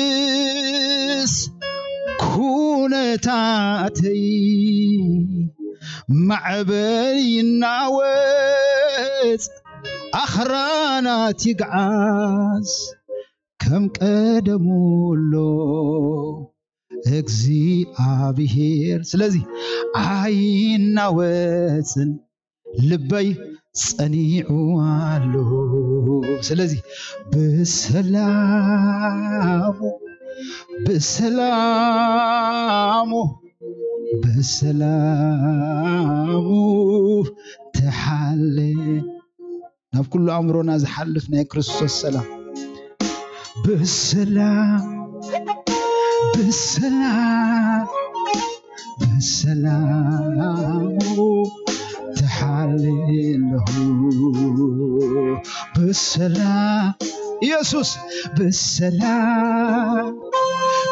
ብዘየገድስ ኩነታተይ፣ ማዕበል ይናወጽ ኣኽራናት ይግዓዝ ከም ቀደሙ ኣሎ እግዚኣብሔር። ስለዚ ኣይናወጽን ልበይ ጸኒዑ ኣሎ። ስለዚ ብሰላሙ ብሰላሙ ብሰላሙ ተሓለ። ናብ ኩሉ ኣእምሮና ዝሓልፍ ናይ ክርስቶስ ሰላም። ብሰላም ብሰላም ብሰላሙ ተሓለ ኣለኹ። ብሰላም ኢየሱስ ብሰላም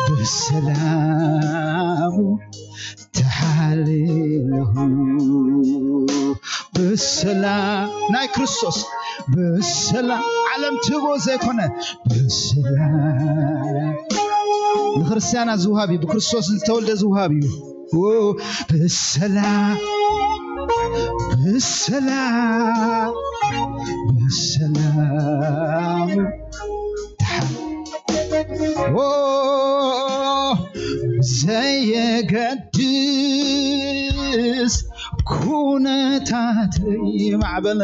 ብሰላሙ ተሓሊለኹ ብሰላም ናይ ክርስቶስ ብሰላም ዓለም ትህቦ ዘይኮነ ብሰላም ንክርስትያናት ዝውሃብ እዩ። ብክርስቶስ ዝተወልደ ዝውሃብ እዩ። ብሰላም ብሰላም ብሰላም ተሓ- ኦ፣ ዘየገድስ ኩነታት ማዕበል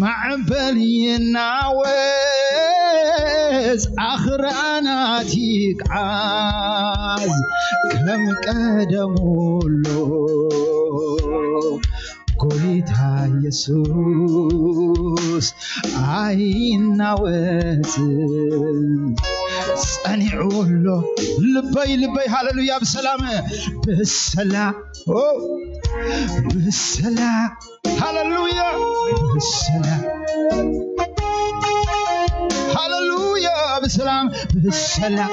ማዕበል ይናወጽ ኣኽራናት ይግዓዝ ከም ቀደሙ ኣሎ ጎይታ ኢየሱስ ኣይናወጽ ጸኒዑ ኣሎ። ልበይ ልበይ ሃሌሉያ ብሰላም ብሰላም ኦ ብሰላም ሃሌሉያ ብሰላም ሃሌሉያ ብሰላም ብሰላም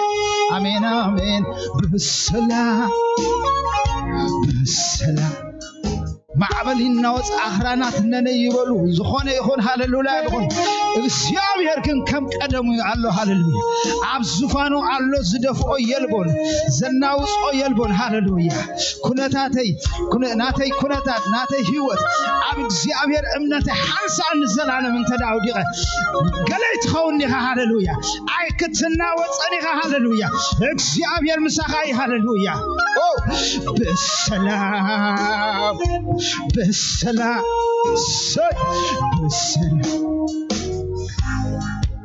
ኣሜን ኣሜን ብሰላም ብሰላም ማዕበል ይናወጽ ኣኽራናት ነነ ይበሉ ዝኾነ ይኹን ሃሌሉያ ይኹን እግዚኣብሔር ግን ከም ቀደሙ ኣሎ ሃሌሉያ ኣብ ዙፋኑ ኣሎ ዝደፍኦ የልቦን ዘናውጾ የልቦን ሃሌሉያ ኩነታተይ ኩነ- ናተይ ኩነታት ናተይ ህይወት ኣብ እግዚኣብሔር እምነተይ ሓንሳእ ንዘላለም እንተ ደኣ ኣውዲቐ ገለይ ትኸውን ኢኻ ሃሌሉያ ኣይክትናወጸን ኢኻ ሃሌሉያ እግዚኣብሔር ምሳኻ እዩ ሃሌሉያ ኦ ብሰላም ብሰላም ሰ- ብሰላም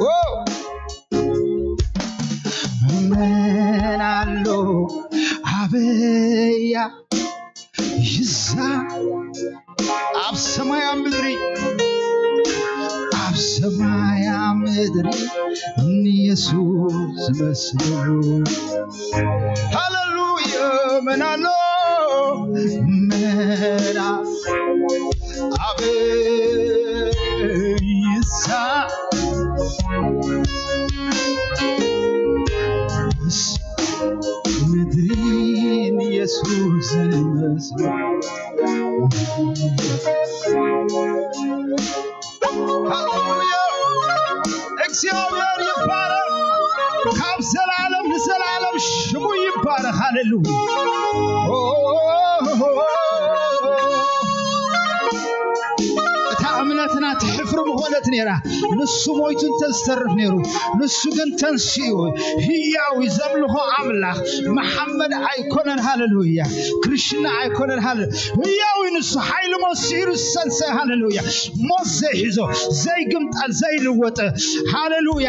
ኦ ምን ኣሎ ኣበያ ይዛ ኣብ ሰማያ ምድሪ ኣብ ሰማያ ምድሪ ንየሱስ ዝመስሉ ሃሌሉያ ምን ኣሎ ምን ኣበይሳ ምድሪ ንየሱስ ዝመስሉ ሃሌሉያ እግዚኣብሔር ይባረክ ካብ ዘላለም ንዘላለም ሽሙ ይባረክ ሃሌሉያ እታ እምነትና ትሕፍር ምኾነት ነይራ ንሱ ሞይቱ እንተዝተርፍ ነይሩ ንሱ ግን ተንስኡ ህያው ዘምልኾ ኣምላኽ መሓመድ ኣይኮነን ሃሌሉያ ክርሽና ኣይኮነን ሃሌ ህያው ንሱ ሓይሊ መሲሉ ዝሰንሰ ሃሌሉያ ሞት ዘይሕዞ ዘይግምጠል ዘይልወጥ ሃሌሉያ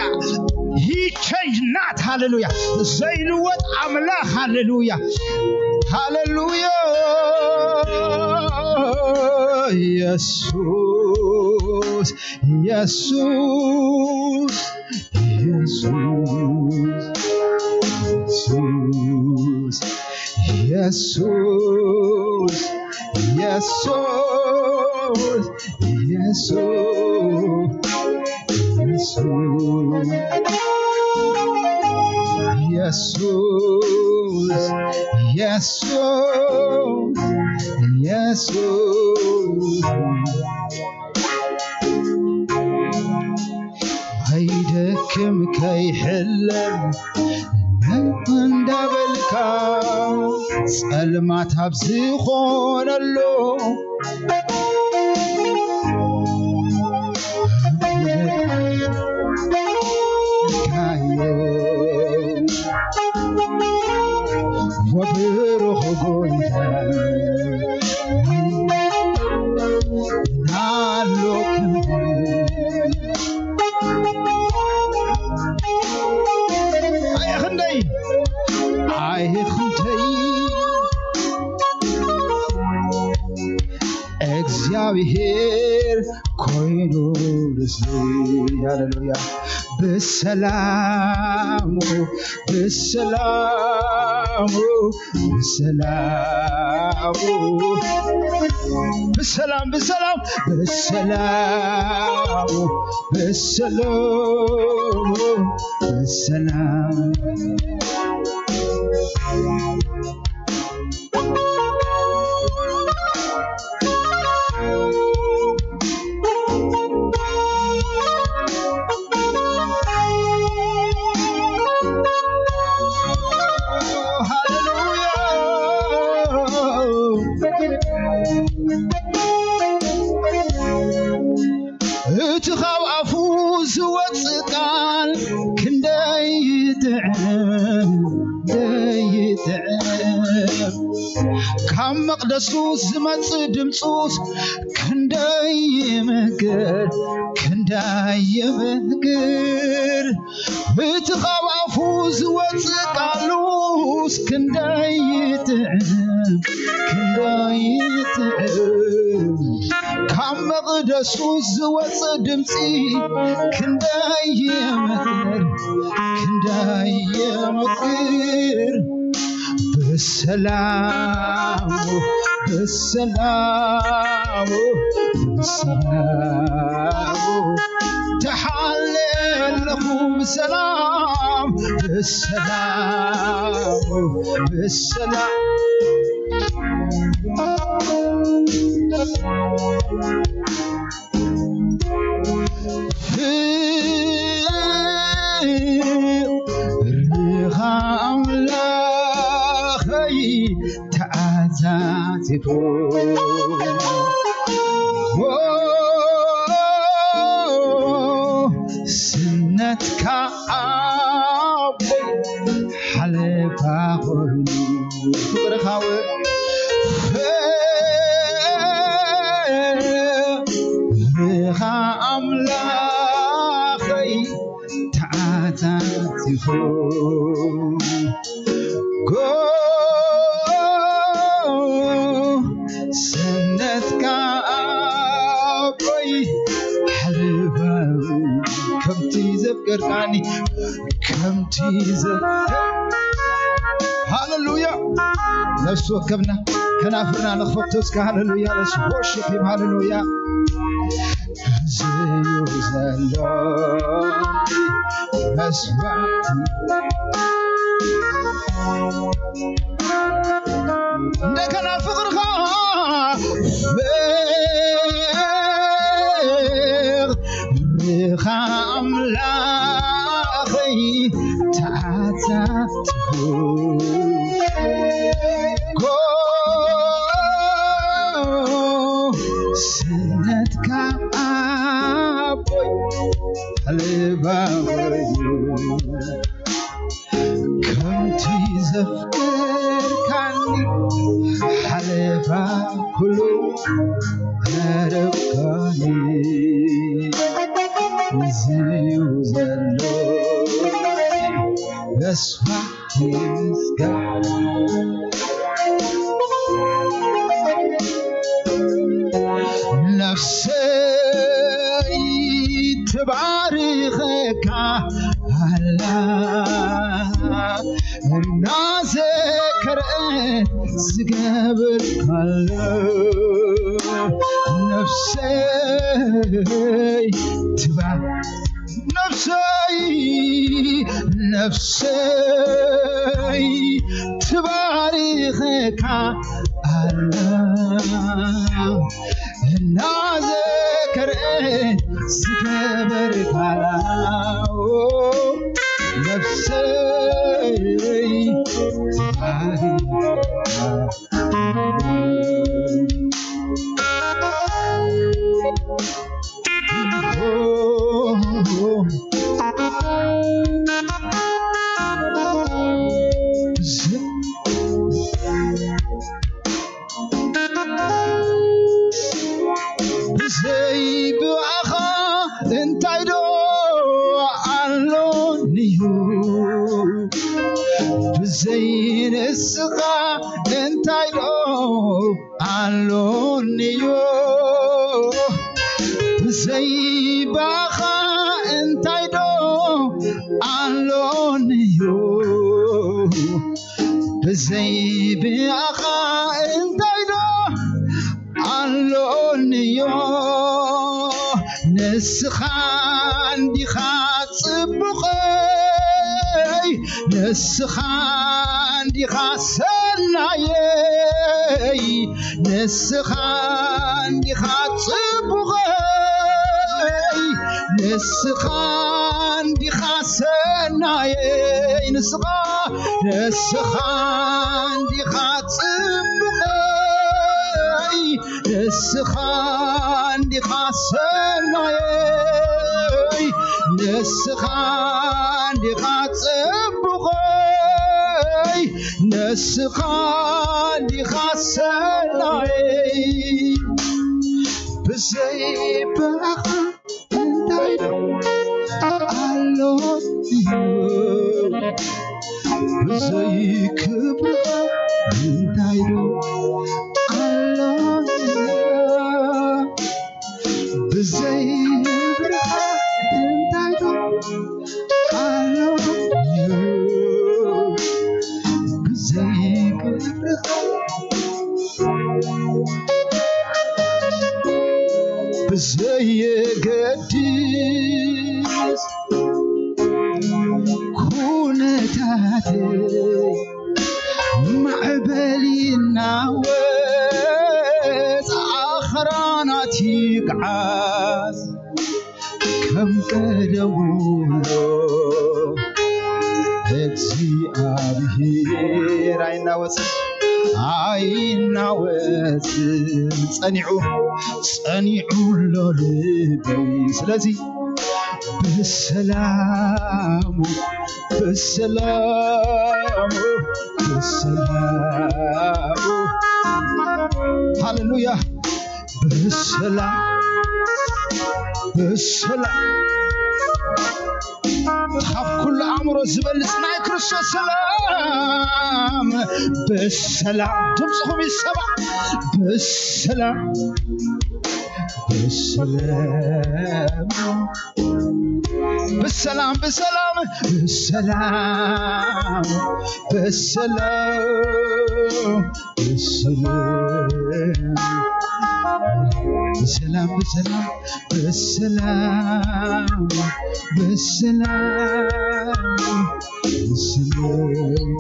he change not ሃሌሉያ ዘይልወጥ ኣምላኽ ሃሌሉያ ሃሌሉያ ኢየሱስ ኢየሱስ ኢየሱስ ኢየሱስ ኢየሱስ ኢየሱስ ኢየሱስ ኢየሱስ ኢየሱስ ክም ከይሕለል እንዳበልካ ጸልማት ኣብ ዝኾነሉ ካዮ ወብሩኽ ጎይታ ናሎ ክንዱ ኣየ ክንደይ ኣየ ክንደይ እግዚኣብሔር ኮይኑ ርዝይ። ሃሌሉያ። ብሰላሙ ብሰላሙ ብሰላሙ ብሰላም ብሰላም ብሰላሙ ብሰላሙ ብሰላም እቲ ካብ ኣፉ ዝወጽእ ቃል ክንደይ ይጥዕም፣ ክንደይ ይጥዕም። ካብ መቕደሱ ዝመጽእ ድምፁስ ክንደይ ይምግር፣ ክንደይ ይምግር። እቲ ካብ ኣፉ ዝወጽእ ቃሉስ ክንደይ ይጥዕም፣ ክንደይ ይጥዕም። ካብ መቕደሱ ዝወጽእ ድምፂ ክንደይ ይምግር፣ ክንደይ ይምግር። ብሰላሙ ብሰላሙ ብሰላሙ ተሓለ ኣለኹ ብሰላም ብሰላሙ ብሰላም ፍቕርኻ ኣምላኸይ ተዓዛዚኹ ስነትካ ኣቦይ ሓለፋ ኮይኑ ፍቕርኻ ው ፍቕርኻ ኣምላኸይ ተዓዛዚኹ ጎ ሰነትካ ኣቦይ ሓለፋ ከምቲ ዘፍቀርካኒ ከምቲ ዘፍቀር ሃሌሉያ ነፍሲ ወከፍና ከናፍርና ንኽፈቶ እስከ ሃሌሉያ let's worship him ሃሌሉያ ዝዩ ዘሎ መስዋዕቲ እንደገና ፍቕርኻ ፍቕርኻ ኣምላኸይ ተዓዛዝኩ ጎ ስነትካ ኣቦይ ልባወዩ ከምቲ ዘፍቀርካኒ ሓለፋ ኩሉ መረብካኒ እዚዩ ዘሎ ተስፋ ይምስጋን ነፍሰይ ትባርኸካ ኣላ እናዘከረ ዝገብር ካሎ ነፍሰይ ትባር ነፍሰይ ነፍሰይ ትባርኸካ ኣላ እናዘከረ ዝገበርካላ ነፍሰይ ብዘይ ብኣኻ እንታይ ዶ ኣሎንዩ? ብዘይ ንስኻ እንታይ ዶ ኣሎንዩ? ብዘይ ብኣኻ እንታይ ዶ ኣሎንዩ? ብዘይ ብኣኻ እንታይ ዶ ኣሎንዮ? ንስኻ እንዲኻ ጽቡቐይ፣ ንስኻ እንዲኻ ሰናየይ፣ ንስኻ እንዲኻ ጽቡቐይ፣ ንስኻ እንዲኻ ሰናየይ፣ ንስኻ፣ ንስኻ እንዲኻ ጽቡቐይ፣ ንስኻ እንዲኻ ሰናየይ፣ ንስኻ እንዲኻ ጽቡቐይ፣ ንስኻ እንዲኻ ሰናየይ። ብዘይ ብኣኻ እንታይ ዶ ኣሎ እዩ? ብዘይ ክብርኻ እንታይ ዶ ኣሎ እዩ? ብዘይ ክብርኻ እንታይ ዶ ኣሎ እዩ? ብዘይ ክብርኻ ብዘየገድስ ኩነታተይ ማዕበል ይናወጽ ኣኽራናት ይግዓዝ ከም ቀደሙ እግዚኣብሔር ኣይናወጽን ኣይናወጽን ጸኒዑ ጸኒዑ ኣሎ ልበይ። ስለዚ ብሰላሙ ብሰላሙ ብሰላሙ ሃሌሉያ ብሰላም ብሰላም ካብ ኩሉ ኣእምሮ ዝበልጽ ናይ ክርስቶስ ሰላም ብሰላም ድምፅኹም ይሰማ ብሰላም ብሰላም ብሰላም ብሰላም ብሰላም ብሰላም ብሰላም ብሰላም ብሰላም ብሰላም ብሰላም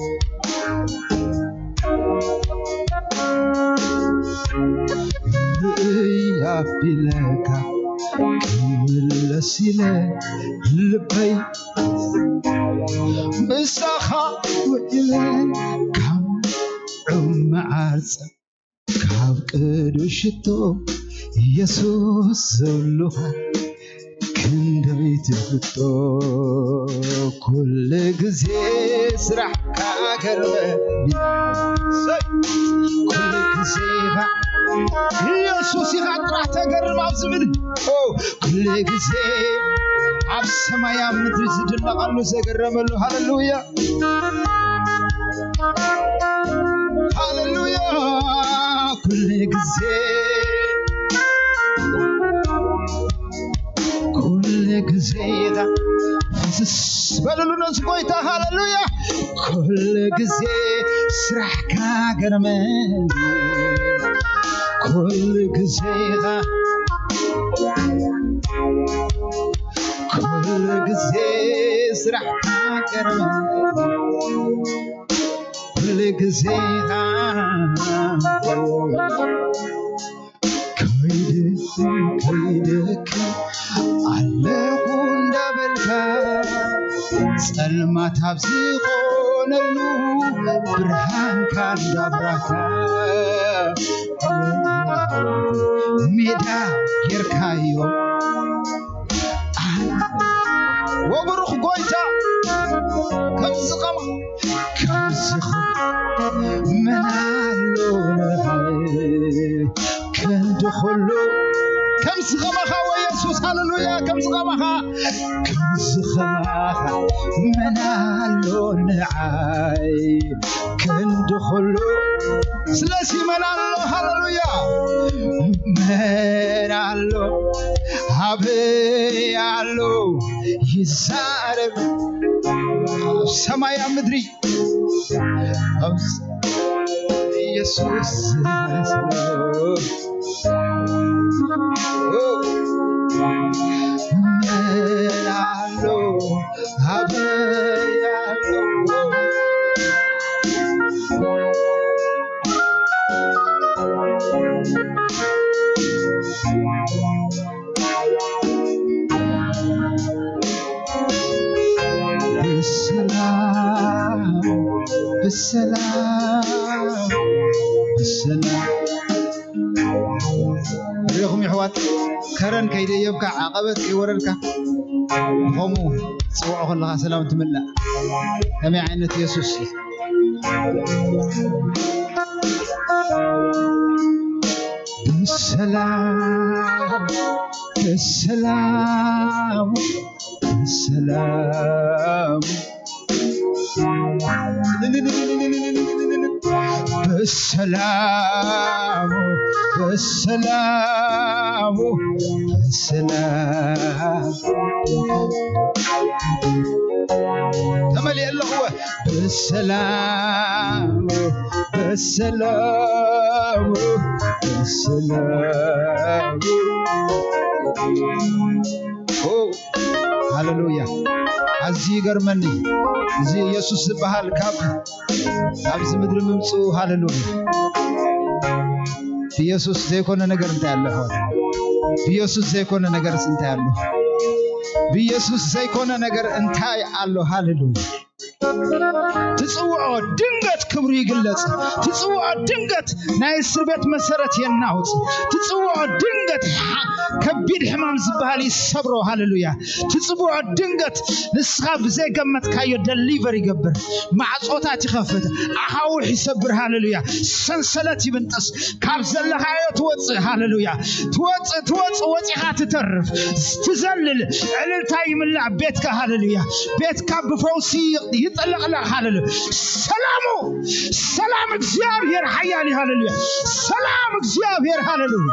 ርእይ ኣቢለካ ክምለስ ኢለ ልበይ ምሳኻ ውዒለ ካብ ዑመ ዓርፀ ካብ ቅዱስ ሽቶ ኢየሱስ ዘብሉኻ ክንደይ ትፍቶ ኩሉ ግዜ ስራሕካ ገርመኒ ኩሉ ግዜ ኢኻ ኢየሱስ ኢኻ ጥራሕ ተገርም ኣብዚ ምድሪ ኩሉ ግዜ ኣብ ሰማይ ኣብ ምድሪ ዝድነቐሉ ዘገረመሉ ሃሌሉያ ሃሌሉያ ኩሉ ግዜ ኩሉ ግዜ ኢኻ ፍስስ በልሉ ነዚ ጎይታ ሃሌሉያ ኩሉ ግዜ ስራሕካ ገርመኒ ኩሉ ግዜ ኢኻ ኩሉ ግዜ ስራሕካ ገርመኒ ኩሉ ግዜ ኢኻ ከይደ ከይደክ ኣለኹ እንዳበልካ ጸልማት ኣብ ዝኾነሉ ብርሃንካ እንዳብራህካ ሜዳ ጌርካዮ። ወብሩኽ ጎይታ ከምዚ ኸማ ከምዚ ኸማ መን ኣሎ ክንዲ ኹሉ ከምዚ ኸማኻ ወይ የሱስ፣ ሃሌሉያ፣ ከምዚ ኸማኻ ከምዚ ኸማኻ መን ኣሎ ንዓይ ክንዲ ኹሉ ስለዚ መን ኣሎ፣ ሃሌሉያ፣ መን ኣሎ፣ ኣበይ ኣሎ ይዛረብ፣ ኣብ ሰማይ ኣብ ምድሪ፣ ኣብ ኢየሱስ ዝመስሎ። መን ኣሎ፣ ኣበይ ኣሎ፣ ብሰላም፣ ብሰላም፣ ብሰላም። ርኢኹም የሕዋት፣ ከረን ከይደየብካ፣ ዓቐበት ከይወረድካ፣ ብኸምኡ ትጽውዖ ከለኻ ሰላም ትምላእ። ከመይ ዓይነት የሱስ እዩ? ብሰላም፣ ብሰላም፣ ብሰላም፣ ብሰላም፣ ብሰላም፣ ብሰላም ተመሊኤ ኣለኹ። ብሰላም፣ ብሰላም፣ ብሰላም። ኦ፣ ሃሌሉያ። ኣዝዩ ይገርመኒ። እዚ ኢየሱስ ዝበሃል ካብ፣ ካብዚ ምድሪ ምምጽኡ፣ ሃሌሉያ። ብኢየሱስ ዘይኮነ ነገር እንታይ ኣሎ ይኾን? ብኢየሱስ ዘይኮነ ነገርስ እንታይ ኣሎ? ብኢየሱስ ዘይኮነ ነገር እንታይ ኣሎ? ሃሌሉያ። ትጽውዖ ድንገት ክብሩ ይግለጽ። ትጽውዖ ድንገት ናይ እስር ቤት መሰረት የናውጽ። ትጽውዖ ድንገት ሓ-፣ ከቢድ ሕማም ዝበሃል ይሰብሮ። ሃሌሉያ። ትጽውዖ ድንገት ንስኻ ብዘይገመትካዮ ደሊቨር ይገብር። ማዕጾታት ይኸፍት። ኣኻውሕ ይሰብር። ሃሌሉያ። ሰንሰለት ይብንጥስ። ካብ ዘለኻዮ ትወጽእ። ሃሌሉያ። ትወጽእ፣ ትወጽእ፣ ወጺኻ ትተርፍ። ትዘልል። ዕልልታ ይምላእ ቤትካ። ሃሌሉያ። ቤትካ ብፈውሲ ይጥለቕለቕ። ሃሌሉያ። ሰላሙ፣ ሰላም እግዚኣብሔር ሓያል እዩ። ሃሌሉያ። ሰላም እግዚኣብሔር፣ ሃሌሉያ፣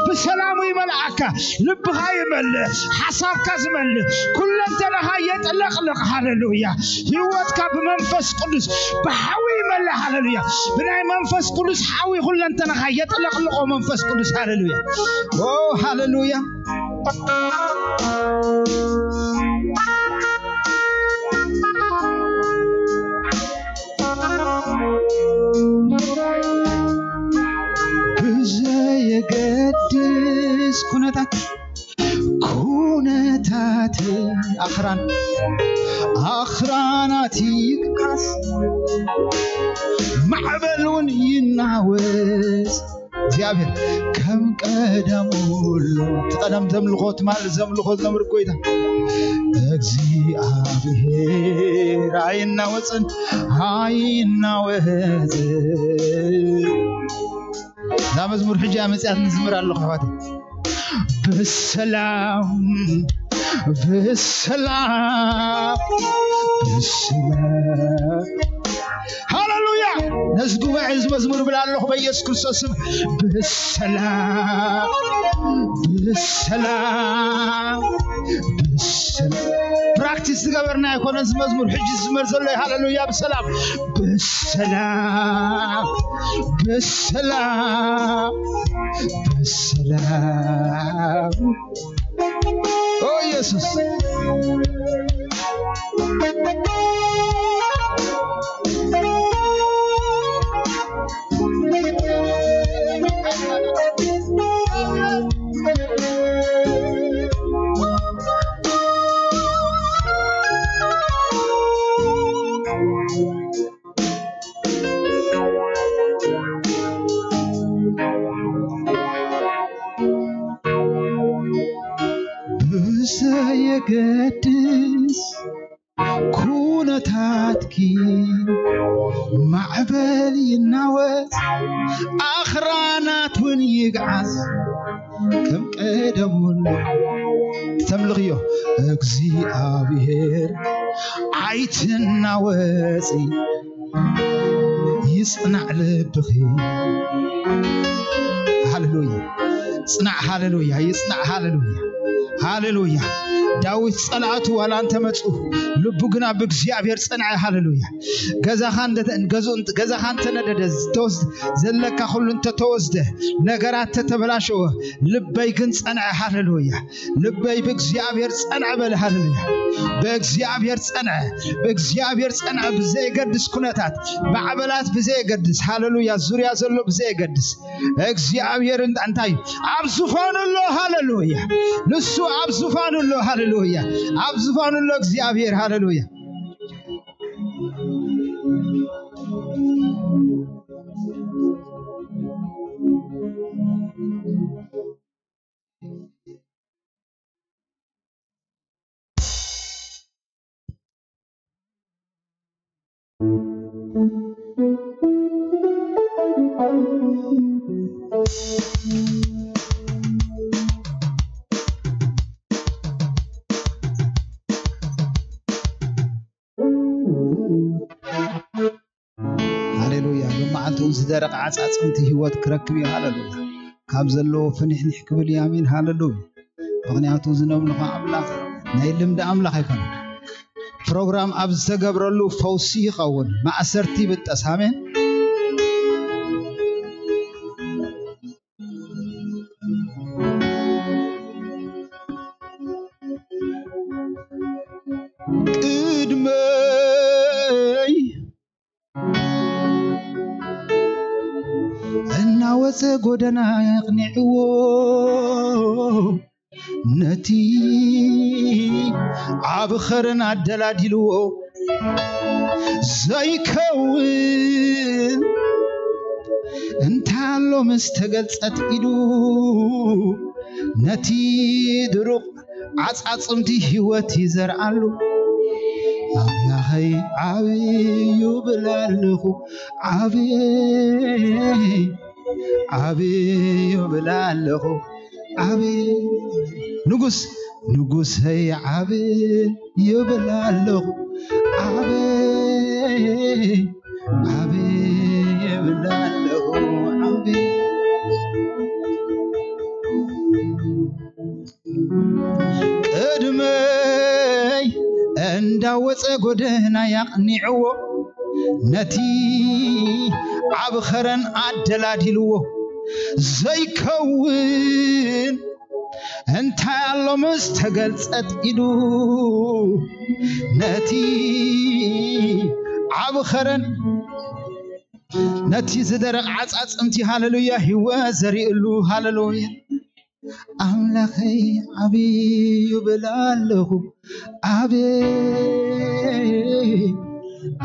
ብሰላሙ ይመልኣካ። ልብኻ ይመልእ፣ ሓሳብካ ዝመልእ፣ ኩለንተናኻ የጥለቕልቕ። ሃሌሉያ። ህይወትካ ብመንፈስ ቅዱስ ብሓዊ ይመልእ። ሃሌሉያ። ብናይ መንፈስ ቅዱስ ሓዊ ኩለንተናኻ የጥለቕልቖ መንፈስ ቅዱስ። ሃሌሉያ። ኦ፣ ሃሌሉያ። ብዘየገድስ ኩነታት፣ ኩነታት ኣኽራን፣ ኣኽራናት ይካስ፣ ማዕበል እውን ይናወጽ፣ እግዚኣብሔር ከም ቀደሙ ኣሎ። እቲ ቀደም ዘምልኾ፣ ትማል ዘምልኾ ዝነብር ጎይታ እግዚኣብሔር ኣይናወጽን፣ ኣይናወጽን። እዛ መዝሙር ሕጂ እያ መጽያት ንዝምር ኣለኹ ኣሕዋተይ። ብሰላም፣ ብሰላም፣ ብሰላም። ሃሌሉያ። ነዚ ጉባኤ እዚ መዝሙር እብል ኣለኹ በኢየሱስ ክርስቶስ ስም። ብሰላም፣ ብሰላም፣ ብሰላም። ፕራክቲስ ዝገበርና ኣይኮነን እዚ መዝሙር፣ ሕጂ ዝዝመር ዘሎ እዩ። ሃሌሉያ። ብሰላም፣ ብሰላም፣ ብሰላም፣ ብሰላም። ኦ ኢየሱስ። ኣይትናወጺ፣ ይጽናዕ ልብኺ። ሃሌሉያ። ጽናዕ፣ ሃሌሉያ፣ ይጽናዕ፣ ሃሌሉያ፣ ሃሌሉያ። ዳዊት ጸላእቱ ዋላ እንተመጹ፣ ልቡ ግና ብእግዚኣብሔር ጸንዐ። ሃሌሉያ። ገዛኻ እንተ-፣ ገዝኡ እንተ-፣ ገዛኻ እንተነደደ፣ ዝተወስደ፣ ዘለካ ኩሉ እንተተወስደ፣ ነገራት ተተበላሸወ፣ ልበይ ግን ጸንዐ። ሃሌሉያ። ልበይ ብእግዚኣብሔር ጸንዐ በለ። ሃሌሉያ። ብእግዚኣብሔር ጸንዐ፣ ብእግዚኣብሔር ጸንዐ። ብዘየገድስ ኩነታት፣ ማዕበላት ብዘየገድስ፣ ሃሌሉያ፣ ዙርያ ዘሎ ብዘየገድስ፣ እግዚኣብሔር እንታ-፣ እንታይ ኣብ ዙፋኑ ኣሎ። ሃሌሉያ። ንሱ ኣብ ዙፋኑ ኣሎ። ሃሌሉያ። ኣብ ዙፋኑ ኣሎ እግዚኣብሔር። ሃሌሉያ። ሃሌሉያ። ብመዓልቱ ዝደረቐ ዓጻጽምቲ ህይወት ክረክብ እዩ። ሃሌሉያ። ካብ ዘለዎ ፍንሕንሕ ክብል እዩ። ኣሜን። ሃሌሉያ። ምኽንያቱ ዝነምልኾ ኣምላኽ ናይ ልምዲ ኣምላኽ ኣይኮነን። ፕሮግራም ኣብ ዝተገብረሉ ፈውሲ ይኸውን፣ ማእሰርቲ ይብጠስ። ኣሜን። ቅድመይ እናወፀ ጎደና ኣቕኒዕዎ፣ ነቲ ኣብ ኸረን ኣደላዲልዎ፣ ዘይከውን እንታይ ኣሎ ምስ ተገልጸት ኢሉ፣ ነቲ ድሩቕ ዓጻጽምቲ ህይወት ይዘርኣሉ። ኣምላኸይ ዓብይ እዩ ብል ኣለኹ፣ ዓብይ፣ ዓብይ እዩ ብል ኣለኹ፣ ዓብይ ንጉስ፣ ንጉሰይ ዓብይ እዩ ብል ኣለኹ፣ ዓብይ፣ ዓብይ እዩ ብል ኣለኹ፣ ዓብይ። ቅድመይ እንዳወፀ ጎደና ያቕኒዕዎ፣ ነቲ ዓብ ኸረን ኣደላዲልዎ። ዘይከውን እንታይ ኣሎ ምስ ተገልጸት ኢሉ፣ ነቲ ዓብ ኸረን፣ ነቲ ዝደረቕ ዓጻጽምቲ፣ ሃሌሉያ፣ ህይወት ዘሪእሉ፣ ሃሌሉያ። ኣምላኸይ ዓብይ እዩ ብል ኣለኹ፣ ዓብይ፣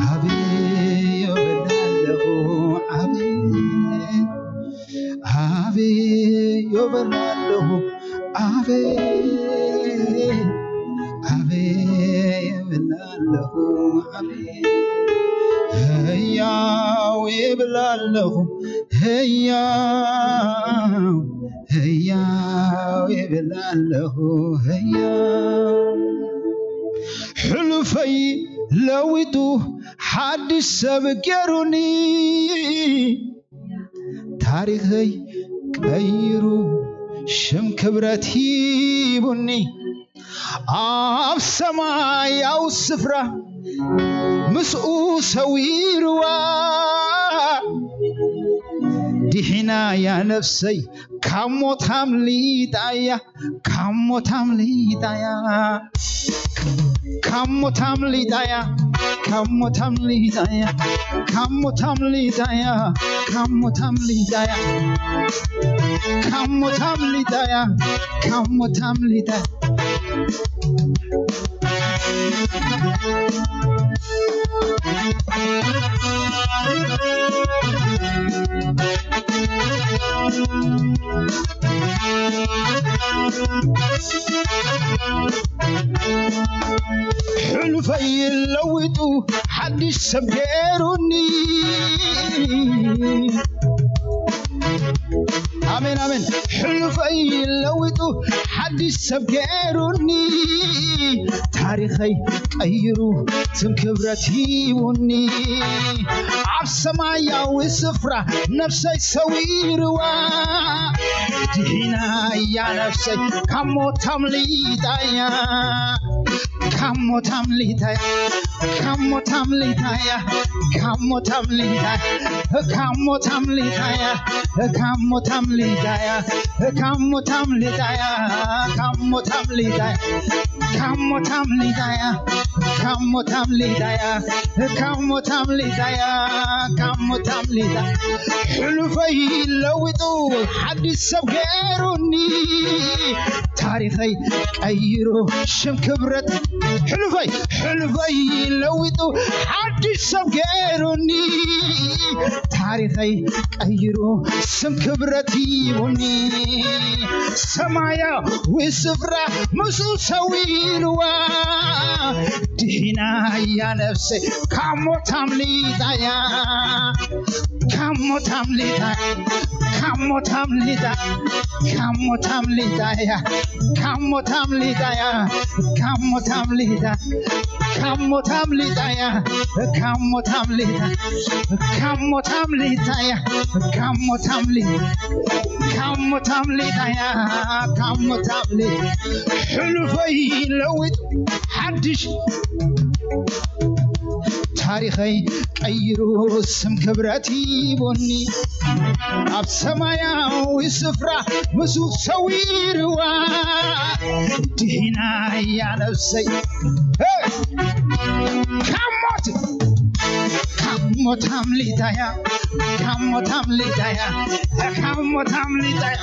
ዓብይ እዩ ብል ኣለኹ፣ ዓብይ፣ ዓብይ እዩ ብል ኣለኹ፣ ዓብይ፣ ዓብይ እዩ ብል ኣለኹ፣ ዓብይ፣ ህያው ይብል ኣለኹ፣ ህያው፣ ህያው ይብል ኣለኹ፣ ህያው። ሕሉፈይ ለዊጡ ሓድሽ ሰብ ገይሩኒ፣ ታሪኸይ ቀይሩ ሽም ክብረት ሂቡኒ። ኣብ ሰማያዊ ስፍራ ምስኡ ሰዊርዋ። ድሒና እያ ነፍሰይ ካብ ሞት ኣምሊጣ እያ፣ ካብ ሞት ኣምሊጣ እያ፣ ካብ ሞት ኣምሊጣ እያ፣ ካብ ሞት ኣምሊጣ እያ፣ ካብ ሞት ኣምሊጣ እያ፣ ካብ ሞት ኣምሊጣ እያ፣ ካብ ሞት ኣምሊጣ እያ፣ ካብ ሞት ኣምሊጣ። ሕሉፈይ ለዊጡ ሓድሽ ሰብ ገይሩኒ። ኣሜን ኣሜን። ሕሉፈይ ለዊጡ ሓድሽ ሰብ ገይሩኒ፣ ታሪኸይ ቀይሩ ስም ክብረት ሂቡኒ። ኣብ ሰማያዊ ስፍራ ነፍሰይ ሰዊርዋ፣ ድሒና እያ ነፍሰይ ካብ ሞት ኣምሊጣ እያ። ካብ ሞት ኣምሊጣ እያ፣ ካብ ሞት ኣምሊጣ እያ፣ ካብ ሞት ኣምሊጣ እያ፣ ካብ ሞት ኣምሊጣ እያ፣ ካብ ሞት ኣምሊጣ እያ፣ ካብ ሞት ኣምሊጣ እያ፣ ካብ ሞት ኣምሊጣ እያ፣ ካብ ሞት ኣምሊጣ እያ፣ ካብ ሞት ኣምሊጣ እያ፣ ካብ ሞት ኣምሊጣ እያ፣ ካብ ሞት ኣምሊጣ። ሕሉፈይ ለዊጡ ሓድሽ ሰብ ገይሩኒ፣ ታሪኸይ ቀይሩ ሽም ክብረት። ሕሉፈይ ሕሉፈይ ለዊጡ ሓድሽ ሰብ ገይሩኒ፣ ታሪኸይ ቀይሩ ስም ክብረት ሂቡኒ። ሰማያዊ ስፍራ ምስኡ ሰዊርዋ፣ ድሒና እያ ነፍሰይ ካብ ሞት ኣምሊጣ እያ። ካብ ሞት ኣምሊጣ፣ ካብ ሞት ኣምሊጣ፣ ካብ ሞት ኣምሊጣ እያ፣ ካብ ሞት ኣምሊጣ እያ፣ ካብ ሞት ኣምሊጣ፣ ካብ ሞት ኣምሊጣ እያ፣ ካብ ሞት ኣምሊጣ፣ ካብ ሞት ኣምሊጣ እያ፣ ካብ ሞት ኣምሊጣ፣ ካብ ሞት ኣምሊጣ እያ፣ ካብ ሞት ኣምሊጣ። ሕሉፈይ ለዊጡ ሓድሽ ታሪኸይ ቀይሩ ስም ክብረት ሂቡኒ፣ ኣብ ሰማያዊ ስፍራ ምስኡ ሰዊርዋ፣ ድሒና እያ ነፍሰይ። ሄ! ካብ ሞት፣ ካብ ሞት ኣምሊጣ እያ፣ ካብ ሞት ኣምሊጣ እያ፣ ካብ ሞት ኣምሊጣ እያ።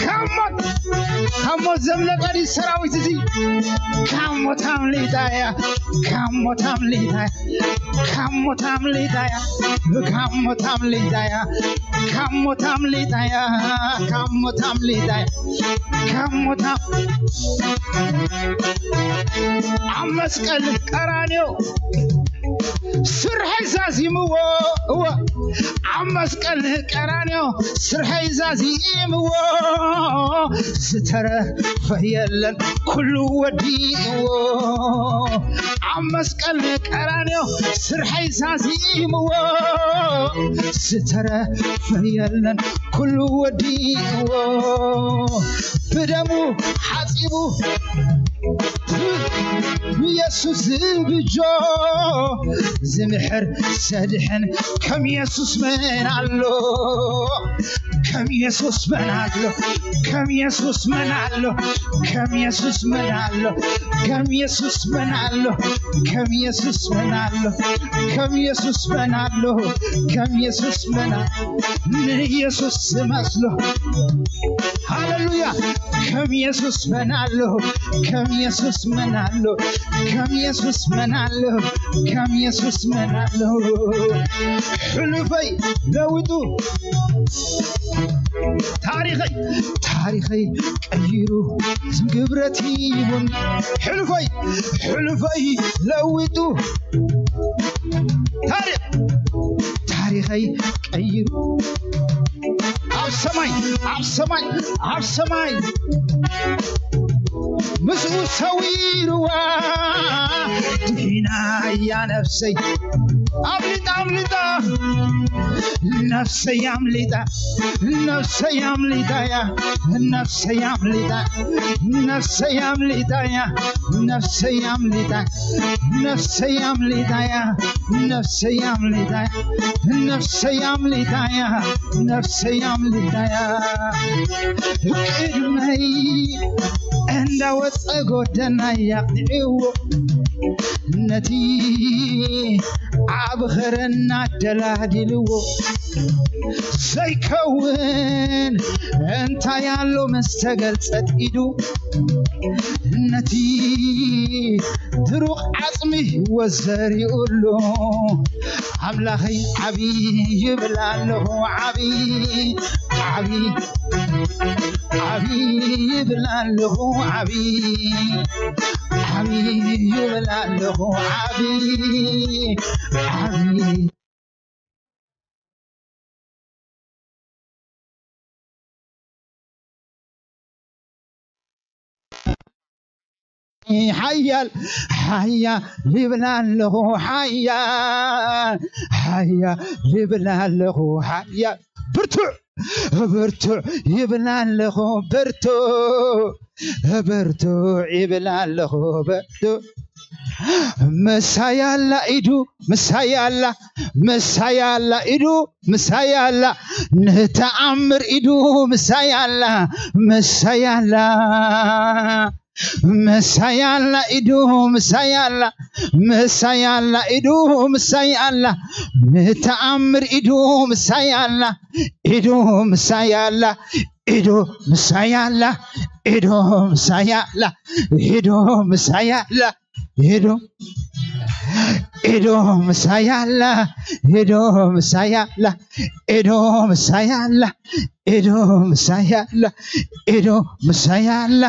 ካብ ሞት፣ ካብ ሞት ዘምለጠኒ ሰራዊት እዚ ካብ ሞት ኣምሊጣ እያ፣ ካብ ሞት ኣምሊጣ እያ፣ ካብ ሞት ኣምሊጣ እያ፣ ካብ ሞት ኣምሊጣ እያ፣ ካብ ሞት ኣምሊጣ እያ፣ ካብ ሞት ኣምሊጣ እያ፣ ካብ ሞት ኣም-፣ ኣብ መስቀል ቀራንዮ ስርሐይ ዛዚምዎ፣ እወ፣ ኣብ መስቀል ቀራንዮ ስርሐይ ዛዚምዎ፣ ዝተረፈ የለን ኩሉ ወዲእዎ። ኣብ መስቀል ቀራንዮ ስርሐይ ዛዚምዎ፣ ዝተረፈ የለን ኩሉ ወዲእዎ። ብደሙ ሓጺቡ ኢየሱስ ዝብጆ፣ ዝምሕር ዘድሕን ከም ኢየሱስ መን ኣሎ? ከም ኢየሱስ መን ኣሎ? ከም ኢየሱስ መን ኣሎ? ከም ኢየሱስ መን ኣሎ? ከም ኢየሱስ መን ኣሎ? ከም ኢየሱስ መን ኣሎ? ከም ኢየሱስ መን ኣሎ? ከም ኢየሱስ መን ኣሎ? ንኢየሱስ ዝመስሎ። ሃሌሉያ። ከም ኢየሱስ መን ኣሎ? ከም ኢየሱስ መን ኣሎ? ከም ኢየሱስ መን ኣሎ? ከም ኢየሱስ መን ኣሎ? ሕሉፈይ ለዊጡ ታሪኸይ፣ ታሪኸይ ቀይሩ ስም ክብረት ሂቡኒ። ሕሉፈይ፣ ሕሉፈይ ለዊጡ ታሪኽ፣ ታሪኸይ ቀይሩ ኣብ ሰማይ፣ ኣብ ሰማይ፣ ኣብ ሰማይ ምስኡ ሰዊርዋ፣ ድሒና እያ ነፍሰይ። ኣምሊጣ፣ ኣምሊጣ፣ ነፍሰይ ኣምሊጣ፣ ነፍሰይ ኣምሊጣ እያ፣ ነፍሰይ ኣምሊጣ፣ ነፍሰይ ኣምሊጣ እያ፣ ነፍሰይ ኣምሊጣ፣ ነፍሰይ ኣምሊጣ እያ፣ ነፍሰይ ኣምሊጣ እያ፣ ነፍሰይ ኣምሊጣ እያ፣ ነፍሰይ ኣምሊጣ እያ። ቅድመይ እንዳወፀ ጎደናይ ኣቕኒዕዎ፣ ነቲ ዓቢ ኸረና ደላዲልዎ፣ ዘይከውን እንታይ ኣሎ ምስ ተገልጸት ኢዱ፣ ነቲ ድሩቕ ዓጽሚ ህይወት ዘሪኡሉ፣ ኣምላኸይ ዓቢ ይብል ኣለኹ፣ ዓቢ፣ ዓቢ፣ ዓቢ ይብል ኣለኹ፣ ዓቢ፣ ዓቢ ይብል ኣለኹ፣ ዓቢ፣ ዓቢ። ሓያል ሓያል ይብል ኣለኹ ሓያል ሓያል ይብል ኣለኹ ሓያል ብርቱዕ ብርቱዕ ይብል ኣለኹ ብርቱዕ ብርቱዕ ይብል ኣለኹ ብርቱዕ ምሳይ ኣላ ኢዱ ምሳይ ኣላ ምሳይ ኣላ ኢዱ ምሳይ ኣላ ንተኣምር ኢዱ ምሳይ ኣላ ምሳይ ኣላ ምሳይ ኣላ ኢዱ ምሳይ ኣላ ምሳይ ኣላ ኢዱ ምሳይ ኣላ ንተኣምር ኢዱ ምሳይ ኣላ ኢዱ ምሳይ ኣላ ኢዱ ምሳይ ኣላ ኢዱ ምሳይ ኣላ ኢዱ ምሳይ ኣላ ኢዱ ኢዱ ምሳይ ኣላ ኢዱ ምሳይ ኣላ ኢዱ ምሳይ ኣላ ኢዱ ምሳይ ኣላ ኢዱ ምሳይ ኣላ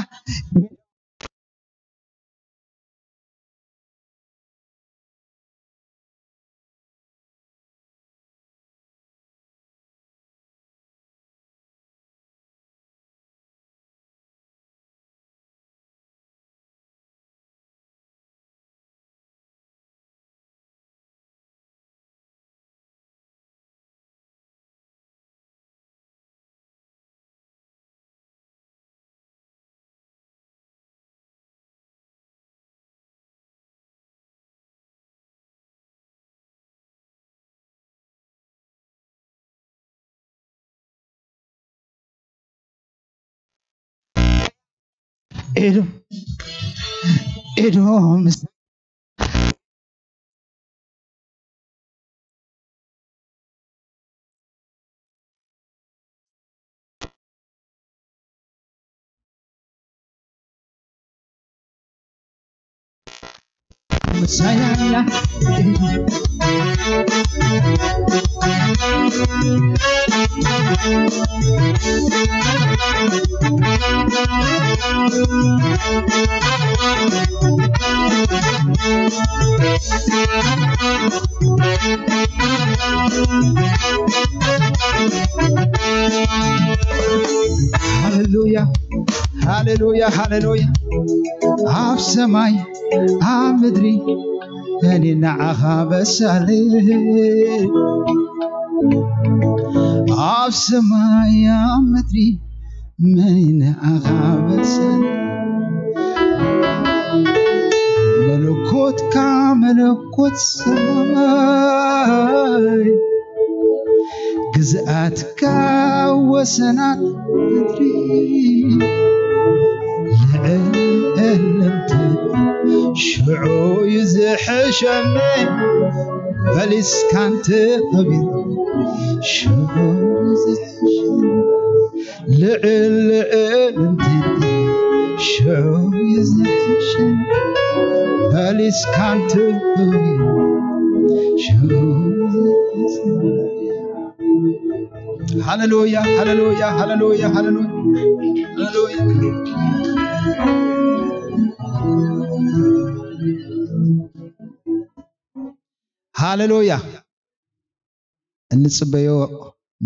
ኢዱ ኢዱ ምስ ሃሌሉያ ሃሌሉያ ሃሌሉያ ኣብ ሰማይ ኣብ ምድሪ እኔ ንዓኻ በሳል ኣብ ሰማይ ኣብ ምድሪ እኔ ንዓኻ በሳል መለኮትካ መለኮት ሰማይ ግዝኣትካ ወሰናት ምድሪ ልዕልንቲ ሽዑ እዩ ዝሕሸኒ በሊስካን ተኸቢሩ ሽዑ እዩ ዝሕሸኒ ልዕል ልዕልንቲ ሽዑ እዩ ዝሕሸኒ በሊስካን ተኸቢሩ ሽዑ እዩ ዝሕሸኒ ሃሌሉያ ሃሌሉያ ሃሌሉያ ሃሌሉያ ሃሌሉያ ሃሌሉያ እንጽበዮ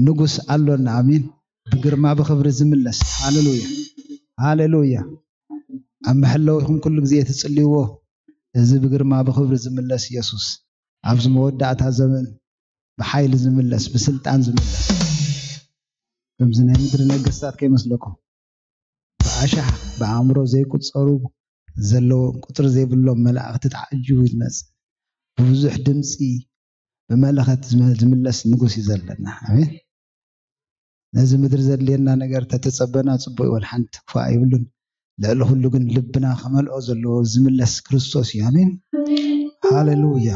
ንጉስ ኣሎና ኣሜን ብግርማ ብክብሪ ዝምለስ ሃሌሉያ ሃሌሉያ ኣብ መሐለዊኹም ኩሉ ግዜ ትጽልይዎ እዚ ብግርማ ብክብሪ ዝምለስ ኢየሱስ ኣብዚ መወዳእታ ዘመን ብሓይሊ ዝምለስ ብስልጣን ዝምለስ ከምዚ ናይ ምድሪ ነገስታት ከይመስለኩም ብኣሽሓት ብኣእምሮ ዘይቁጸሩ ዘለዎም ቁጽሪ ዘይብሎም መላእኽቲ ተዓጂቡ ዝመጽእ ብብዙሕ ድምጺ ብመለኸት ዝመ- ዝምለስ ንጉስ እዩ ዘለና ኣሜን ነዚ ምድሪ ዘድልየና ነገር ተተጸበና ጽቡቅ እዩ ወላ ሓንቲ ክፋእ የብሉን ልዕሊ ኩሉ ግን ልብና ከመልኦ ዘለዎ ዝምለስ ክርስቶስ እዩ ኣሜን ሃሌሉያ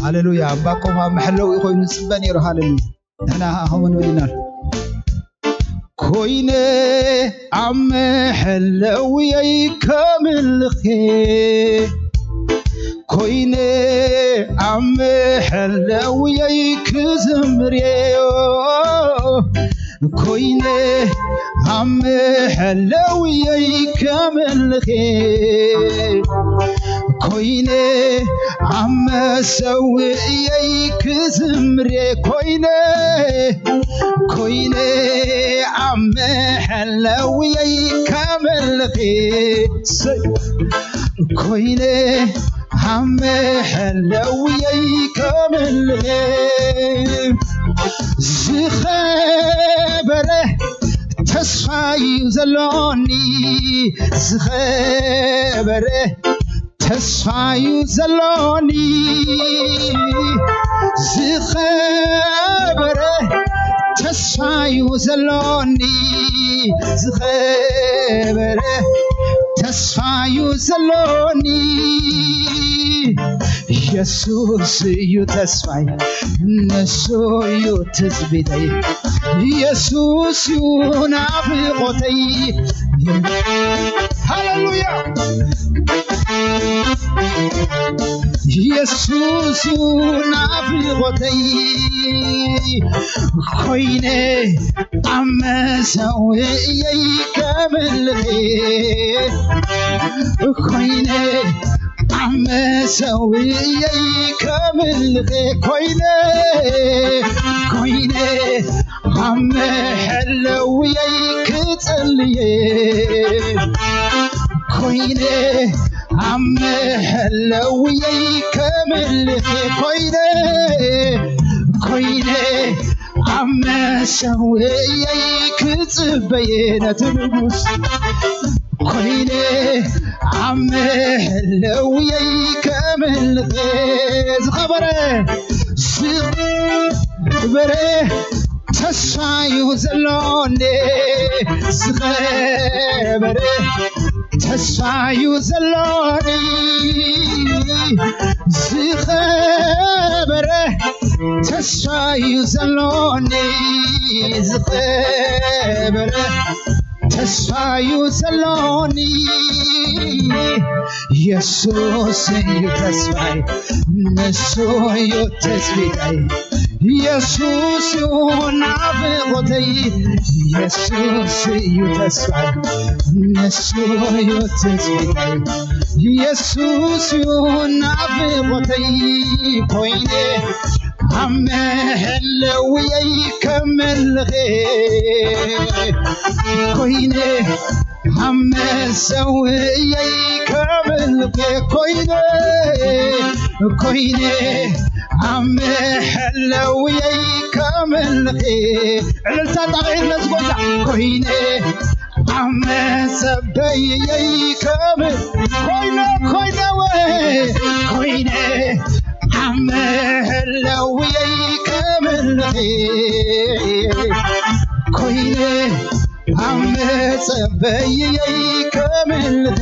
ሃሌሉያ እምባቆም ኣብ መሐለዊ ኮይኑ ዝፅበ ነይሩ ሃሌሉያ ንሕና ከምኡ ንብል ኢና ኮይነ ኣብ መሐለውየይ ከምልኽ ኮይነ ኣብ መሐለውየይ ክዝምር ኮይነ ኣብ መሐለውየይ ከምልኽ ኮይነ ኣብ መሰውእየይ ክዝምሬ ኮይነ ኮይነ ኣብ መሐለውየይ ከመልኼ ኮይነ ኣብ መሐለውየይ ከመልኼ ዝኸበረ ተስፋ እዩ ዘሎኒ ዝኸበረ ተስፋ እዩ ዘሎኒ ዝኸበረ ተስፋ እዩ ዘሎኒ ዝኸበረ ተስፋ እዩ ዘሎኒ የሱስ እዩ ተስፋይ ንሱ እዩ ትጽቢተይ የሱስ እዩ ናፍቆተይ ሃሌሉያ የሱስ እዩ ናፍቆተይ ኮይነ ኣብ መሰውእየይ ከምልኺ ኮይነ ኣብ መሰውእየይ ከምልኺ ኮይነ ኮይነ ኣብ መሐለውየይ ክጽልየ ኮይነ ኣብ መሐለውየይ ከምልኺ ኮይነ ኮይነ ኣብ መሰውእየይ ክጽበየ ነቲ ንጉስ ኮይነ ኣብ መሐለውየይ ከምልኺ ዝኸበረ ዝኸበረ ተስፋ እዩ ዘሎኒ ዝኸበረ ተስፋ እዩ ዘሎኒ ዝኸበረ ተስፋ እዩ ዘሎኒ ዝኸበረ ተስፋ እዩ ዘሎኒ የሱስ እዩ ተስፋይ ንሱ እዩ ተስቢተይ የሱስ እዩ ናፍቆተይ የሱስ እዩ ተስፋይ ንሱ እዩ ተስቢተይ የሱስ እዩ ናፍቆተይ ኮይነ ኣብ መሐለውየይ ከምልኺ ኮይነ ኣብ መሰውእየይ ከምልኺ ኮይነ ኮይነ ኣብ መሐለውየይ ከምልኺ ዕልልታ ጣቕዒት ነዚ ጎይታ ኮይነ ኣብ መጸበይየይ ከም ኮይነ ኮይነ ወ ኮይነ ኣብ መሐለውየይ ከምልኺ ኮይነ ኣብ መጸበይየይ ከምልኺ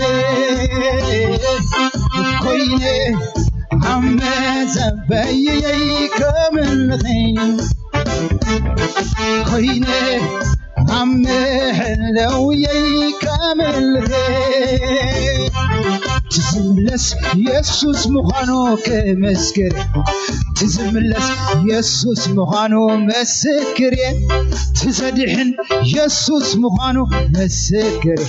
ኮይነ ኣብ መጸበይየይ ከምልኺ ኮይነ ኣብ መሐለውየይ ከምልኺ ትዝምለስ የሱስ ምዃኑ ክምስክር ትዝምለስ የሱስ ምዃኑ ምስክር ትዘድሕን የሱስ ምዃኑ ምስክር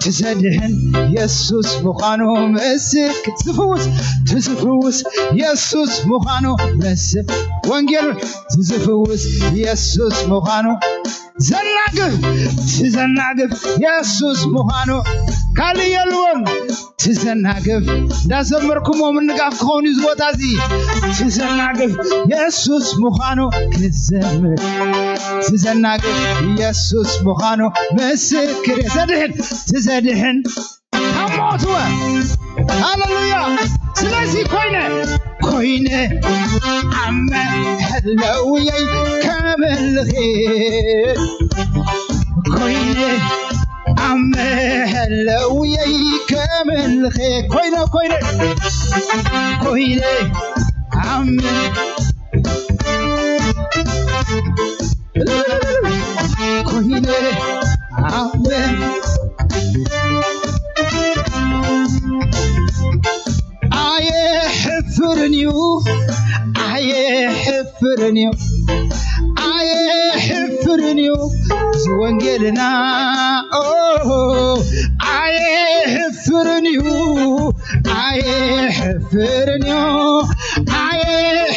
ትዘድሕን የሱስ ምዃኑ ምስክር ትዝፍውስ ትዝፍውስ የሱስ ምዃኑ ምስ ወንጌል ትዝፍውስ የሱስ ምዃኑ ዘናግፍ ትዘናግፍ የሱስ ምዃኑ ካልእ የልቦን ትዘናግፍ እንዳዘመርኩሞ ምንጋፍ ክኸውን እዩ ዝቦታ እዚ ትዘናግፍ የሱስ ምዃኑ ክዘምር ትዘናግፍ የሱስ ምዃኑ ምስክር ዘድሕን ትዘድሕን ካብ ሞት ወ ሃሌሉያ ስለዚ ኮይነ ኮይነ ኣብ መሐለውየይ ከምልኺ ኮይነ ኣብ መሐለውየይ ከምልኺ ኮይነ ኮይነ ኮይነ ኣብ መ- ኮይነ ኣብ መ- ኣየሕፍርን እዩ ኣየሕፍርን እዩ ኣየሕ ሕፍርን እዩ ዝወንጌልና። ኦ፣ ኣየ ሕፍርን እዩ፣ ኣየ ሕፍርን እዩ፣ ኣየ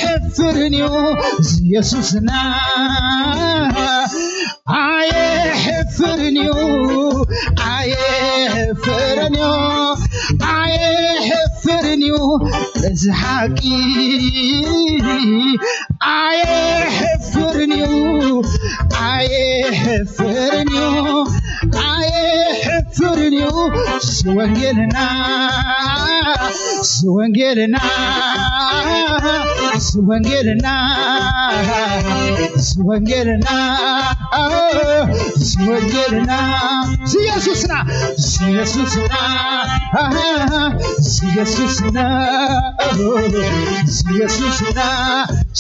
ሕፍርን እዩ ዝየሱስና። ኣየ ሕፍርን እዩ፣ ኣየ ሕፍርን እዩ፣ ኣየ ሕፍርን እዩ እዚ ሓቂ። ኣየ ሕፍርን እዩ፣ ኣየ ሕፍርን እዩ፣ ኣየ ሕፍርን እዩ ዝወንጌልና፣ ዝወንጌልና፣ ዝወንጌልና፣ ዝወንጌልና፣ ዝወንጌልና፣ ዝየሱስና፣ ዝየሱስና፣ ዝየሱስና፣ ዝየሱስና።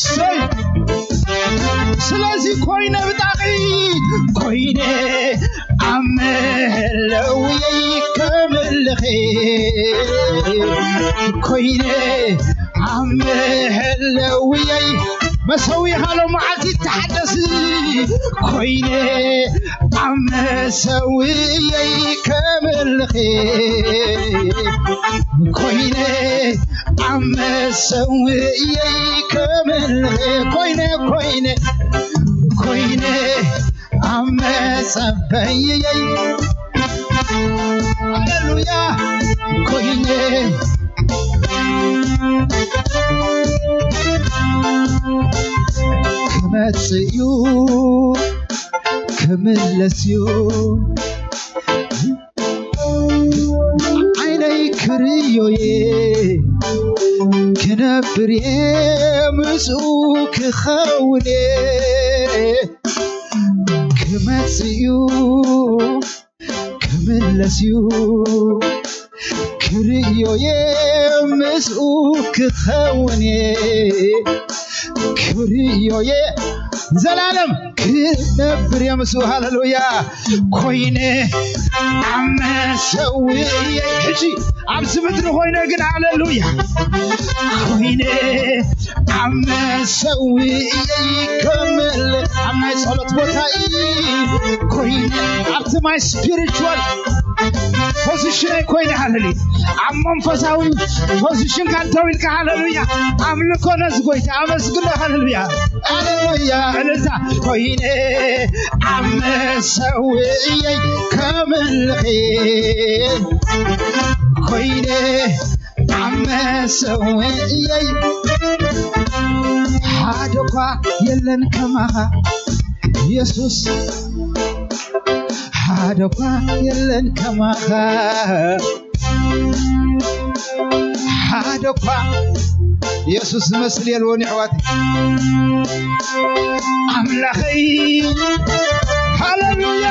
ሰይ ስለዚ ኮይነ ብጣቂ ኮይነ ኣብ መለውየይ ከምልኺ ኮይነ ኣብ መለውየይ መሰዊኻ ሎመዓልቲ ተሓደስ ኮይነ ኣብ መሰውየይ ከምልኺ ኮይነ ኣብ መሰውየይ ከምልኺ ኮይነ ኮይነ ኮይነ ኣብ መጸበይየይ ሃሌሉያ ኮይነ ክመጽእ እዩ ክምለስ እዩ ዓይነይ ክርእዮየ ክነብር እየ ምስኡ ክኸውን እየ ክመጽእ እዩ ክምለስ እዩ ክርእዮየ ምስኡ ክኸውን እየ ክርእዮየ ዘላለም ክነብር እየ ምስኡ ሃሌሉያ ኮይነ ኣብ መሰውእየ ሕጂ ኣብዚ ምድሪ ኮይነ ግን ሃሌሉያ ኮይነ ኣብ መሰውእየ ከምል ኣብ ናይ ጸሎት ቦታ ኮይነ ኣብቲ ማይ ስፒሪቹዋል ፖዚሽነይ ኮይነ ሃሌሉያ ኣብ መንፈሳዊ ፖዚሽንካ እንተው ኢልካ ሃሌሉያ ኣምልኮ ነዚ ጎይታ ኣመስግኖ ሃሌሉያ ሃሌሉያ እልልታ ኮይነ ኣብ መሰውእየይ ከምልኺ ኮይነ ኣብ መሰውእየይ ሓደ እኳ የለን ከማኻ ኢየሱስ ሓደ እኳ የለን ከማኻ ሓደ እኳ ኢየሱስ ዝመስል የልቦን ኣሕዋት ኣምላኸይ ሃሌሉያ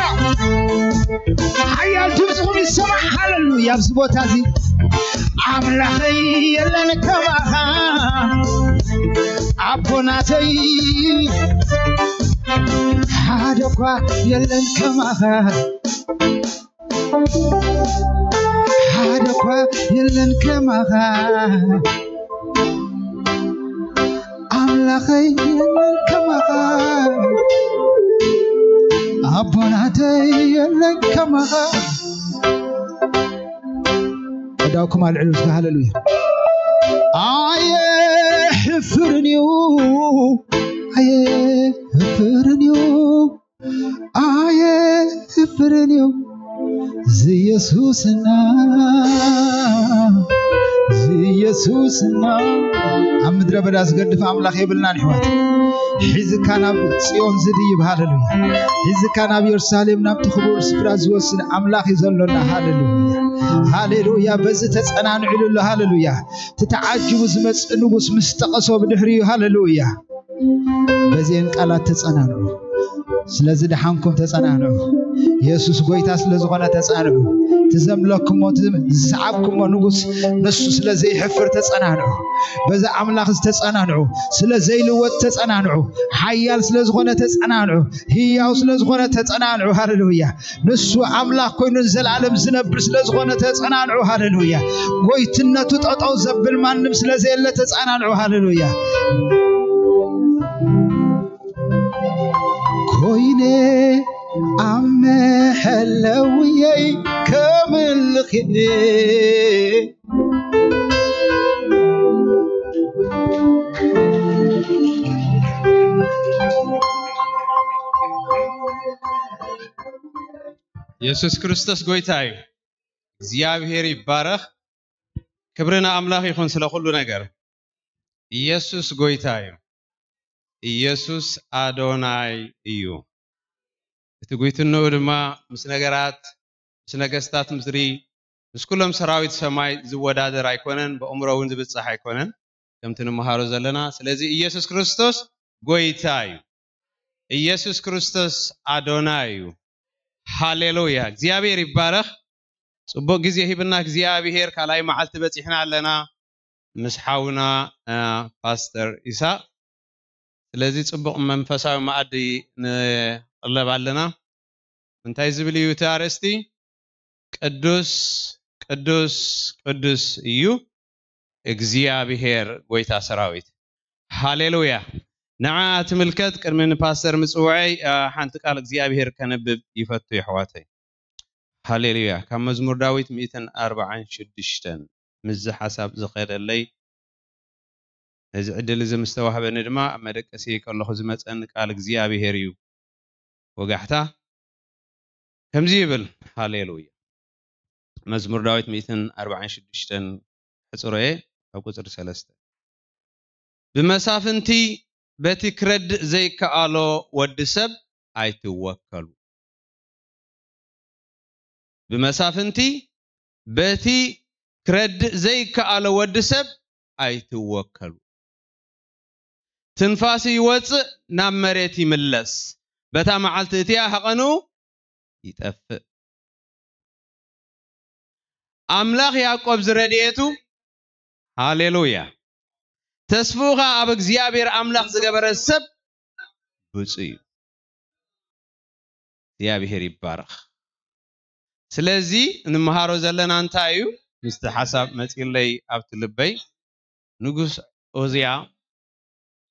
ሓያል ድምፅኹም ይሰማዕ ሃሌሉያ ኣብዚ ቦታ እዚ ኣምላኸይ የለን ከማኻ ኣቦናተይ ሓደ እኳ የለን ከማኻ ሓደ እኳ የለን ከማኻ ኣምላኸይ የለን ከማኻ ኣቦናተይ የለን ከማኻ እዳውኩም ኣልዕሉ እስከ ሃሌሉያ ኣየ ሕፍርን እዩ ኣየ ሕፍርን እዩ ኣየ ሕፍርን እዩ ዝየሱስና ዝየሱስና ኣብ ምድረ በዳ ዝገድፍ ኣምላኽ የብልናን ኣሕዋት ሒዝካ ናብ ጽዮን ዝድይብ ሃሌሉያ ሒዝካ ናብ የሩሳሌም ናብቲ ክቡር ስፍራ ዝወስድ ኣምላኽ እዩ ዘሎና ሃሌሉያ ሃሌሉያ በዚ ተጸናንዕሉ ኣሎ ሃሌሉያ እቲ ተዓጅቡ ዝመጽእ ንጉስ ምስ ጠቐሶ ብድሕሪኡ ሃሌሉያ በዚአን ቃላት ተጸናንዑ ስለዚ ደሓንኩም ተጸናንዑ የሱስ ጎይታ ስለ ዝኾነ ተጸናንዑ እቲ ዘምለክሞ ዝሰዓብክሞ ንጉስ ንሱ ስለ ዘይሕፍር ተጸናንዑ በዚ ኣምላኽ ዝተጸናንዑ ስለ ዘይልወጥ ተጸናንዑ ሓያል ስለ ዝኾነ ተጸናንዑ ህያው ስለ ዝኾነ ተጸናንዑ ሃሌሉያ ንሱ ኣምላኽ ኮይኑ ንዘለኣለም ዝነብር ስለ ዝኾነ ተጸናንዑ ሃሌሉያ ጎይትነቱ ጠጠው ዘብል ማንም ስለ ዘየለ ተጸናንዑ ሃሌሉያ ለውየይ ከምልኽኒ። የሱስ ክርስቶስ ጎይታ እዩ። እግዚኣብሔር ይባረኽ። ክብሪ ንኣምላኽ ይኹን ስለ ኩሉ ነገር። ኢየሱስ ጎይታ እዩ። ኢየሱስ ኣዶናይ እዩ። እቲ ጉይትንኡ ድማ ምስ ነገራት፣ ምስ ነገስታት ምድሪ፣ ምስ ኩሎም ሰራዊት ሰማይ ዝወዳደር ኣይኮነን፣ ብኣእምሮ እውን ዝብጻሕ ኣይኮነን፣ ከምቲ ንምሃሮ ዘለና። ስለዚ ኢየሱስ ክርስቶስ ጎይታ እዩ። ኢየሱስ ክርስቶስ ኣዶናይ እዩ። ሃሌሉያ! እግዚኣብሔር ይባረኽ። ጽቡቕ ግዜ ሂብና እግዚኣብሔር ካልኣይ መዓልቲ በጺሕና ኣለና ምስ ሓውና ፓስተር ኢሳቕ። ስለዚ ጽቡቕ መንፈሳዊ መኣዲ ንቕለብ ኣለና። እንታይ ዝብል እዩ እቲ ኣርእስቲ? ቅዱስ ቅዱስ ቅዱስ እዩ እግዚኣብሔር ጎይታ ሰራዊት። ሃሌሉያ። ንዓ ትምልከት። ቅድሚ ንፓስተር ምጽውዐይ ሓንቲ ቃል እግዚኣብሔር ከንብብ ይፈቱ የሕዋተይ። ሃሌሉያ። ካብ መዝሙር ዳዊት ሚእትን ኣርባዓን ሽዱሽተን ምስዚ ሓሳብ ዝኸደለይ ነዚ ዕድል እዚ ምስ ተዋህበኒ ድማ ኣብ መደቀሲ ከለኹ ዝመፀኒ ቃል እግዚኣብሔር እዩ። ወጋሕታ ከምዚ ይብል። ሃሌሉያ። መዝሙር ዳዊት ሚእትን ኣርባዓን ሽዱሽተን ሕፅሮየ ካብ ቁፅሪ ሰለስተ። ብመሳፍንቲ በቲ ክረድእ ዘይከኣሎ ወዲ ሰብ ኣይትወከሉ። ብመሳፍንቲ በቲ ክረድእ ዘይከኣሎ ወዲ ሰብ ኣይትወከሉ። ትንፋሱ ይወፅእ ናብ መሬት ይምለስ፣ በታ መዓልቲ እቲኣ ሃቐኑ ይጠፍእ። ኣምላኽ ያዕቆብ ዝረድኤቱ፣ ሃሌሉያ፣ ተስፍኡ ኸኣ ኣብ እግዚኣብሔር ኣምላኽ ዝገበረ ሰብ ብፁዕ እዩ። እግዚኣብሔር ይባረኽ። ስለዚ እንመሃሮ ዘለና እንታይ እዩ? ምስቲ ሓሳብ መጺለይ ኣብቲ ልበይ፣ ንጉስ ኦዝያ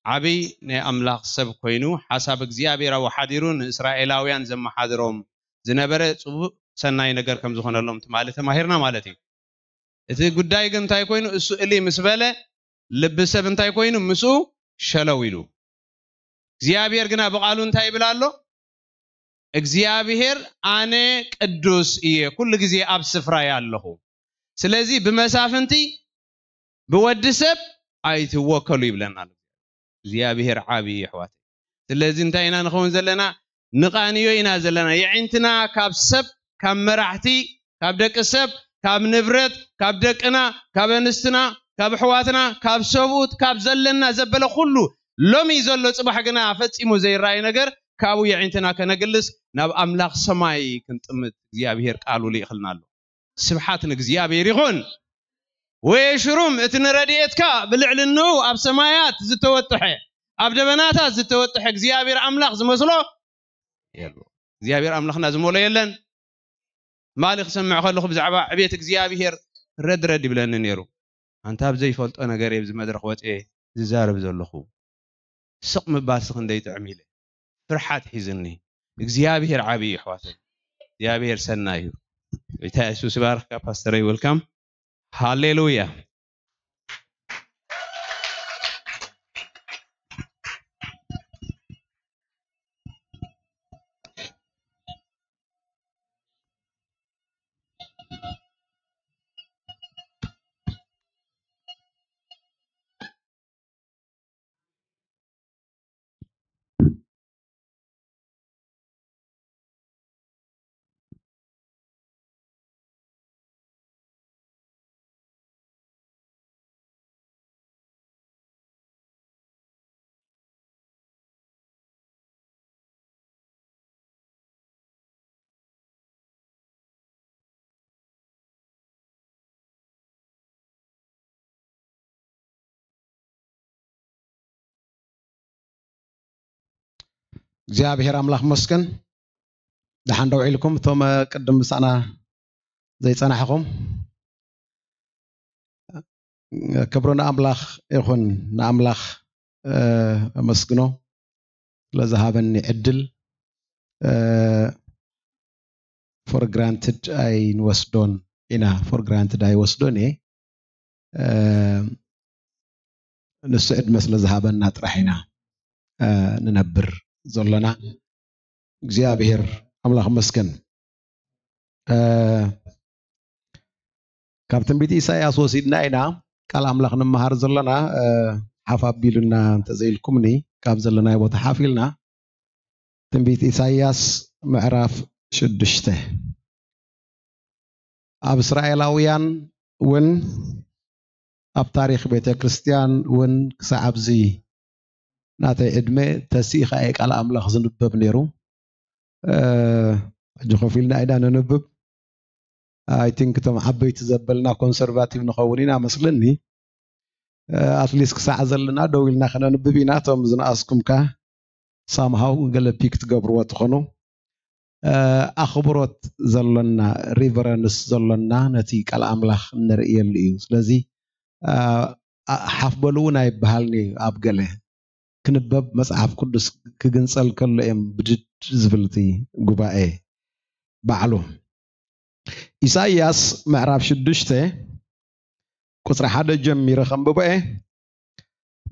ዓብይ ናይ ኣምላኽ ሰብ ኮይኑ ሓሳብ እግዚኣብሔር ኣወሓዲሩ ንእስራኤላውያን ዘመሓድሮም ዝነበረ ጽቡቕ ሰናይ ነገር ከም ዝኾነሎም ትማሊ ተማሂርና ማለት እዩ። እቲ ጉዳይ ግን እንታይ ኮይኑ? እሱ እሊ ምስ በለ ልቢ ሰብ እንታይ ኮይኑ? ምስኡ ሸለው ኢሉ። እግዚኣብሔር ግና ብቓሉ እንታይ ይብል ኣሎ? እግዚኣብሔር ኣነ ቅዱስ እየ፣ ኩሉ ግዜ ኣብ ስፍራይ ኣለኹ። ስለዚ ብመሳፍንቲ ብወዲ ሰብ ኣይትወከሉ ይብለና ኣሎ። እግዚኣብሔር ዓብዪ እዩ ኣሕዋት። ስለዚ እንታይ ኢና ንኸውን ዘለና? ንቓንዮ ኢና ዘለና። የዒንትና ካብ ሰብ፣ ካብ መራሕቲ፣ ካብ ደቂ ሰብ፣ ካብ ንብረት፣ ካብ ደቅና፣ ካብ ኣንስትና፣ ካብ ኣሕዋትና፣ ካብ ሰብኡት፣ ካብ ዘለና ዘበለ ኩሉ ሎሚ ዘሎ ጽባሕ ግና ፈጺሙ ዘይረኣይ ነገር ካብኡ የዒንትና ከነግልስ ናብ ኣምላኽ ሰማይ ክንጥምት እግዚኣብሔር ቃሉ ልኢኽልና ኣሎ። ስብሓት ንእግዚኣብሔር ይኹን። ወየሽሩም እቲ ንረድኤትካ ብልዕሊ እንኡ ኣብ ሰማያት ዝተወጥሐ ኣብ ደበናታት ዝተወጥሐ እግዚኣብሔር ኣምላኽ ዝመስሎ የሉ። እግዚኣብሔር ኣምላኽና ዝመሎ የለን። ማሊ ክሰምዕ ከለኹ ብዛዕባ ዕቤት እግዚኣብሔር ረድረድ ይብለኒ ነይሩ። ኣንታ ኣብ ዘይፈልጦ ነገር እየ ኣብዚ መድረኽ ወፅየ ዝዛረብ ዘለኹ። ስቕ ምባል ስኽ እንደይጥዕም ኢለ ፍርሓት ሒዝኒ። እግዚኣብሔር ዓብዪ እዩ ኣሕዋተይ። እግዚኣብሔር ሰናይ እዩ። ጎይታ የሱስ ይባርኽካ ፓስተረይ። ወልካም። ሃሌሉያ። እግዚኣብሔር ኣምላኽ መስገን። ደሓን ደው ኢልኩም እቶም ቅድም ምሳና ዘይጸናሕኹም ክብሪ ንኣምላኽ ይኹን። ንኣምላኽ ኣመስግኖ ስለዝሃበኒ ዕድል። for granted ኣይንወስዶን ኢና። For granted ኣይወስዶን እየ። ንሱ ዕድመ ስለ ዝሃበና ጥራሕ ኢና ንነብር ዘሎና። እግዚኣብሔር ኣምላኽ መስገን። ካብ ትንቢት ኢሳያስ ወሲድና ኢና ቃል ኣምላኽ ንመሃር ዘለና። ሓፍ ኣቢሉና እንተዘይልኩምኒ ካብ ዘለናይ ቦታ ሓፍ ኢልና ትንቢት ኢሳያስ ምዕራፍ ሽዱሽተ። ኣብ እስራኤላውያን እውን ኣብ ታሪኽ ቤተ ክርስቲያን እውን ክሳዕ ኣብዚ ናተይ ዕድመ ተሲኢኻ እየ ቃል ኣምላኽ ዝንበብ ነይሩ። ሕጂ ኮፍ ኢልና ኢና ነንብብ። I think እቶም ዓበይቲ ዘበልና ኮንሰርቫቲቭ ንኸውን ኢና መስለኒ። ኣትሊስት ክሳዕ ዘለና ደው ኢልና ከነንብብ ኢና። እቶም ዝነኣስኩም ከ ሳምሃው ገለ ፒክ ትገብርዎ ትኾኑ። ኣኽብሮት ዘሎና፣ ሪቨረንስ ዘሎና ነቲ ቃል ኣምላኽ እንርእየሉ እዩ። ስለዚ ሓፍ በሉ እውን ኣይበሃልን እዩ። ኣብ ገለ ክንበብ መጽሓፍ ቅዱስ ክግንጸል ከሎ እዮም ብድድ ዝብል እቲ ጉባኤ ባዕሉ። ኢሳይያስ ምዕራፍ ሽዱሽተ ቁጽሪ ሓደ ጀሚረ ከንብቦ እየ።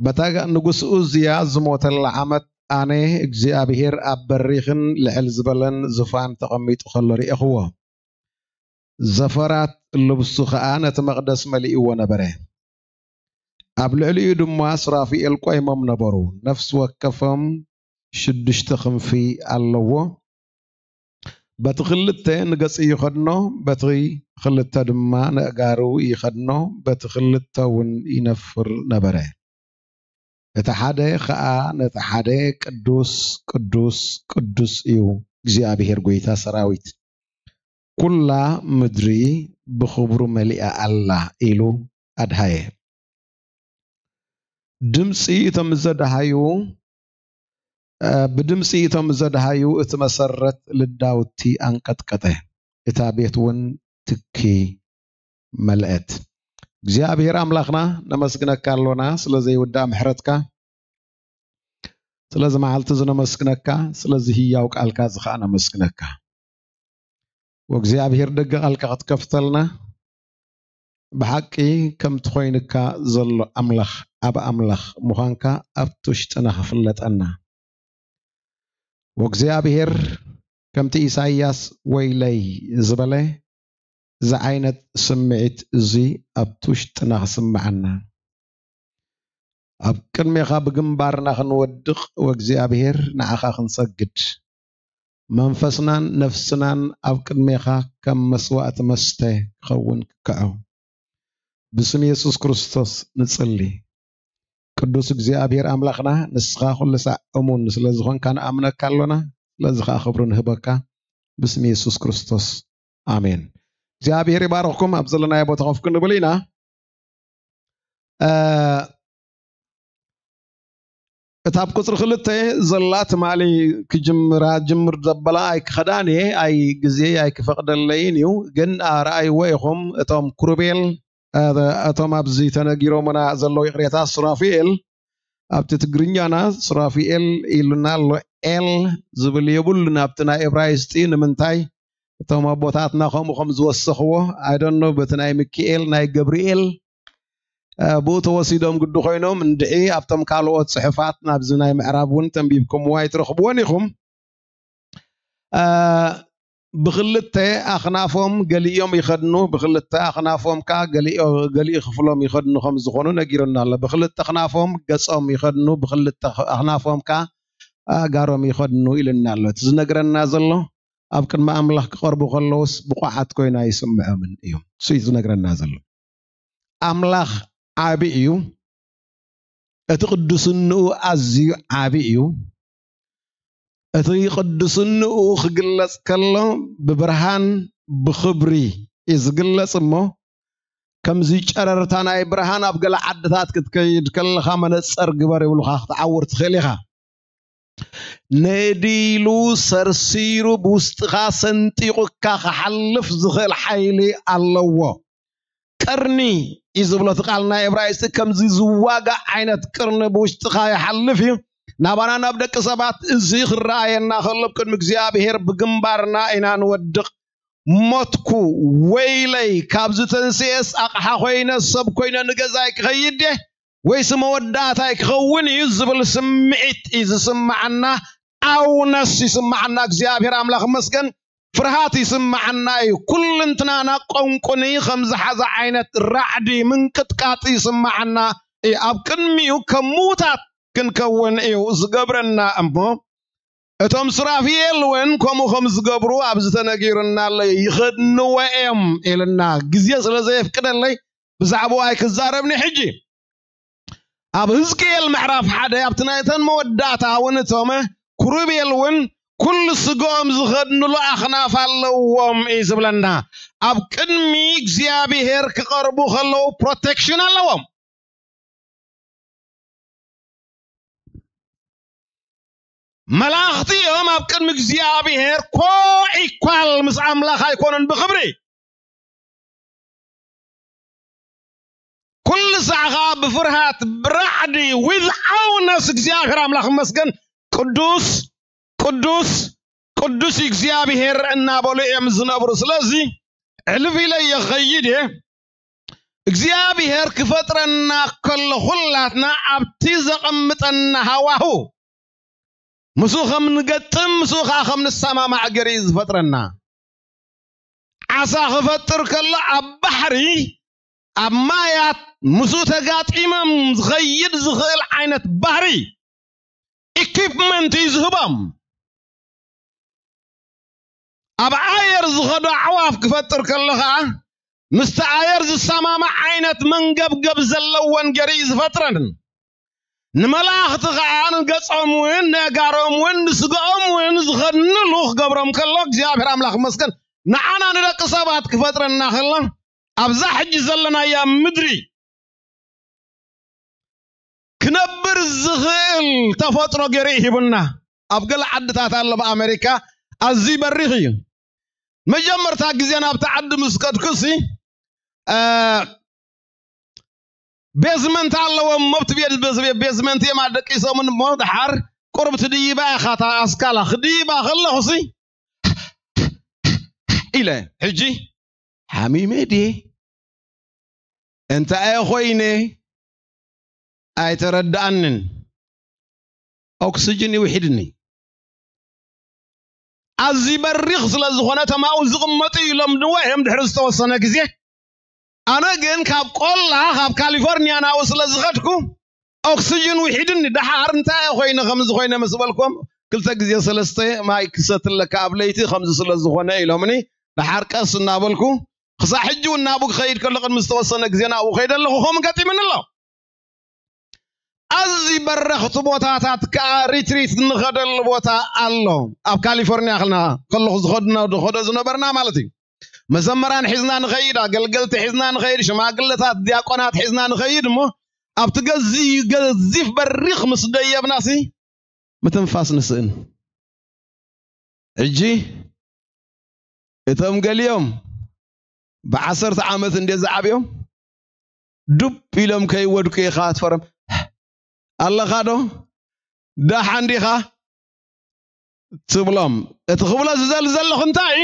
በታ ንጉስ ኡዝያ ዝሞተላ ዓመት ኣነ እግዚኣብሔር ኣብ በሪኽን ልዕል ዝበለን ዙፋን ተቐሚጡ ከሎ ርኤኽዎ። ዘፈራት ልብሱ ኸኣ ነቲ መቕደስ መሊእዎ ነበረ። ኣብ ልዕሊኡ ድማ ሱራፊኤል ቆይሞም ነበሩ። ነፍሲ ወከፎም ሽዱሽተ ክንፊ ኣለዎ። በቲ ክልተ ንገጹ ይኸድኖ፣ በቲ ክልተ ድማ ንእጋሩ ይኸድኖ፣ በቲ ክልተ እውን ይነፍር ነበረ። እቲ ሓደ ኸኣ ነቲ ሓደ ቅዱስ ቅዱስ ቅዱስ እዩ እግዚኣብሔር ጐይታ ሰራዊት፣ ኵላ ምድሪ ብኽብሩ መሊኣ ኣላ ኢሉ ኣድሃየ። ድምፂ እቶም ዘድሃዩ ብድምፂ እቶም ዘድሃዩ እቲ መሰረት ልዳውቲ ኣንቀጥቀጠ፣ እታ ቤት እውን ትኪ መልአት። እግዚኣብሔር ኣምላኽና ነመስግነካ ኣሎና ስለ ዘይውዳእ ምሕረትካ፣ ስለዚ መዓልቲ እዚ ነመስግነካ፣ ስለዚ ህያው ቃልካ እዚ ኸዓ ነመስግነካ። ወእግዚኣብሔር ደገ ቃልካ ክትከፍተልና ብሓቂ ከምቲ ኮይንካ ዘሎ ኣምላኽ ኣብ ኣምላኽ ምዃንካ ኣብቲ ውሽጥና ክፍለጠና። ወእግዚኣብሔር ከምቲ ኢሳይያስ ወይለይ ዝበለ እዚ ዓይነት ስምዒት እዚ ኣብቲ ውሽጥና ክስምዓና ኣብ ቅድሜኻ ብግንባርና ክንወድቕ ወእግዚኣብሔር ንዓኻ ክንሰግድ መንፈስናን ነፍስናን ኣብ ቅድሜኻ ከም መስዋእቲ መስተ ክኸውን ክክዖ ብስም የሱስ ክርስቶስ ንጽሊ። ቅዱስ እግዚኣብሔር ኣምላኽና ንስኻ ኩሉ ሳዕ እሙን ስለ ዝኾንካ ንኣምነካ ኣሎና። ስለዚ ኸዓ ክብሪ ንህበካ ብስም የሱስ ክርስቶስ ኣሜን። እግዚኣብሔር ይባርኽኩም። ኣብ ዘለናዮ ቦታ ኮፍ ክንብል ኢና። እታ ኣብ ቁፅሪ ክልተ ዘላ ትማሊ ክጅምራ ጅምር ዘበላ ኣይክኸዳን እየ። ኣይ ግዜ ኣይክፈቅደለይን እዩ። ግን ኣረኣይዎ ኢኹም እቶም ክሩቤል እቶም ኣብዚ ተነጊሮምና ዘለዉ ይቕሬታ ሱራፊኤል ኣብቲ ትግርኛና ሱራፊኤል ኢሉና ኣሎ። ኤል ዝብል የብሉን ኣብቲ ናይ እብራይስጢ። ንምንታይ እቶም ኣቦታትና ከምኡ ከም ዝወሰኽዎ ኣይደኖ በቲ ናይ ሚኪኤል ናይ ገብርኤል ብኡ ተወሲዶም ግዲ ኮይኖም እንድዒ ኣብቶም ካልኦት ጽሑፋት ናብዚ ናይ ምዕራብ እውን ተንቢብኩምዎ ኣይትረኽብዎን ኢኹም። ብክልተ ኣኽናፎም ገሊኦም ይኸድኑ፣ ብክልተ ኣኽናፎም ከኣ ገሊኡ ክፍሎም ይኸድኑ ከም ዝኾኑ ነጊሩና ኣሎ። ብክልተ ኣኽናፎም ገጾም ይኸድኑ፣ ብክልተ ኣኽናፎም ከኣ ኣእጋሮም ይኸድኑ ኢሉና ኣሎ። እቲ ዝነግረና ዘሎ ኣብ ቅድሚ ኣምላኽ ክቐርቡ ከለውስ ብቑዓት ኮይኑ ኣይስምዖምን እዩ። እሱ እዩ ዝነግረና ዘሎ። ኣምላኽ ዓቢ እዩ። እቲ ቅዱስንኡ ኣዝዩ ዓቢ እዩ። እቲ ቅዱስንኡ ክግለጽ ከሎ ብብርሃን ብኽብሪ እዩ ዝግለጽ እሞ ከምዚ ጨረርታ ናይ ብርሃን ኣብ ገለ ዓድታት ክትከይድ ከለኻ መነጸር ግበር ይብሉኻ ክትዓውር ትኽእል ኢኻ። ነዲሉ ሰርሲሩ ብውስጥኻ ሰንጢቑካ ክሓልፍ ዝኽእል ሓይሊ ኣለዎ። ቀርኒ እዩ ዝብሎ እቲ ቃል ናይ እብራይስጢ ከምዚ ዝዋጋእ ዓይነት ቅርኒ ብውሽጥኻ ይሓልፍ እዩ። ናባና ናብ ደቂ ሰባት እዚ ክረኣየና ከሎ ቅድሚ እግዚኣብሔር ብግንባርና ኢና ንወድቕ። ሞትኩ፣ ወይለይ፣ ካብዚ ተንስኤስ ኣቕሓ ኮይነ ሰብ ኮይነ ንገዛይ ክኸይድ ድየ? ወይስ መወዳእታይ ክኸውን እዩ ዝብል ስምዒት እዩ ዝስምዓና። ኣውነስ ይስምዓና። እግዚኣብሔር ኣምላኽ ይመስገን። ፍርሃት ይስምዓና እዩ። ኩልንትናና ቆንቁኒ ከም ዝሓዘ ዓይነት ራዕዲ ምንቅጥቃጥ ይስምዓና እዩ። ኣብ ቅድሚኡ ከም ምዉታት ክንከውን እዩ ዝገብረና እሞ፣ እቶም ሱራፊኤል እውን ከምኡ ከም ዝገብሩ ኣብዚ ተነጊሩና ኣሎ። ይኸድንዎ እዮም ኢልና ግዜ ስለ ዘየፍቅደለይ ብዛዕባኡ ኣይክዛረብኒ። ሕጂ ኣብ ህዝቅኤል ምዕራፍ ሓደ ኣብቲ ናይተን መወዳእታ እውን እቶም ኩሩቤል እውን ኩሉ ስግኦም ዝኸድንሉ ኣኽናፍ ኣለዎም እዩ ዝብለና። ኣብ ቅድሚ እግዚኣብሔር ክቐርቡ ከለዉ ፕሮቴክሽን ኣለዎም። መላእኽቲ እዮም ኣብ ቅድሚ እግዚኣብሔር ኮ ኢኳል ምስ ኣምላኽ ኣይኮኑን ብኽብሪ። ኩሉ ሳዕ ኸዓ ብፍርሃት ብራዕዲ with ኣውነስ እግዚኣብሔር ኣምላኽ ይመስገን። ቅዱስ ቅዱስ ቅዱስ እግዚኣብሔር እናበሉ እዮም ዝነብሩ። ስለዚ ዕልፍ ኢለ እየ ክኸይድ እየ። እግዚኣብሔር ክፈጥረና ከሎ ኩላትና ኣብቲ ዘቐምጠና ሃዋሁ ምስኡ ከም ንገጥም ምስኡ ከዓ ከም ንሰማማዕ ገይሩ እዩ ዝፈጥረና። ዓሳ ክፈጥር ከሎ ኣብ ባሕሪ ኣብ ማያት ምስኡ ተጋጢሞም ዝኸይድ ዝኽእል ዓይነት ባህሪ ኢኩፕመንት እዩ ዝህቦም። ኣብ ኣየር ዝኸዱ ኣዕዋፍ ክፈጥር ከሎ ከዓ ምስቲ ኣየር ዝሰማማዕ ዓይነት መንገብገብ ዘለወን ገይሩ እዩ ዝፈጥረን። ንመላእኽቲ ከዓ ንገጾም እውን ንእጋሮም እውን ንስጋኦም እውን ዝኸድንሉ ክገብሮም ከሎ እግዚኣብሔር ኣምላኽ ይመስገን። ንዓና ንደቂ ሰባት ክፈጥረና ከሎ ኣብዛ ሕጂ ዘለናያ ምድሪ ክነብር ዝኽእል ተፈጥሮ ገይሩ ሂቡና። ኣብ ገለ ዓድታት ኣሎ ኣብ ኣሜሪካ ኣዝዩ በሪኽ እዩ። መጀመርታ ግዜ ናብቲ ዓዲ ምስ ከድኩሲ ቤዝመንት ኣለዎም። መብት ቤዝመንት እዮም ኣደቂሶምን እሞ ድሓር ቁርብ ትድይባ ኢኻ እታ ኣስካላ ክድይባ ከለኹሲ ኢለ ሕጂ ሓሚመ ድየ እንታይ ኮይነ ኣይተረዳኣንን። ኦክስጅን ይውሒድኒ። ኣዝዩ በሪኽ ስለ ዝኾነ ተማኡ ዝቕመጡ ኢሎም ድወ እዮም ድሕሪ ዝተወሰነ ግዜ። ኣነ ግን ካብ ቆላ ካብ ካሊፎርኒያ ናብኡ ስለ ዝኸድኩ ኦክስጅን ውሒድኒ። ደሓር እንታይ ኮይነ ከምዚ ኮይነ ምስ በልኮም ክልተ ግዜ ሰለስተ ማይ ክሰትለካ ኣብ ለይቲ ከምዚ ስለ ዝኾነ ኢሎምኒ። ደሓር ቀስ እናበልኩ ክሳብ ሕጂ እውን ናብኡ ክኸይድ ከሎ ቅድሚ ዝተወሰነ ግዜ ናብኡ ከይደ ኣለኹ ከምኡ ገጢምኒ ኣሎ። ኣዝዩ በረኽቲ ቦታታት ከዓ ሪትሪት ንኸደሉ ቦታ ኣሎ። ኣብ ካሊፎርኒያ ከለና ከለኹ ዝኸድና ዝኸዶ ዝነበርና ማለት እዩ። መዘመራን ሒዝና ንኸይድ፣ ኣገልገልቲ ሒዝና ንኸይድ፣ ሽማግለታት ዲያቆናት ሒዝና ንኸይድ እሞ ኣብቲ ገዚ ገዚፍ በሪኽ ምስ ደየብናሲ ምትንፋስ ንስእን። ሕጂ እቶም ገሊኦም ብዓሰርተ ዓመት እንደ ዝዓብዮም ዱብ ኢሎም ከይወድቁ ኢኻ ትፈርም ኣለኻ ዶ? ደሓን ዲኻ ትብሎም። እቲ ክብሎ ዝዘል ዘለኹ እንታይ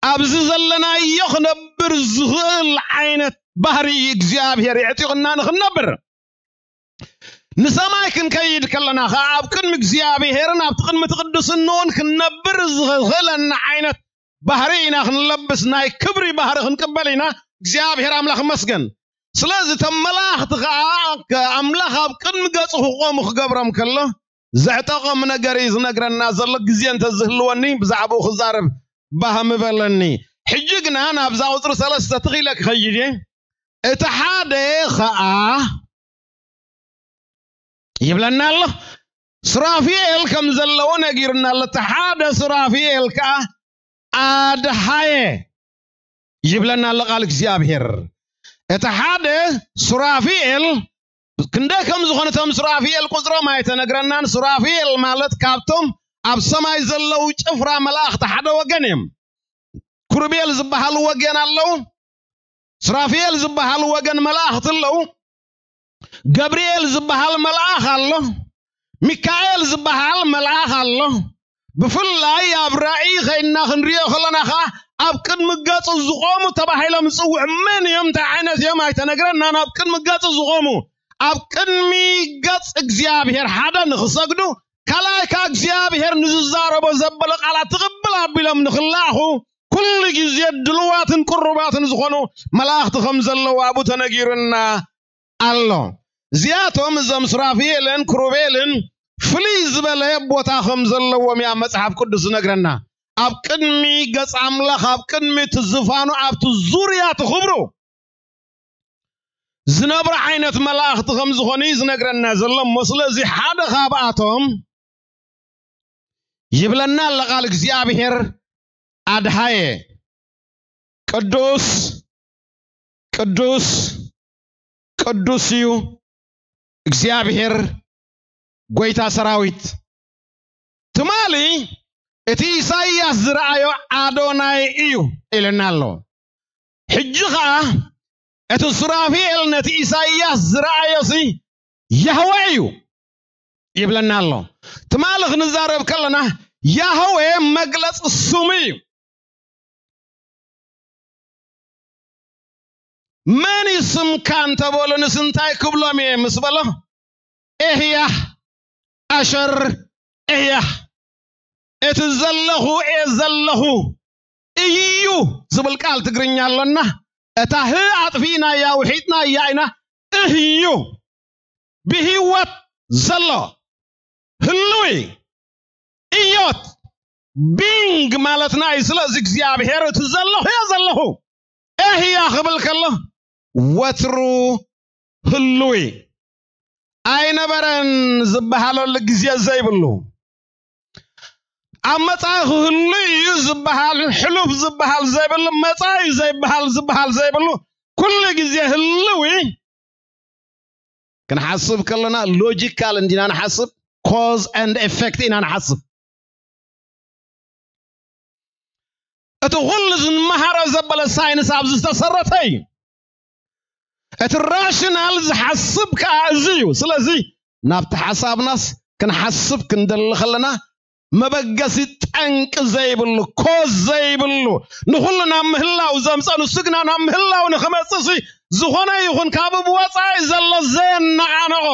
ኣብዚ ዘለናዮ ክነብር ዝኽእል ዓይነት ባህሪ እግዚኣብሔር የዕጢቑና ንኽንነብር ንሰማይ ክንከይድ ከለና ኸዓ ኣብ ቅድሚ እግዚኣብሔርን ኣብቲ ቅድሚ እቲ ቅዱስንኡን ክንነብር ዝኽእለና ዓይነት ባህሪ ኢና ክንለብስ ናይ ክብሪ ባህሪ ክንቅበል ኢና እግዚኣብሔር ኣምላኽ መስገን ስለዚ እቶም መላእኽቲ ኸዓ ኣምላኽ ኣብ ቅድሚ ገጹ ክቆሙ ክገብሮም ከሎ ዘዕጠቖም ነገር እዩ ዝነግረና ዘሎ ግዜ እንተዝህልወኒ ብዛዕባኡ ክዛረብ ባህ ምበለኒ ሕጂ ግና ናብዛ ቁፅሪ ሰለስተ ትኽኢለ ክኸይድ እየ እቲ ሓደ ኸዓ ይብለና ኣሎ ሱራፊኤል ከም ዘለዎ ነጊሩና ኣሎ እቲ ሓደ ሱራፊኤል ከዓ ኣድሃየ ይብለና ኣሎ ቃል እግዚኣብሔር እቲ ሓደ ሱራፊኤል ክንደይ ከም ዝኾነ እቶም ሱራፊኤል ቁፅሮም ኣይተነግረናን ሱራፊኤል ማለት ካብቶም ኣብ ሰማይ ዘለዉ ጭፍራ መላእኽቲ ሓደ ወገን እዮም ኩርቤል ዝበሃሉ ወገን ኣለዉ ሱራፊኤል ዝበሃሉ ወገን መላእኽቲ ኣለዉ ገብርኤል ዝበሃል መልኣኽ ኣሎ ሚካኤል ዝበሃል መልኣኽ ኣሎ ብፍላይ ኣብ ራእይ ኸይድና ክንሪኦ ከለና ኸዓ ኣብ ቅድሚ ገጹ ዝቖሙ ተባሂሎም ዝጽውዑ መን እዮም፣ እንታይ ዓይነት እዮም ኣይተነግረናን። ኣብ ቅድሚ ገጹ ዝቖሙ፣ ኣብ ቅድሚ ገጽ እግዚኣብሔር ሓደ ንኽሰግዱ፣ ካልኣይ ከዓ እግዚኣብሔር ንዝዛረቦ ዘበለ ቃላት ትቕብል ኣቢሎም ንኽለኣኹ ኩሉ ግዜ ድልዋትን ቅሩባትን ዝኾኑ መላእኽቲ ከም ዘለዉ ኣብኡ ተነጊሩና ኣሎ። እዚኣቶም እዞም ሱራፊኤልን ክሩቤልን ፍልይ ዝበለ ቦታ ከም ዘለዎም እያ መጽሓፍ ቅዱስ ዝነግረና። ኣብ ቅድሚ ገጽ ኣምላኽ፣ ኣብ ቅድሚ እቲ ዝፋኑ፣ ኣብቲ ዙርያ እቲ ክብሩ ዝነብሩ ዓይነት መላእኽቲ ከም ዝኾኑ እዩ ዝነግረና ዘሎ እሞ፣ ስለዚ ሓደ ካብኣቶም ይብለና ኣሎ ቃል እግዚኣብሔር፣ ኣድሃየ፣ ቅዱስ፣ ቅዱስ፣ ቅዱስ እዩ እግዚኣብሔር ጐይታ ሰራዊት። ትማሊ እቲ ኢሳይያስ ዝረኣዮ ኣዶናይ እዩ ኢልና ኣሎ። ሕጂ ኸዓ እቲ ሱራፊኤል ነቲ ኢሳይያስ ዝረኣዮሲ ያህወ እዩ ይብለና ኣሎ። ትማሊ ክንዛረብ ከለና ያህወ መግለጺ ስሙ እዩ። መን እዩ ስምካ እንተበሉንስ እንታይ ክብሎም እየ ምስ በሎ፣ ኤህያህ ኣሸር ኤህያህ፣ እቲ ዘለኹ እየ ዘለኹ እዩ ዝብል ቃል ትግርኛ ኣሎና። እታ ህ ኣጥፊእናያ ውሒጥናያ ኢና። እህ እዩ ብህይወት ዘሎ ህሉይ እዮት ቢንግ ማለትና እዩ። ስለዚ እግዚኣብሔር እቲ ዘለኹ እየ ዘለኹ፣ ኤህያ ክብል ከሎ ወትሩ ህሉይ፣ ኣይነበረን ዝበሃለሉ ግዜ ዘይብሉ፣ ኣብ መጻኢ ክህሉ እዩ ዝበሃል፣ ሕሉፍ ዝበሃል ዘይብሉ፣ መጻኢ ዘይበሃል ዝበሃል ዘይብሉ፣ ኩሉ ግዜ ህልዊ ክንሓስብ ከለና ሎጂካል እንዲና ንሓስብ፣ ኮዝ ኤንድ ኤፌክት ኢና ንሓስብ። እቲ ኩሉ ዝንመሃሮ ዘበለ ሳይንስ ኣብዚ ዝተሰረተ እዩ። እቲ ራሽናል ዝሓስብ ከኣ እዚ እዩ። ስለዚ ናብቲ ሓሳብናስ ክንሓስብ ክንደሊ ከለና መበገሲ ጠንቂ ዘይብሉ፣ ኮዝ ዘይብሉ፣ ንኹሉ ናብ ምህላው ዘምጸ፣ ንሱ ግና ናብ ምህላው ንኽመጽእሲ ዝኾነ ይኹን ካብ ብወጻኢ ዘሎ ዘየነቓነቖ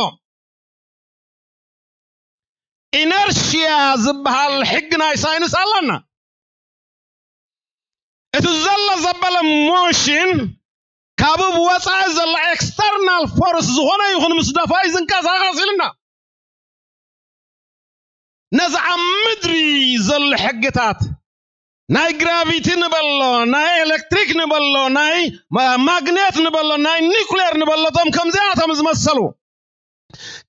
ኢነርሽያ ዝበሃል ሕጊ ናይ ሳይንስ ኣለና። እቲ ዘሎ ዘበለ ሞሽን ካብ ብወጻኢ ዘሎ ኤክስተርናል ፎርስ ዝኾነ ይኹን ምስ ደፋይ ዝንቀሳቐስ ኢልና። ነዚ ኣብ ምድሪ ዘሎ ሕግታት ናይ ግራቪቲ ንበሎ፣ ናይ ኤሌክትሪክ ንበሎ፣ ናይ ማ-፣ ማግኔት ንበሎ፣ ናይ ኒኩሌር ንበሎ፣ እቶም ከምዚኣቶም ዝመሰሉ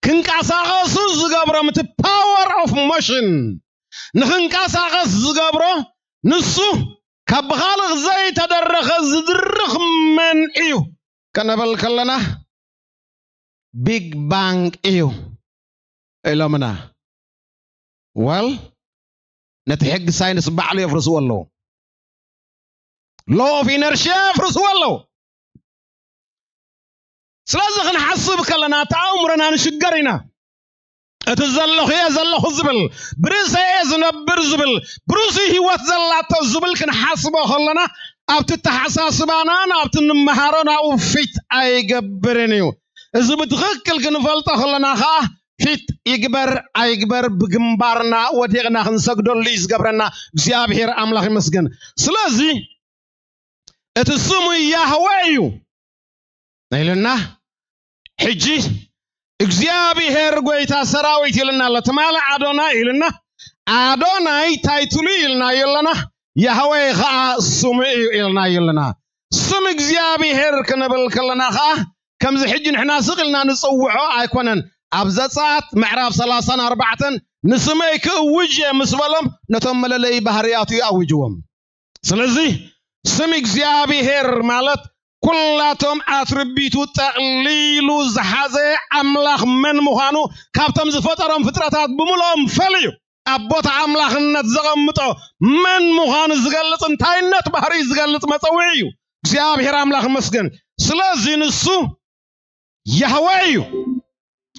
ክንቀሳቐሱ ዝገብሮም እቲ ፓወር ኦፍ ሞሽን ንኽንቀሳቐስ ዝገብሮ ንሱ ካብ ብኻልቕ ዘይተደረኸ ዝድርኽ መን እዩ ከነብል ከለና ቢግ ባንግ እዩ ኢሎምና። ወል ነቲ ሕጊ ሳይንስ ባዕሉ የፍርስዎ ኣለዉ። ሎ ኦፍ ኢነርሽያ የፍርስዎ ኣለዉ። ስለዚ ክንሓስብ ከለና እቲ ኣእምሮና ንሽገር ኢና። እቲ ዘለኹ እየ ዘለኹ ዝብል፣ ብርእሰይ እየ ዝነብር ዝብል፣ ብርእሱ ህይወት ዘላቶ ዝብል ክንሓስቦ ከለና ኣብቲ ኣተሓሳስባናን ኣብቲ እንመሃሮ ናብኡ ፊት ኣይገብርን እዩ። እዚ ብትኽክል ክንፈልጦ ከለና ኸዓ ፊት ይግበር ኣይግበር ብግንባርና ወዲቕና ክንሰግደሉ እዩ ዝገብረና። እግዚኣብሔር ኣምላኽ ይመስገን። ስለዚ እቲ ስሙ ያህወ እዩ ኢልና፣ ሕጂ እግዚኣብሔር ጐይታ ሰራዊት ኢልና ኣሎ። ትማሊ ኣዶናይ ኢልና፣ ኣዶናይ ታይትሉ ኢልና የለና፣ ያህወ ኸዓ ስሙ እዩ ኢልና የለና። ስም እግዚኣብሔር ክንብል ከለና ኸዓ ከምዚ ሕጂ ንሕና ስቕ ኢልና ንጽውዖ ኣይኮነን። ኣብ ዘጸኣት ምዕራፍ ሰላሳን ኣርባዕተን ንስመይ ክእውጅ እየ ምስ በሎም ነቶም መለለዪ ባህርያቱ እዩ ኣዊጅዎም። ስለዚ ስም እግዚኣብሔር ማለት ኩላቶም ኣትርቢቱ ጠቕሊሉ ዝሓዘ ኣምላኽ መን ምዃኑ ካብቶም ዝፈጠሮም ፍጥረታት ብምልኦም ፈልዩ ኣብ ቦታ ኣምላኽነት ዘቐምጦ መን ምዃኑ ዝገልጽ፣ እንታይነት ባህሪ ዝገልጽ መጸውዒ እዩ። እግዚኣብሔር ኣምላኽ ይመስገን። ስለዚ ንሱ ያህወ እዩ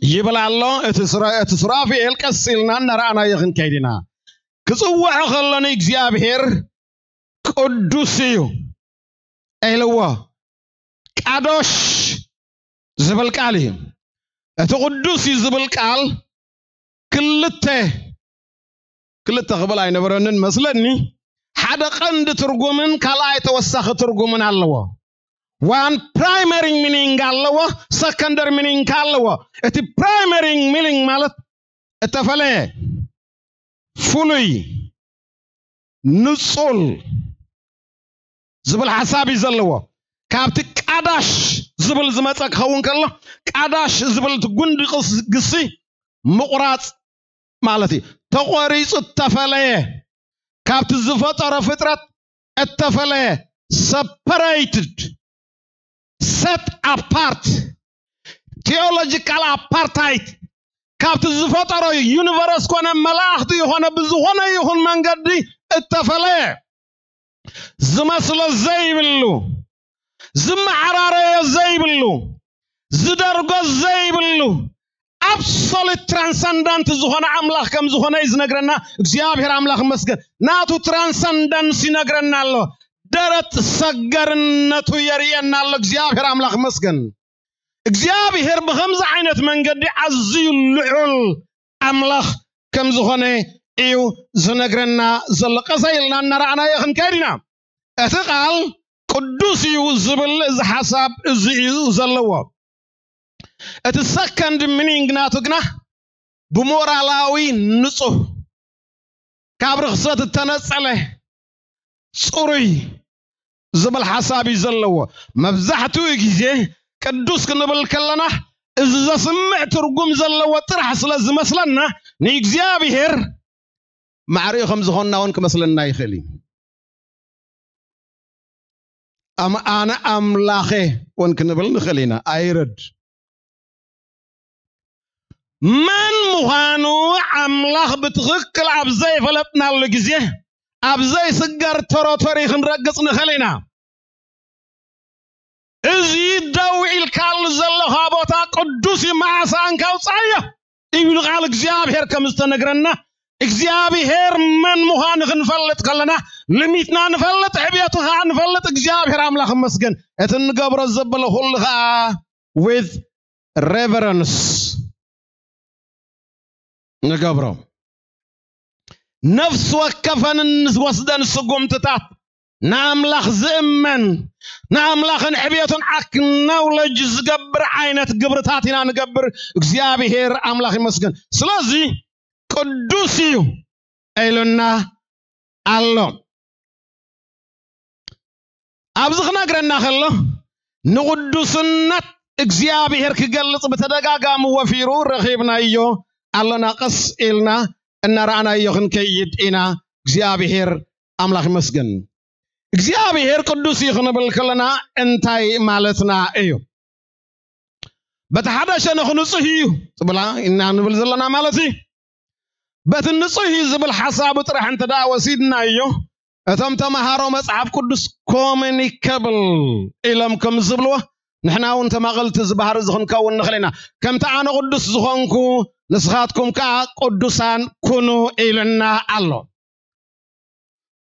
ይብል ኣሎ። እቲ ሱራ-፣ እቲ ሱራፊኤል ቀስ ኢልና እናረኣናዮ ክንከይድ ኢና። ክጽውዖ ከሎ ንእግዚኣብሔር ቅዱስ እዩ ኢልዎ። ቃዶሽ ዝብል ቃል እዩ። እቲ ቅዱስ እዩ ዝብል ቃል ክልተ ክልተ ክብል ኣይነበረንን መስለኒ። ሓደ ቀንዲ ትርጉምን ካልኣይ ተወሳኺ ትርጉምን ኣለዎ። ዋን ፕራይመሪ ሚኒንግ ኣለዎ፣ ሰከንደሪ ሚኒንግ ኣለዎ። እቲ ፕራይመሪ ሚኒንግ ማለት እተፈለየ፣ ፍሉይ፣ ንጹል ዝብል ሓሳብ እዩ ዘለዎ። ካብቲ ቃዳሽ ዝብል ዝመጸ ክኸውን ከሎ፣ ቃዳሽ ዝብል እቲ ጉንዲ ቅስ- ግሲ ምቑራጽ ማለት እዩ። ተቖሪጹ እተፈለየ፣ ካብቲ ዝፈጠሮ ፍጥረት እተፈለየ፣ ሰፐሬትድ፣ ሰት ኣፓርት፣ ቴዎሎጂካል ኣፓርታይት፣ ካብቲ ዝፈጠሮ ዩኒቨርስ ኮነ መላእኽቲ ይኾነ ብዝኾነ ይኹን መንገዲ እተፈለየ፣ ዝመስሎ ዘይብሉ፣ ዝመዓራረዮ ዘይብሉ፣ ዝደርጎ ዘይብሉ፣ ኣብሶሉት ትራንሰንዳንት ዝኾነ ኣምላኽ ከም ዝኾነ እዩ ዝነግረና። እግዚኣብሔር ኣምላኽ ይመስገን። ናቱ ትራንሰንደንስ ይነግረና ኣሎ። ደረት ሰገርነቱ የርእየና ኣሎ። እግዚኣብሔር ኣምላኽ ይመስገን። እግዚኣብሔር ብኸምዚ ዓይነት መንገዲ ኣዝዩ ልዑል ኣምላኽ ከም ዝኾነ እዩ ዝነግረና ዘሎ። ቀሰ ኢልና እናረኣናዮ ክንከይድ ኢና። እቲ ቃል ቅዱስ እዩ ዝብል እዚ ሓሳብ እዚ እዩ ዘለዎ። እቲ ሰከንድ ሚኒንግ ናቱ ግና ብሞራላዊ ንጹህ፣ ካብ ርኽሰት እተነጸለ፣ ጽሩይ ዝብል ሓሳብ እዩ ዘለዎ። መብዛሕትኡ ግዜ ቅዱስ ክንብል ከለና እዚ ዘስምዕ ትርጉም ዘለዎ ጥራሕ ስለ ዝመስለና ንእግዚኣብሔር ማዕሪኡ ከም ዝኾንና እውን ክመስለና ይኽእል እዩ። ኣም- ኣነ ኣምላኸ እውን ክንብል ንኽእል ኢና። ኣይረድ መን ምዃኑ ኣምላኽ ብትኽክል ኣብ ዘይፈለጥናሉ ግዜ ኣብ ዘይስገር ተሮቶሪ ክንረግጽ ንኽእል ኢና። እዚ ደው ኢልካሉ ዘለኻ ቦታ ቅዱስ እዩ፣ መዓሳ እንካውፃዮ ይብል ቃል እግዚኣብሔር ከም ዝተነግረና፣ እግዚኣብሔር መን ምዃኑ ክንፈልጥ ከለና፣ ልሚትና ንፈልጥ፣ ዕብየቱ ከዓ ንፈልጥ። እግዚኣብሔር ኣምላኽ ይመስገን። እቲ እንገብሮ ዘበለ ኩሉ ከዓ with reverence ንገብሮ። ነፍሲ ወከፈን እንወስደን ስጉምትታት ንኣምላኽ ዝእመን፣ ንኣምላኽን ዕብየቱን ኣክናውለጅ ዝገብር ዓይነት ግብርታት ኢና ንገብር። እግዚኣብሔር ኣምላኽ ይመስገን። ስለዚ ቅዱስ እዩ ኢሉና ኣሎ። ኣብዚ ክነግረና ከሎ ንቕዱስነት እግዚኣብሔር ክገልጽ ብተደጋጋሚ ወፊሩ ረኺብናዮ ኣለና። ቀስ ኢልና እናረኣናዮ ክንከይድ ኢና። እግዚኣብሔር ኣምላኽ ይመስገን። እግዚኣብሔር ቅዱስ እዩ ክንብል ከለና እንታይ ማለትና እዩ? በቲ ሓደ ሸነኽ ንጹህ እዩ ትብላ ኢና ንብል ዘለና ማለት እዩ። በቲ ንጹህ እዩ ዝብል ሓሳቡ ጥራሕ እንተ ደኣ ወሲድናዮ፣ እቶም ተምሃሮ መጽሓፍ ቅዱስ ኮሙኒከብል ኢሎም ከም ዝብልዎ፣ ንሕና እውን ተማቐልቲ እዚ ባህሪ እዚ ክንከውን ንኽእል ኢና። ከምቲ ኣነ ቅዱስ ዝኾንኩ፣ ንስኻትኩም ከኣ ቅዱሳን ኩኑ ኢሉና ኣሎ።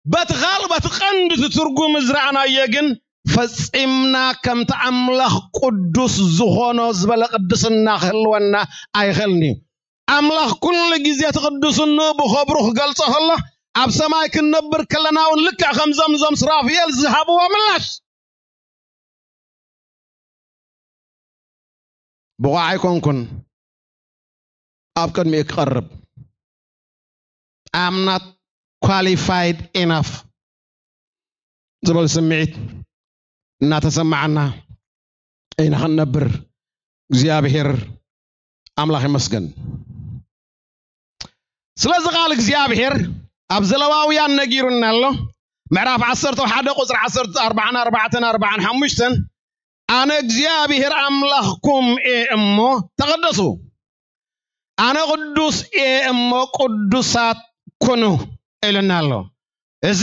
በቲ ኻል-፣ በቲ ቀንዲ እቲ ትርጉም ዝረኣናዮ ግን፣ ፈጺምና ከምቲ ኣምላኽ ቅዱስ ዝኾኖ ዝበለ ቅድስና ክህልወና ኣይኽእልን እዩ። ኣምላኽ ኩሉ ግዜ እቲ ቅዱስንኡ ብኸብሩ ክገልጾ ከሎ፣ ኣብ ሰማይ ክንነብር ከለና እውን ልክዕ ከምዞም እዞም ሱራፊኤል ዝሃብዎ ምላሽ፣ ብቑዕ ኣይኮንኩን ኣብ ቅድሚኡ ክቐርብ፣ I'm not qualified enough ዝብል ስምዒት እናተሰማዓና ኢና ክንነብር። እግዚኣብሔር ኣምላኽ ይመስገን። ስለዚ ቃል እግዚኣብሔር ኣብ ዘለዋውያን ነጊሩና ኣሎ። ምዕራፍ ዓሰርተ ሓደ ቁጽሪ ዓሰርተ ኣርባዕን ኣርባዕተን ኣርባዕን ሓሙሽተን፣ ኣነ እግዚኣብሔር ኣምላኽኩም እየ እሞ ተቐደሱ፣ ኣነ ቅዱስ እየ እሞ ቅዱሳት ኩኑ ኢሉና ኣሎ። እዚ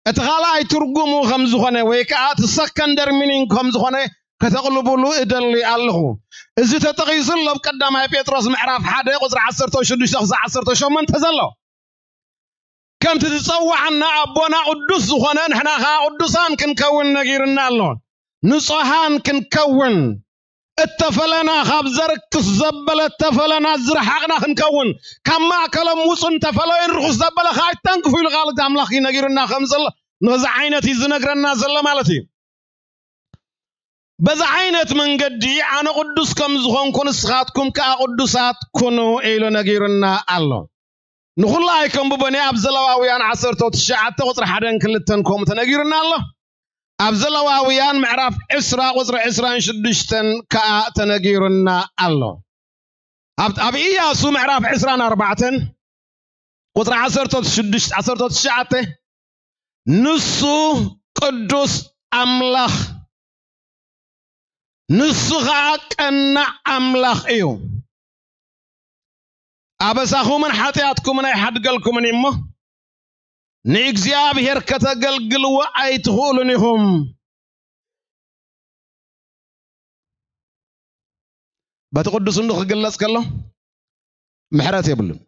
እቲ ካልኣይ ትርጉሙ ከም ዝኾነ ወይ ከዓ እቲ ሰከንደር ሚኒንግ ከም ዝኾነ ከተቕልቡሉ እደሊ ኣለኹ። እዚ ተጠቒሱ ኣሎ ኣብ ቀዳማይ ጴጥሮስ ምዕራፍ ሓደ ቁጽሪ ዓሰርተ ሽዱሽተ ክሳዕ ዓሰርተ ሸሞንተ ዘሎ። ከምቲ ዝጸዋዓና ኣቦና ቅዱስ ዝኾነ፣ ንሕና ኸኣ ቅዱሳን ክንከውን ነጊርና ኣሎ። ንጹሃን ክንከውን፣ እተፈለና፣ ካብ ዘርክስ ዘበለ እተፈለና ዝረሓቕና ክንከውን፣ ካብ ማእከሎም ውጹ፣ እንተፈለዩን ርኹስ ዘበለ ኸኣ ኣይተንክፉ ኢሉ ቃል ኣምላኽ እዩ ነጊሩና ከም ዘሎ፣ ነዚ ዓይነት እዩ ዝነግረና ዘሎ ማለት እዩ። በዚ ዓይነት መንገዲ ኣነ ቅዱስ ከም ዝኾንኩ ንስኻትኩም ከኣ ቅዱሳት ኩኑ ኢሉ ነጊሩና ኣሎ። ንኹሉ ኣይከንብቦን እየ። ኣብ ዘለዋውያን ዓሰርተ ትሽዓተ ቁጽሪ ሓደን ክልተን ከምኡ ተነጊሩና ኣሎ። ኣብ ዘለዋውያን ምዕራፍ ዕስራ ቁጽሪ ዕስራን ሽዱሽተን ከኣ ተነጊሩና ኣሎ። ኣብ፣ ኣብ ኢያሱ ምዕራፍ ዕስራን ኣርባዕተን ቁጽሪ ዓሰርተ ሽዱሽተ፣ ዓሰርተ ትሽዓተ፣ ንሱ ቅዱስ ኣምላኽ፣ ንሱ ኸኣ ቀናእ ኣምላኽ እዩ። ኣበሳኹምን ሓጢኣትኩምን ኣይሓድገልኩምን እዩ እሞ፣ ንእግዚኣብሔር ከተገልግልዎ ኣይትኽእሉን ኢኹም። በቲ ቅዱስ እንዶ ክግለጽ ከሎ፣ ምሕረት የብሉን።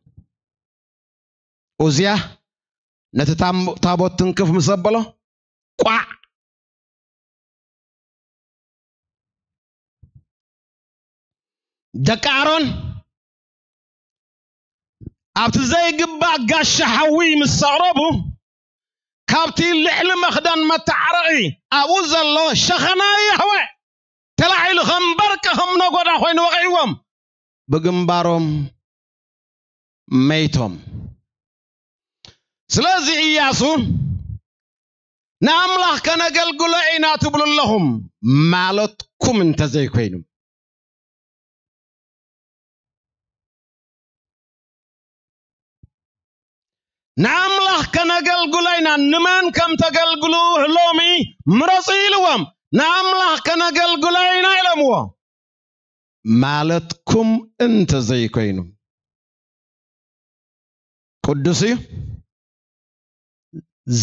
ኡዝያ ነቲ ታም-፣ ታቦት ትንክፍ ምስ ኣበሎ፣ ቋዕ! ደቂ ኣሮን ኣብቲ ዘይግባእ ጋሻ ሓዊ ምስ ኣቕረቡ፣ ካብቲ ልዕሊ መኽደን መተዓረቒ ኣብኡ ዘሎ ሸኸና ያህወ ተላዒሉ ከም በርቂ፣ ከም ነጎዳ ኮይኑ ወቒዕዎም፣ ብግንባሮም መይቶም። ስለዚ ኢያሱ፣ "ንኣምላኽ ከነገልግሎ ኢና ትብሉ ኣለኹም" ማለትኩም እንተዘይኮይኑ፣ "ንኣምላኽ ከነገልግሎ ኢና፣ ንመን ከም ተገልግሉ ሎሚ ምረጹ" ኢልዎም። "ንኣምላኽ ከነገልግሎ ኢና" ኢሎምዎ ማለትኩም እንተዘይኮይኑ፣ ቅዱስ እዩ።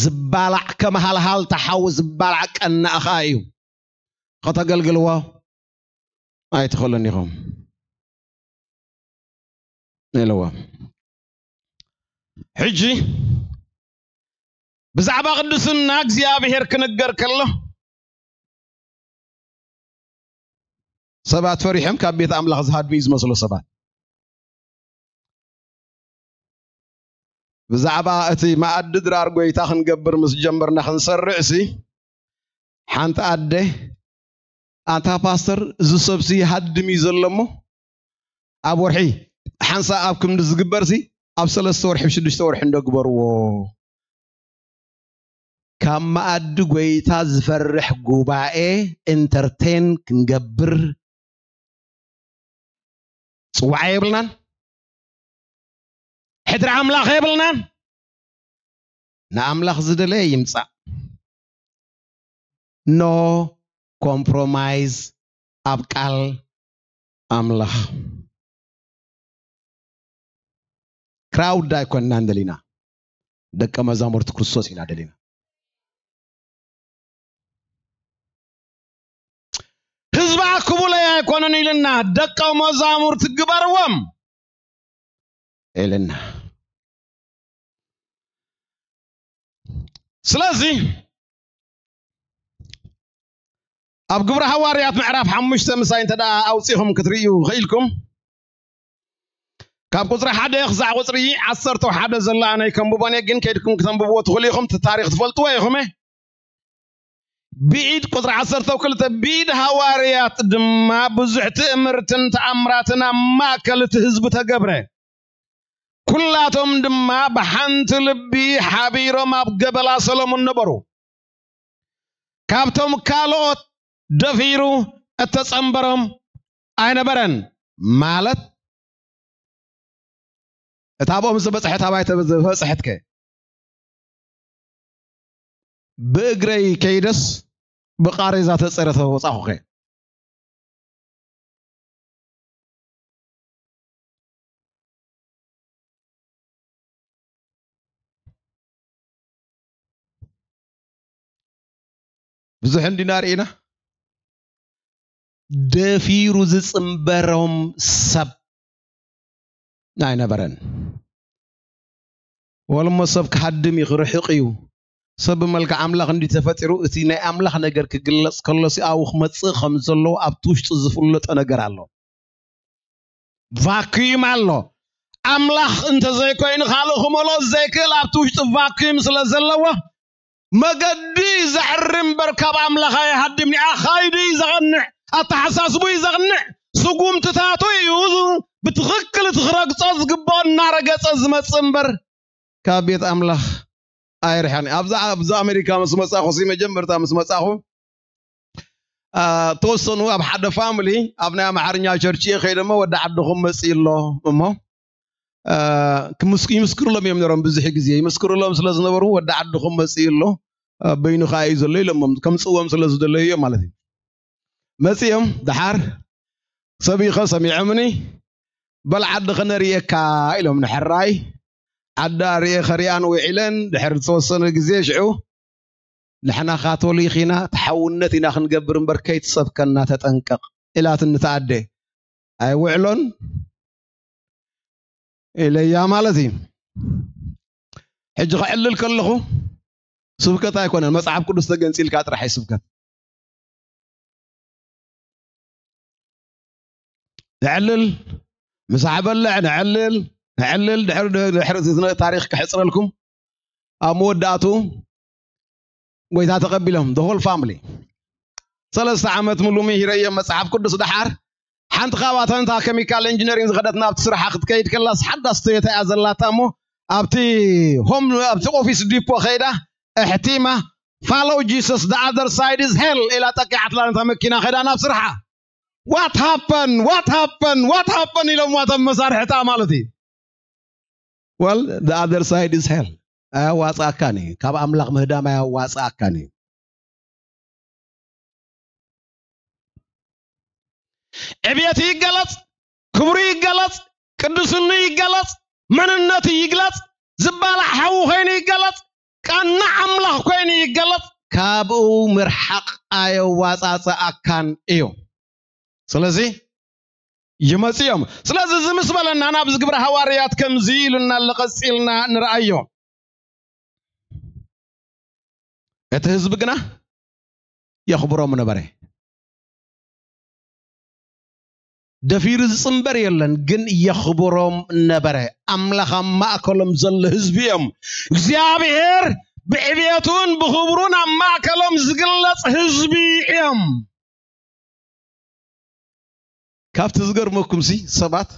ዝባላዕ፣ ከም ሃልሃልታ ሓዊ ዝባላዕ ቀናእ ኸኣ እዩ። ከተገልግልዎ ኣይትኽእሉን ኢኹም ኢልዎ። ሕጂ ብዛዕባ ቅድስና እግዚኣብሔር ክንገር ከሎ፣ ሰባት ፈሪሖም ካብ ቤት ኣምላኽ ዝሃድሙ እዩ ዝመስሎ ሰባት። ብዛዕባ እቲ መኣዲ ድራር ጐይታ ክንገብር ምስ ጀመርና፣ ክንሰርዕ ሲ፣ ሓንቲ ኣደ፣ "ኣንታ ፓስተር፣ እዚ ሰብሲ ይሃድም እዩ ዘሎ እሞ፣ ኣብ ወርሒ ሓንሳእ ኣብ ክንዲ ዝግበር ሲ፣ ኣብ ሰለስተ ወርሒ፣ ሽዱሽተ ወርሒ እንዶ ግበርዎ" ካብ መኣዲ ጐይታ ዝፈርሕ ጉባኤ ኢንተርቴን ክንገብር ጽዋዓ የብልናን። ሕድሪ ኣምላኽ የብልናን። ንኣምላኽ ዝደለየ ይምጻእ። ኖ ኮምፕሮማይዝ ኣብ ቃል ኣምላኽ። ክራውድ ኣይኮንናን ደሊና፣ ደቀ መዛሙርቲ ክርስቶስ ኢና ደሊና። ህዝቢ ኣክቡለይ ኣይኮነን ኢልና፣ ደቀ መዛሙርቲ ግበርዎም ኢልና። ስለዚ ኣብ ግብሪ ሃዋርያት ምዕራፍ ሓሙሽተ ምሳይ እንተ ደኣ ኣውጺኹም ክትርእዩ ኽኢልኩም፣ ካብ ቁጽሪ ሓደ ክሳዕ ቁጽሪ ዓሰርተ ሓደ ዘሎ ኣነ ኣይከንብቦን እየ፣ ግን ከይድኩም ክተንብብዎ ትኽእሉ ኢኹም፣ እቲ ታሪኽ ትፈልጥዎ ኢኹም። ብኢድ፣ ቁጽሪ ዓሰርተ ክልተ፣ ብኢድ ሃዋርያት ድማ ብዙሕ ትእምርትን ተኣምራትን ኣብ ማእከል እቲ ህዝቢ ተገብረ። ኩላቶም ድማ ብሓንቲ ልቢ ሓቢሮም ኣብ ገበላ ሰሎሙን ነበሩ። ካብቶም ካልኦት ደፊሩ እተጸንበሮም ኣይነበረን። ማለት፣ እታ ብኦም ዝበጽሐት ኣባይ ተበ-፣ ዝበጽሐትከ? ብእግረይ ከይደስ ብቃሬዛ ተጸረ ተወጻኹኸ። ብዙሕ እንዲና ርኢና። ደፊሩ ዝጽንበሮም ሰብ ኣይነበረን። ወለሞ ሰብ ክሃድም እዩ፣ ክርሕቕ እዩ። ሰብ ብመልክዕ ኣምላኽ እንዲ ተፈጢሩ፣ እቲ ናይ ኣምላኽ ነገር ክግለጽ ከሎ ሲ ኣብኡ ክመጽእ ከም ዘለዎ ኣብቲ ውሽጡ ዝፍለጦ ነገር ኣሎ። ቫክዩም ኣሎ። ኣምላኽ እንተዘይኮይኑ ካልእ ክመልኦ ዘይክእል ኣብቲ ውሽጡ ቫክዩም ስለ ዘለዎ፣ መገዲ ዘዕሪ እምበር ካብ ኣምላኽ ኣይሃድምን። ኣኻይዱ እዩ ዘቐንዕ፣ ኣተሓሳስቡ እዩ ዘቕንዕ፣ ስጉምትታቱ እዩ ብትኽክል እቲ ክረግጾ ዝግብኦ እናረገጸ ዝመጽእ እምበር፣ ካብ ቤት ኣምላኽ ኣይርሕቕን። ኣብዛ ኣብዚ ኣሜሪካ ምስ መጻኹ ሲ መጀመርታ ምስ መጻኹ፣ አ፣ ተወሰኑ ኣብ ሓደ ፋሚሊ ኣብ ናይ ኣምሓርኛ ቸርች እየ ከይደሞ ወዲ ዓድኹም መጽእ ኣሎ እሞ፣ አ፣ ክምስ-፣ ይምስክሩሎም እዮም ነሮም። ብዙሕ ግዜ ይምስክሩሎም ስለ ዝነበሩ ወዲ ዓድኹም መጽእ ኣሎ፣ አ፣ በይኑ ከኣ እዩ ዘሎ ኢሎሞም፣ ከምጽእዎም ስለ ዝደለዩ እዮም ማለት እዩ። መጽዮም ደሓር ሰቢኸ ሰሚዖምኒ፣ በል ዓዲ ከነርእየካ ኢሎም ንሕራይ ዓዲ ኣርእየ ከሪኣን ውዒለን ድሕሪ ዝተወሰነ ግዜ ሽዑ ንሕና ካቶሊክ ኢና፣ ተሓውነት ኢና ክንገብር እምበር ከይትሰብከና ተጠንቀቕ ኢላትኒ እታ ኣደ። ኣይውዕሎን ኢለያ ማለት እዩ። ሕጂ ከዕልል ከለኹ ስብከት ኣይኮነን፣ መጽሓፍ ቅዱስ ተገንጺልካ ጥራሕ እዩ ስብከት። ነዕልል፣ ምሳሕ በልዕ፣ ነዕልል፣ ነዕልል፣ ድሕሪ፣ ድሕሪ፣ ድሕሪ እቲ ታሪኽ ክሕጽረልኩም፣ ኣብ መወዳእቱ ጎይታ ተቐቢሎም፣ the whole family። ሰለስተ ዓመት ሙሉ ምሂረዮም መጽሓፍ ቅዱስ። ደሓር ሓንቲ ካብኣተን እታ ኬሚካል ኢንጂነሪንግ ዝኸደት ናብቲ ስራሓ ክትከይድ ከላስ ሓዳስ ቶዮታ እያ ዘላታ እሞ፣ ኣብቲ ሆም፣ ኣብቲ ኦፊስ ዲፖ ከይዳ፣ ኣሕቲማ፣ "Follow Jesus, the other side is hell" ኢላ ጠቂዓትላ ነታ መኪና ከይዳ ናብ ስርሓ። What happened? What happened? What happened? ኢሎምዋ እቶም መሳርሕታ ማለት እዩ። Well, the other side is hell. ኣያዋፅኣካን እዩ። ካብ ኣምላኽ ምህዳም ኣያዋፅኣካን እዩ። ዕብየት ይገለጽ፣ ክብሩ ይገለጽ፣ ቅዱስኑ ይገለጽ፣ መንነቱ ይግለጽ፣ ዝባላዕ ሓዉ ኮይኑ ይገለጽ፣ ቀናዕ ኣምላኽ ኮይኑ ይገለጽ፣ ካብኡ ምርሓቕ ኣየዋጻጽኣካን እዩ። ስለዚ ይመጽኡ እዮም። ስለዚ እዚ ምስ በለና ናብዚ ግብረ ሃዋርያት ከምዚ ኢሉና ኣሎ፣ ቀጺልና ንርኣዮ። እቲ ህዝቢ ግና የኽብሮም ነበረ። ደፊሩ ዝጽንበር የለን፣ ግን የኽብሮም ነበረ። ኣምላኽ ኣብ ማእከሎም ዘሎ ህዝቢ እዮም። እግዚኣብሔር ብዕብየቱን ብኽብሩን ኣብ ማእከሎም ዝግለጽ ህዝቢ እዮም። ካብቲ ዝገርመኩም ሲ ሰባት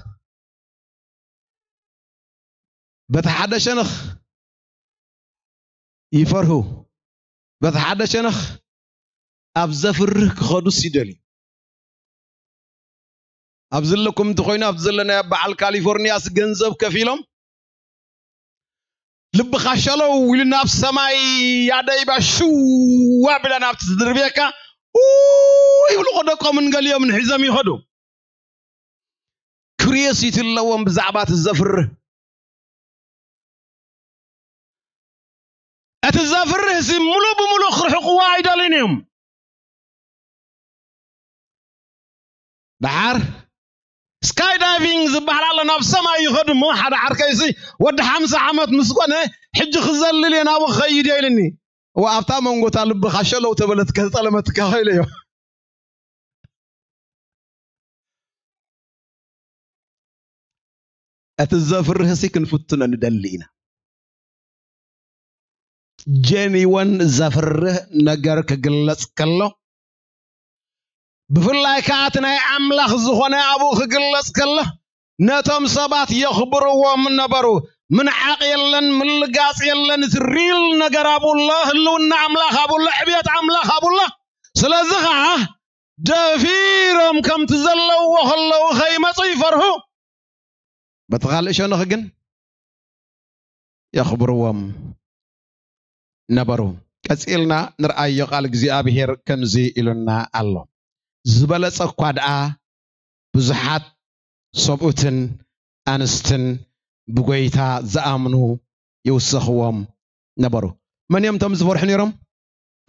በቲ ሓደ ሸነኽ ይፈርሁ፣ በቲ ሓደ ሸነኽ ኣብ ዘፍርህ ክኸዱስ ይደልዩ። ኣብዚ ዘለኩም እንተኾይኑ፣ ኣብዚ ዘለናዮ በዓል ካሊፎርኒያስ ገንዘብ ከፊሎም ልብኻ ሸለው ኢሉ ናብ ሰማይ ኣደይባ ሽው ኣቢላ ናብቲ ዝድርብየካ ኡ ይብሉ። ደቆምን ገሊኦምን ሒዞም ይኸዱ። ክሪዮሲቲ ኣለዎም ብዛዕባ እቲ ዘፍርህ። እቲ ዘፍርህ ሲ ሙሉ ብሙሉ ክርሕቕዎ ኣይደልን እዮም። ደሓር ስካይ ዳይቪንግ ዝበሃል ኣሎ፣ ናብ ሰማይ ይኸዱ እሞ ሓደ ዓርከይሲ ወዲ ሓምሳ ዓመት ምስ ኮነ ሕጂ ክዘልል እየ ናብኡ ክኸይድ እየ ኢልኒ። እዋ ኣብታ መንጎታ ልብኻ ሸለው ተበለት ከዝጠለመትካ ኸኢለ እዮ። እቲ ዘፍርህ ሲ ክንፍትኖ ንደሊ ኢና። ጀኒወን ዘፍርህ ነገር ክግለጽ ከሎ፣ ብፍላይ ከኣ እቲ ናይ ኣምላኽ ዝኾነ ኣብኡ ክግለጽ ከሎ፣ ነቶም ሰባት የኽብርዎም ነበሩ። ምንዓቕ የለን፣ ምልጋጽ የለን። እቲ ሪል ነገር ኣብኡ ኣሎ፣ ህልውና ኣምላኽ ኣብኡ ኣሎ፣ ዕብየት ኣምላኽ ኣብኡ ኣሎ። ስለዚ ኸኣ ደፊሮም ከምቲ ዘለዎ ከለዉ ከይመጹ ይፈርሁ። በቲ ካልእ ሸነኽ ግን የኽብርዎም ነበሩ። ቀጺልና ንርኣዮ ቃል እግዚኣብሔር ከምዚ ኢሉና ኣሎ። ዝበለጸ እኳ ደኣ ብዙሓት ሰብኡትን ኣንስትን ብጎይታ ዝኣምኑ ይውሰኽዎም ነበሩ። መን እዮም እቶም ዝፈርሑ ነይሮም?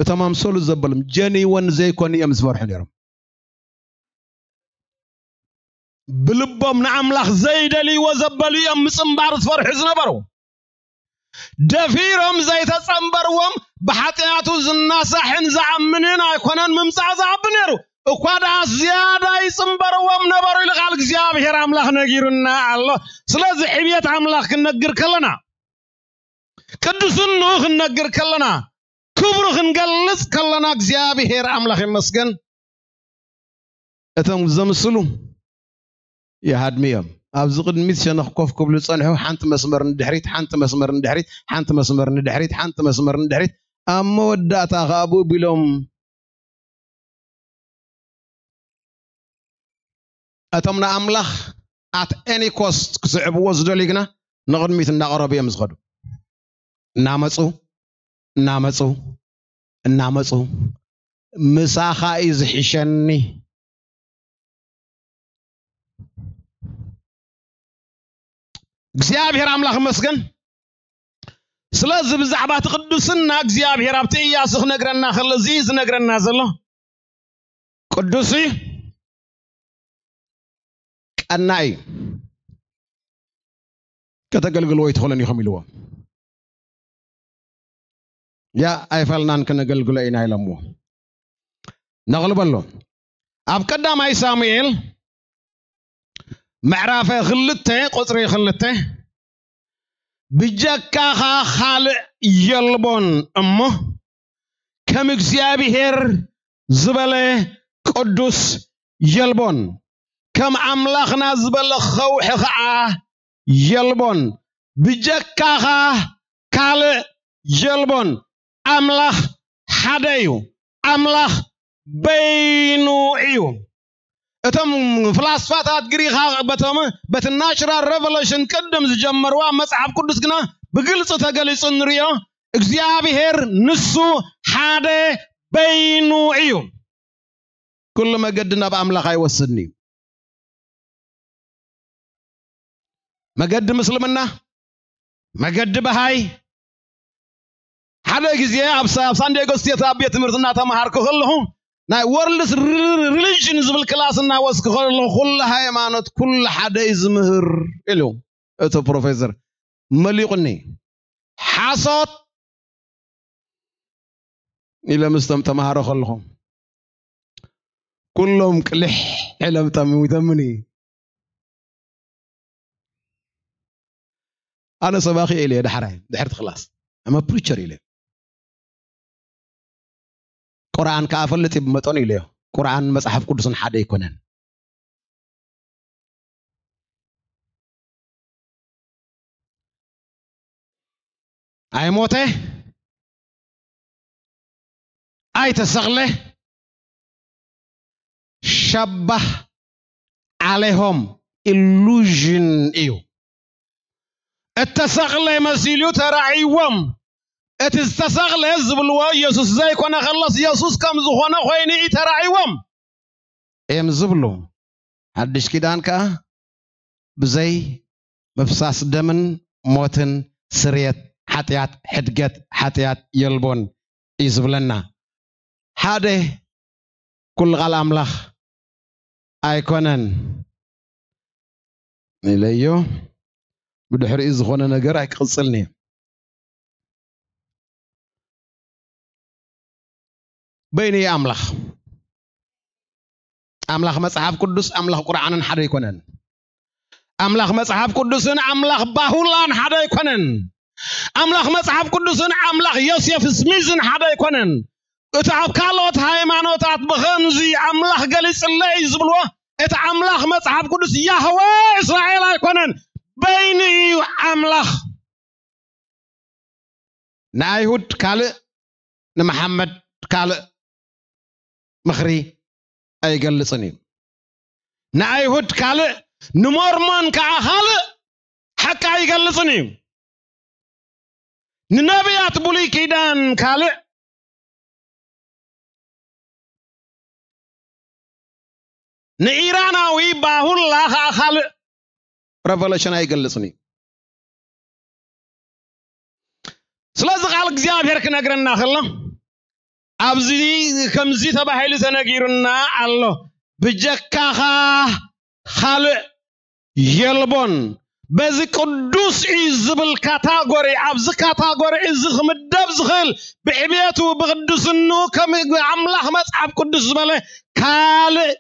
እቶም ኣምሰሉ ዘበሎም ጀኒወን ዘይኮኑ እዮም ዝፈርሑ ነይሮም። ብልቦም ንኣምላኽ ዘይደልይዎ ዘበሉ እዮም ምጽንባር ዝፈርሑ ዝነበሩ። ደፊሮም ዘይተጸንበርዎም፣ ብሓጢኣቱ ዝናሳሕን ዝኣምንን ኣይኮነን ምምጻእ ዝኣቢ ነይሩ። እኳ ደኣ ዝያዳ ይጽንበርዎም ነበሩ ኢሉ ቃል እግዚኣብሔር ኣምላኽ ነጊሩና ኣሎ። ስለዚ ዕብየት ኣምላኽ ክንነግር ከለና፣ ቅዱስንኡ ክንነግር ከለና፣ ክብሩ ክንገልጽ ከለና፣ እግዚኣብሔር ኣምላኽ ይመስገን። እቶም ዘምስሉ ይሃድሙ እዮም። ኣብዚ ቅድሚት ሸነኽ ኮፍ ክብሉ ዝጸንሑ፣ ሓንቲ መስመር ንድሕሪት፣ ሓንቲ መስመር ንድሕሪት፣ ሓንቲ መስመር ንድሕሪት፣ ሓንቲ መስመር ንድሕሪት፣ ኣብ መወዳእታ ከኣ ብኡ ቢሎም፣ እቶም ንኣምላኽ at any cost ክስዕብዎ ዝደልዩ ግና ንቕድሚት እናቐረቡ እዮም ዝኸዱ። እናመጹ፣ እናመጹ፣ እናመጹ፣ "ምሳኻ እዩ ዝሕሸኒ።" እግዚኣብሔር ኣምላኽ ይመስገን። ስለዚ ብዛዕባ እቲ ቅዱስና እግዚኣብሔር ኣብቲ ኢያሱ ክነግረና ከሎ፣ እዚ ዝነግረና ዘሎ፣ "ቅዱስ እዩ፣ ቀናኢ እዩ፣ ከተገልግልዎ ኣይትኽእሉን ኢኹም" ኢልዎ። "ያ ኣይፋልናን፣ ከነገልግሎ ኢና" ኢሎምዎ። ነቕልበሎ። ኣብ ቀዳማይ ሳሙኤል ምዕራፍ ክልተ ቁጽሪ ክልተ፣ "ብጀካኻ ካልእ የልቦን እሞ፣ ከም እግዚኣብሔር ዝበለ ቅዱስ የልቦን፣ ከም ኣምላኽና ዝበለ ኸውሒ ኸዓ የልቦን፣ ብጀካኻ ካልእ የልቦን፣ ኣምላኽ ሓደ እዩ፣ ኣምላኽ በይኑ እዩ።" እቶም ፍላስፋታት ግሪኻ በቶም፣ በቲ ናቹራል ሬቨሌሽን ቅድም ዝጀመርዋ፣ መጽሓፍ ቅዱስ ግና ብግልጺ ተገሊጹ ንሪኦ፣ እግዚኣብሔር ንሱ ሓደ በይኑ እዩ። ኩሉ መገዲ ናብ ኣምላኽ ኣይወስድን እዩ። መገዲ ምስልምና፣ መገዲ በሃይ፣ ሓደ ግዜ ኣብ ሳ-፣ ኣብ ሳንዲያጎ ስቴት ኣብ ቤት ትምህርቲ እናተምሃርኩ ከለኹ፣ ናይ ወርልድስ ሪ-፣ ሪሊጅን ዝብል ክላስ እናወስኩ ከለኹ፣ "ኩሉ ሃይማኖት፣ ኩሉ ሓደ እዩ ዝምህር" ኢሉ እቲ ፕሮፌሰር መሊቑኒ። "ሓሶት" ኢለ ምስቶም ተምሃሮ ከለኹ፣ ኩሎም ቅልሕ ኢሎም ጠሚቶምኒ። ኣነ ሰባኺ ኢለ እየ፣ ዳሕራይ፣ ድሕርቲ ክላስ፣ I'm a preacher ኢለ። ቁርኣን ከኣ ፈልጥ እየ ብመጠኑ ኢለዮ። ቁርኣን መጽሓፍ ቅዱስን ሓደ ኣይኮነን። ኣይሞተ፣ ኣይተሰቕለ፣ ሸባህ ዓሌሆም ኢሉዥን እዩ። እተሰቕለ መሲሉ ተራእይዎም። እቲ ዝተሰቕለ ዝብልዎ የሱስ ዘይኮነ ከሎስ፣ የሱስ ከም ዝኾነ ኮይኑ እዩ ተራእይዎም እዮም ዝብሉ። ሓድሽ ኪዳን ከኣ ብዘይ ምፍሳስ ደምን ሞትን ስርየት ሓጢኣት፣ ሕድገት ሓጢኣት የልቦን እዩ ዝብለና። ሓደ ኩሉ ቃል ኣምላኽ ኣይኮነን ኢለዮ። ብድሕሪኡ ዝኾነ ነገር ኣይክቕጽልን እዩ። በይኑ እዩ ኣምላኽ። ኣምላኽ መጽሓፍ ቅዱስ፣ ኣምላኽ ቁርዓንን ሓደ ኣይኮነን። ኣምላኽ መጽሓፍ ቅዱስን ኣምላኽ ባሁላን ሓደ ኣይኮነን። ኣምላኽ መጽሓፍ ቅዱስን ኣምላኽ ዮሴፍ ስሚዝን ሓደ ኣይኮነን። እቲ ኣብ ካልኦት ሃይማኖታት ብኸምዚ ኣምላኽ ገሊጽለይ ዝብልዎ፣ እቲ ኣምላኽ መጽሓፍ ቅዱስ ያህወ እስራኤል ኣይኮነን። በይኑ እዩ ኣምላኽ። ንኣይሁድ ካልእ፣ ንመሓመድ ካልእ ምኽሪ ኣይገልጽን እዩ። ንኣይሁድ ካልእ፣ ንሞርሞን ከኣ ካልእ ሓቂ ኣይገልጽን እዩ። ንነቢያት ብሉይ ኪዳን ካልእ፣ ንኢራናዊ ባሁላ ከኣ ካልእ ሬቨሌሽን ኣይገልጽን እዩ። ስለዚ ቃል እግዚኣብሔር ክነግረና ከሎ፣ ኣብዚ ከምዚ ተባሂሉ ተነጊሩና ኣሎ፣ "ብጀካኻ ካልእ የልቦን፣ በዚ ቅዱስ እዩ ዝብል ካታጎሪ፣ ኣብዚ ካታጎሪ እዚ ክምደብ ዝኽእል፣ ብዕብየቱ ብቅድስንኡ ከም ኣምላኽ መጽሓፍ ቅዱስ ዝበለ ካልእ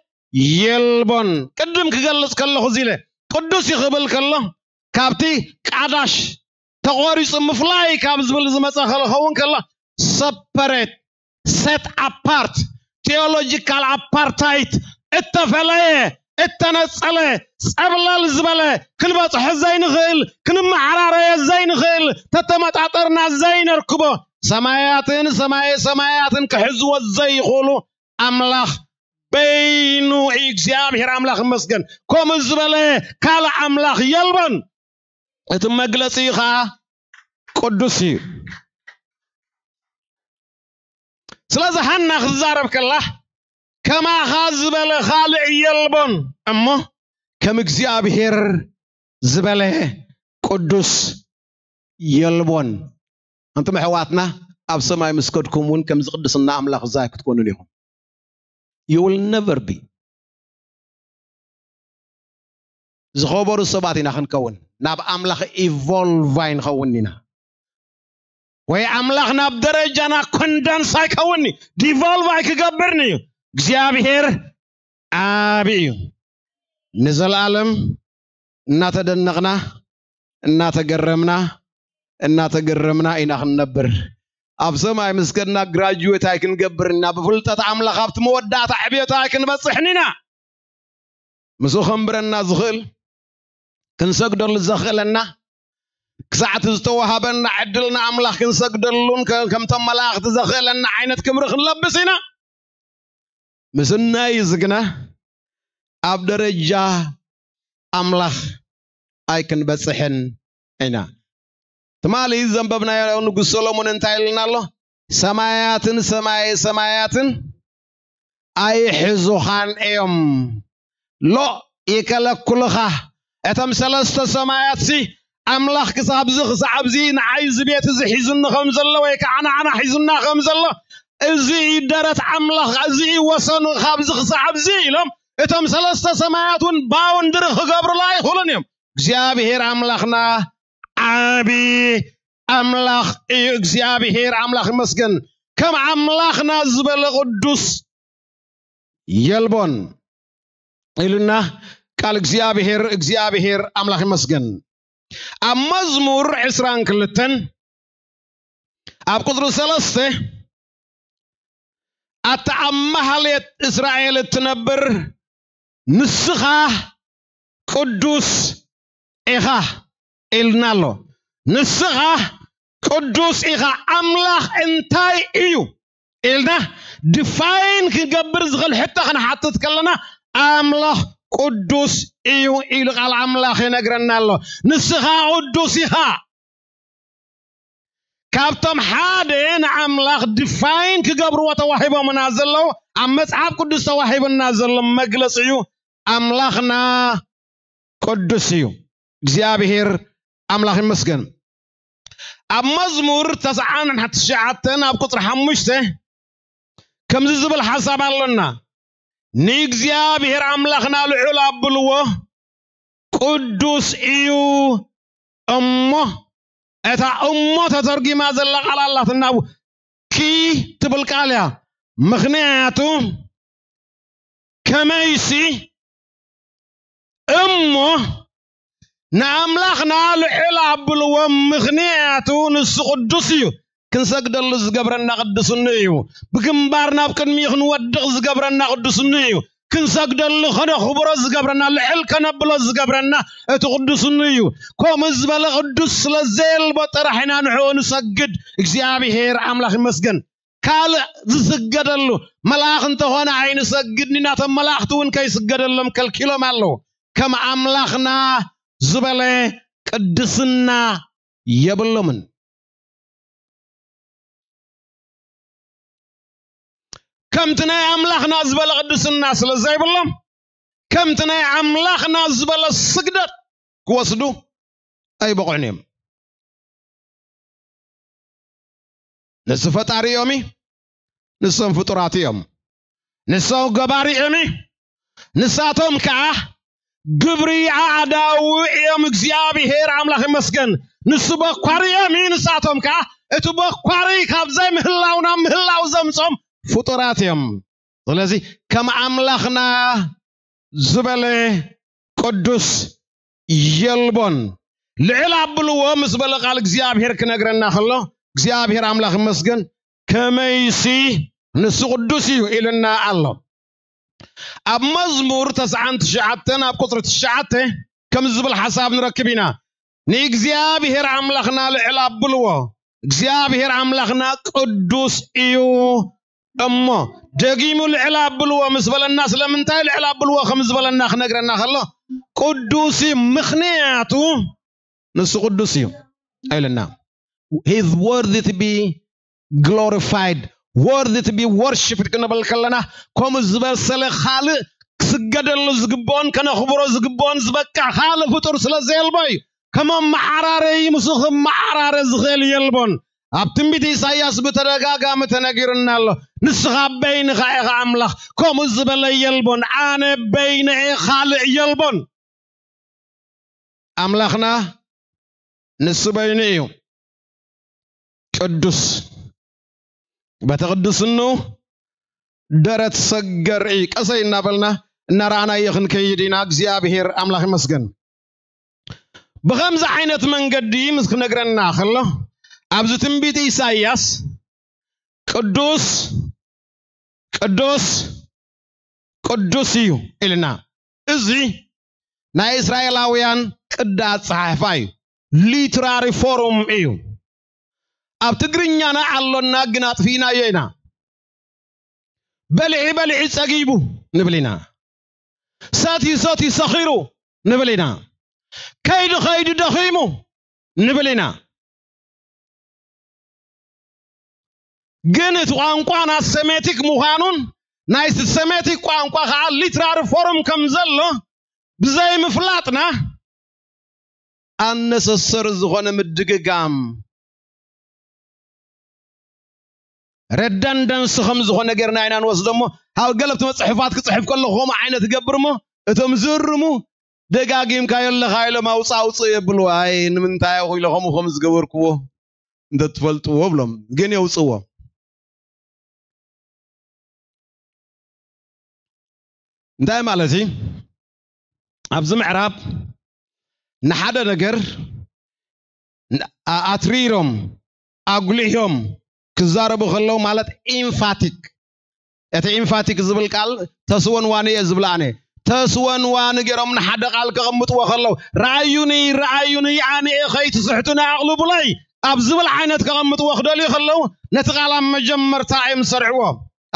የልቦን። ቅድም ክገልጽ ከለኹ እዚ ኢለ፣ ቅዱስ እዩ ክብል ከሎ ካብቲ ቃዳሽ ተቖሪጹ ምፍላይ ካብ ዝብል ዝመጸ ክኸውን ከሎ፣ ሰፐሬት፣ ሴት ኣፓርት፣ ቴዎሎጂካል ኣፓርታይት፣ እተፈለየ፣ እተነጸለ፣ ጸብለል ዝበለ፣ ክንበጽሖ ዘይንኽእል፣ ክንመዓራረዮ ዘይንኽእል፣ ተተመጣጠርና ዘይነርክቦ፣ ሰማያትን ሰማየ ሰማያትን ክሕዝዎ ዘይኽእሉ ኣምላኽ በይኑ እዩ። እግዚኣብሔር ኣምላኽ ይመስገን። ከምኡ ዝበለ ካልእ ኣምላኽ የልቦን። እቲ መግለጺ ከዓ ቅዱስ እዩ። ስለዚ ሃና ክትዛረብ ከላ ከማኻ ዝበለ ካልእ የልቦን፣ እሞ ከም እግዚኣብሔር ዝበለ ቅዱስ የልቦን። ኣንቱም ኣሕዋትና ኣብ ሰማይ ምስ ከድኩም እውን ከምዚ ቅድስና ኣምላኽ ዛይ ክትኮኑን ኢኹም። You will never be ዝኸበሩ ሰባት ኢና ክንከውን። ናብ ኣምላኽ ኢቮልቭ ኣይንኸውን ኢና። ወይ ኣምላኽ ናብ ደረጃና ኮንደንስ ኣይከውንኒ፣ ዲቮልቭ ኣይክገብርኒ እዩ። እግዚኣብሔር ዓቢ እዩ። ንዘለኣለም እናተደነቕና፣ እናተገረምና፣ እናተገረምና ኢና ክንነብር። ኣብ ሰማይ ምስ ከድና ግራጁዌት ኣይክንገብር ኢና። ብፍልጠት ኣምላኽ ኣብቲ መወዳእታ ዕብየት ኣይክንበጽሕን ኢና። ምስኡ ከንብረና ዝኽእል፣ ክንሰግደሉ ዘኽእለና፣ ክሳዕ እቲ ዝተዋሃበና ዕድል ንኣምላኽ ክንሰግደሉን ከ-፣ ከምቶም መላእኽቲ ዘኽእለና ዓይነት ክብሪ ክንለብስ ኢና። ምስናይ ዝግና ኣብ ደረጃ ኣምላኽ ኣይክንበጽሕን ኢና። ትማሊ ዘንበብናዮ ንጉስ ሰሎሞን እንታይ ኢልና ኣሎ? ሰማያትን ሰማየ ሰማያትን ኣይሕዙኻን እዮም። ሎ ይከለኩልኻ። እቶም ሰለስተ ሰማያትሲ ኣምላኽ ክሳብ እዚ ክሳዕ ኣብዚ ንዓይ እዚ ቤት እዚ ሒዙኒ ከም ዘሎ ወይ ከዓ ንዓና ሒዙና ከም ዘሎ፣ እዚ እዩ ደረት ኣምላኽ፣ እዚ እዩ ወሰኑ፣ ካብዚ ክሳዕ ኣብዚ ኢሎም እቶም ሰለስተ ሰማያት እውን ባውንድሪ ክገብሩላ ኣይኽእሉን እዮም። እግዚኣብሔር ኣምላኽና ዓቢ ኣምላኽ እዩ። እግዚኣብሔር ኣምላኽ ይመስገን። ከም ኣምላኽና ዝበለ ቅዱስ የልቦን ኢሉና ቃል እግዚኣብሔር። እግዚኣብሔር ኣምላኽ ይመስገን። ኣብ መዝሙር ዕስራን ክልተን ኣብ ቁጽሪ ሰለስተ፣ ኣታ ኣብ ማህሌት እስራኤል እትነብር ንስኻ ቅዱስ ኢኻ ኢልና ኣሎ። ንስኻ ቅዱስ ኢኻ። ኣምላኽ እንታይ እዩ ኢልና ድፋይን ክንገብር ዝኽእል ሕቶ ክንሓትት ከለና፣ ኣምላኽ ቅዱስ እዩ ኢሉ ቃል ኣምላኽ ይነግረና ኣሎ። ንስኻ ቅዱስ ኢኻ። ካብቶም ሓደ ንኣምላኽ ድፋይን ክገብርዎ ተዋሂቦምና ዘለዉ፣ ኣብ መጽሓፍ ቅዱስ ተዋሂቡና ዘሎ መግለጺ እዩ። ኣምላኽና ቅዱስ እዩ። እግዚኣብሔር ኣምላኽ ይመስገን። ኣብ መዝሙር ተስዓን ትሽዓተን ኣብ ቁጽሪ ሓሙሽተ ከምዚ ዝብል ሓሳብ ኣሎና። ንእግዚኣብሔር ኣምላኽና ልዑል ኣብልዎ፣ ቅዱስ እዩ እሞ። እታ እሞ ተተርጒማ ዘላ ቃል ኣላትና፣ ኪ ትብል ቃል እያ። ምኽንያቱ ከመይሲ እሞ ንኣምላኽና ልዑል ኣብልዎ፣ ምኽንያቱ ንሱ ቅዱስ እዩ። ክንሰግደሉ ዝገብረና ቅዱስኑ እዩ። ብግንባር ናብ ቅድሚኡ ክንወድቕ ዝገብረና ቅዱስኑ እዩ። ክንሰግደሉ፣ ከነኽብሮ ዝገብረና፣ ልዕል ከነብሎ ዝገብረና እቲ ቅዱስኑ እዩ። ከምኡ ዝበለ ቅዱስ ስለ ዘየልቦ ጥራሕ ኢና ንዕኡ ንሰግድ። እግዚኣብሔር ኣምላኽ ይመስገን። ካልእ ዝስገደሉ መልኣኽ እንተኾነ ኣይንሰግድን ኢና። እቶም መላእኽቲ እውን ከይስገደሎም ከልኪሎም ኣለዉ። ከም ኣምላኽና ዝበለ ቅድስና የብሎምን። ከምቲ ናይ ኣምላኽና ዝበለ ቅድስና ስለ ዘይብሎም፣ ከምቲ ናይ ኣምላኽና ዝበለ ስግደት ክወስዱ ኣይበቕዑን እዮም። ንሱ ፈጣሪ እዮም፣ ንሶም ፍጡራት እዮም። ንሶም ገባሪ እዮም፣ ንሳቶም ከዓ ግብሪ ኣእዳዉ እዮም። እግዚኣብሔር ኣምላኽ ይመስገን። ንሱ በኳሪ እዮም እዩ። ንሳቶም ከዓ እቲ በኳሪ ካብ ዘይምህላው ናብ ምህላው ዘምጾም ፍጡራት እዮም። ስለዚ ከም ኣምላኽና ዝበለ ቅዱስ የልቦን። ልዕል ኣብልዎ ምስ በለ ቃል እግዚኣብሔር ክነግረና ከሎ እግዚኣብሔር ኣምላኽ ይመስገን ከመይሲ ንሱ ቅዱስ እዩ ኢልና ኣሎ። ኣብ መዝሙር ተስዓን ትሽዓተን ኣብ ቁፅሪ ትሽዓተ ከም ዝብል ሓሳብ ንረክብ ኢና። ንእግዚኣብሔር ኣምላኽና ልዕል ኣብልዎ፣ እግዚኣብሔር ኣምላኽና ቅዱስ እዩ። እሞ ደጊሙ ልዕል ኣብልዎ ምስ በለና፣ ስለምንታይ ልዕል ኣብልዎ ከም ዝበለና ክነግረና ከሎ፣ ቅዱስ እዩ፣ ምኽንያቱ ንሱ ቅዱስ እዩ ኢልና። He is worthy to be glorified, worthy to be worshipped ክንብል ከለና፣ ከምኡ ዝበሰለ ካልእ ክስገደሉ ዝግብኦን ከነኽብሮ ዝግብኦን ዝበቃ ካልእ ፍጡር ስለ ዘየልቦ እዩ። ከም ኣመዓራረዪ ምስኡ ክመዓራረ ዝኽእል የልቦን። ኣብ ትንቢት ኢሳይያስ ብተደጋጋሚ ተነጊሩና ኣሎ። "ንስኻ በይንኻ ኢኻ ኣምላኽ፣ ከምኡ ዝበለ የልቦን፣ ኣነ በይነ እየ፣ ካልእ የልቦን።" ኣምላኽና ንሱ በይኑ እዩ። ቅዱስ፣ በቲ ቅዱስኑ ደረት ሰገር እዩ። ቀሰይ እናበልና እናረኣናዮ ክንከይድ ኢና። እግዚኣብሔር ኣምላኽ ይመስገን። ብኸምዚ ዓይነት መንገዲ ምስ ክነግረና ከሎ፣ ኣብዚ ትንቢት ኢሳይያስ ቅዱስ፣ ቅዱስ፣ ቅዱስ እዩ ኢልና። እዚ ናይ እስራኤላውያን ቅዲ ኣጸሓሕፋ እዩ። ሊትራሪ ፎርም እዩ። ኣብ ትግርኛና ኣሎና፣ ግን ኣጥፊእናዮ ኢና። በሊዒ በሊዒ ጸጊቡ ንብል ኢና። ሰትዩ ሰትዩ ሰኺሩ ንብል ኢና። ከይዱ ከይዱ ደኺሙ ንብል ኢና። ግን እቲ ቋንቋና ሴሜቲክ ምዃኑን ናይቲ ሴሜቲክ ቋንቋ ከዓ ሊትራሪ ፎርም ከም ዘሎ ብዘይምፍላጥና፣ ኣነሰሰሪ ዝኾነ ምድግጋም፣ ረዳንደንሲ ከም ዝኾነ ጌርና ኢና ንወስዶ። እሞ ኣብ ገለ ኣብቲ መፅሕፋት ክፅሕፍ ከለኹ ከምኡ ዓይነት ይገብር። እሞ እቶም ዝእርሙ፣ "ደጋጊምካዮ ኣለኻ" ኢሎም ኣውፅእ ኣውፅእ የብሉ። "ኣይ፣ ንምንታይ ኢኹ ኢለ ከምኡ ከም ዝገበርክዎ እንተትፈልጥዎ" ብሎም፣ ግን የውፅዎ። እንታይ ማለት እዩ? ኣብዚ ምዕራብ ንሓደ ነገር ን-፣ ኣ-፣ ኣትሪሮም፣ ኣጉሊሖም ክዛረቡ ከለዉ፣ ማለት ኢምፋቲክ፣ እቲ ኢምፋቲክ ዝብል ቃል ተስወንዋኒ እየ ዝብል ኣነ። ተስወንዋኒ ገይሮም ንሓደ ቃል ከቐምጥዎ ከለዉ፣ "ረኣዩኒ፣ ረኣዩኒ፣ ኣነ እየ፣ ከይትስሕቱ ንኣቕልቡለይ" ኣብ ዝብል ዓይነት ከቐምጥዎ ክደልዩ ከለዉ፣ ነቲ ቃል ኣብ መጀመርታ እዮም ዝሰርዕዎ።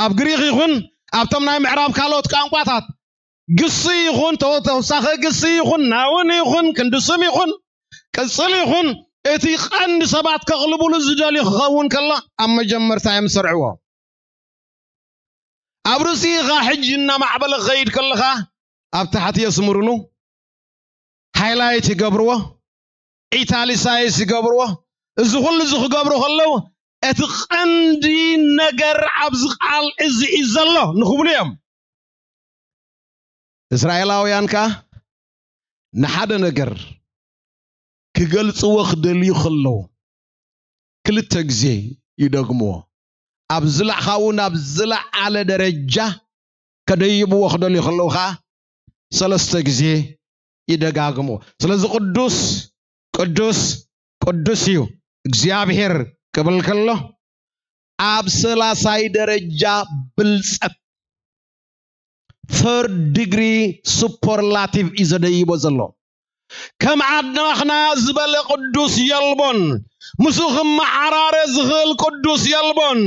ኣብ ግሪኽ ይኹን ኣብቶም ናይ ምዕራብ ካልኦት ቋንቋታት፣ ግሲ ይኹን ተወ-፣ ተወሳኺ ግሲ ይኹን፣ ናውን ይኹን፣ ክንዲ ስም ይኹን፣ ቅጽል ይኹን፣ እቲ ቀንዲ ሰባት ከቕልቡሉ ዝደልዩ ክኸውን ከሎ፣ ኣብ መጀመርታ እዮም ዝሰርዕዎ። ኣብ ርእሲኻ ሕጂ እናማዕበለ ክኸይድ ከለኻ፣ ኣብ ታሕቲ የስምሩሉ፣ ሃይላይት ይገብርዎ፣ ኢታሊሳይስ ይገብርዎ። እዚ ኩሉ እዚ ክገብሩ ከለዉ፣ እቲ ቀንዲ ነገር ኣብዚ ቃል እዚ እዩ ዘሎ ንኽብሉ እዮም። እስራኤላውያን ከኣ ንሓደ ነገር ክገልጽዎ ክደልዩ ከለዉ፣ ክልተ ግዜ ይደግምዎ። ኣብ ዝለዓኻኡ ናብ ዝለዓለ ደረጃ ከደይብዎ ክደልዩ ከለዉ ኸዓ ሰለስተ ግዜ ይደጋግምዎ። ስለዚ ቅዱስ፣ ቅዱስ፣ ቅዱስ እዩ እግዚኣብሔር ክብል ከሎ፣ ኣብ ሰላሳይ ደረጃ ብልጸት፣ third degree superlative እዩ ዘደይቦ ዘሎ። ከም ኣምላኽና ዝበለ ቅዱስ የልቦን፣ ምስኡ ክመዓራረ ዝኽእል ቅዱስ የልቦን።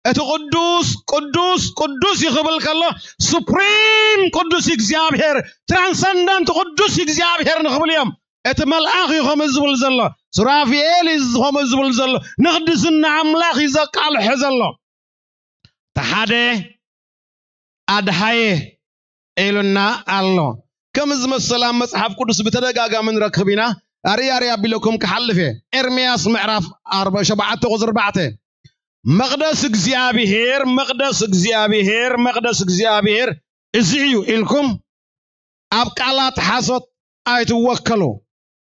እቲ ቅዱስ፣ ቅዱስ፣ ቅዱስ እዩ ክብል ከሎ፣ ሱፕሪም ቅዱስ እግዚኣብሔር፣ ትራንሰንደንት ቅዱስ እግዚኣብሔር ንኽብል እዮም። እቲ መልኣኽ እዩ ከምኡ ዝብል ዘሎ፣ ሱራፊኤል እዩ ከምኡ ዝብል ዘሎ፣ ንቕድስና ኣምላኽ እዩ ዘቃልሖ ዘሎ። እቲ ሓደ ኣድሃየ ኢሉና ኣሎ። ከም ዝመሰለ ኣብ መጽሓፍ ቅዱስ ብተደጋጋሚ ንረክብ ኢና። ኣርያ ኣርያ ኣቢለኩም ክሓልፍ እየ። ኤርምያስ ምዕራፍ ኣርባ ሸውዓተ ቁጽሪ ኣርባዕተ፣ "መቕደስ እግዚኣብሔር፣ መቕደስ እግዚኣብሔር፣ መቕደስ እግዚኣብሔር እዚ እዩ" ኢልኩም ኣብ ቃላት ሓሶት ኣይትወከሉ።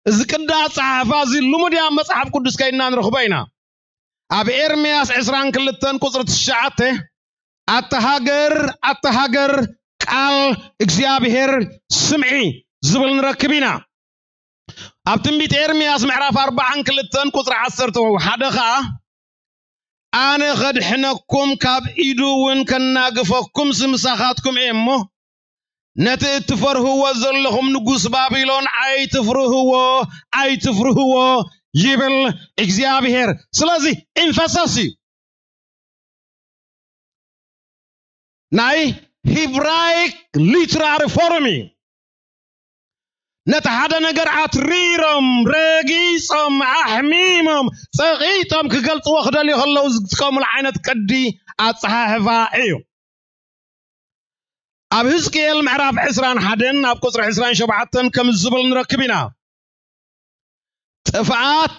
እዚ ቅዲ ኣጸሓሕፋ እዚ ልሙድ ኣብ መጽሓፍ ቅዱስ ከይድና ንረኽቦ ኢና። ኣብ ኤርምያስ ዕስራን ክልተን ቁጽሪ ትሽዓተ፣ ኣታ ሃገር፣ ኣታ ሃገር፣ ቃል እግዚኣብሔር ስምዒ ዝብል ንረክብ ኢና። ኣብ ትንቢት ኤርምያስ ምዕራፍ ኣርባዓን ክልተን ቁጽሪ ዓሰርተ ሓደ ኸኣ፣ ኣነ ኸድሕነኩም ካብ ኢዱ እውን ከናግፈኩም ምሳኻትኩም እየ እሞ፣ ነቲ እትፈርህዎ ዘለኹም ንጉስ ባቢሎን ኣይትፍርህዎ፣ ኣይትፍርህዎ ይብል እግዚኣብሔር። ስለዚ ኢምፈሰስ እዩ። ናይ ሂብራይክ ሊትራሪ ፎርም እዩ። ነቲ ሓደ ነገር ኣትሪሮም፣ ረጊጾም፣ ኣሕሚሞም፣ ጸቒጦም ክገልጽዎ ክደልዩ ከለዉ ዝጥቀሙሉ ዓይነት ቅዲ ኣጸሓሕፋ እዩ። ኣብ ህዝቅኤል ምዕራፍ ዕስራን ሓደን ኣብ ቁጽሪ ዕስራን ሸውዓተን ከም ዝብል ንረክብ ኢና። ጥፍኣት፣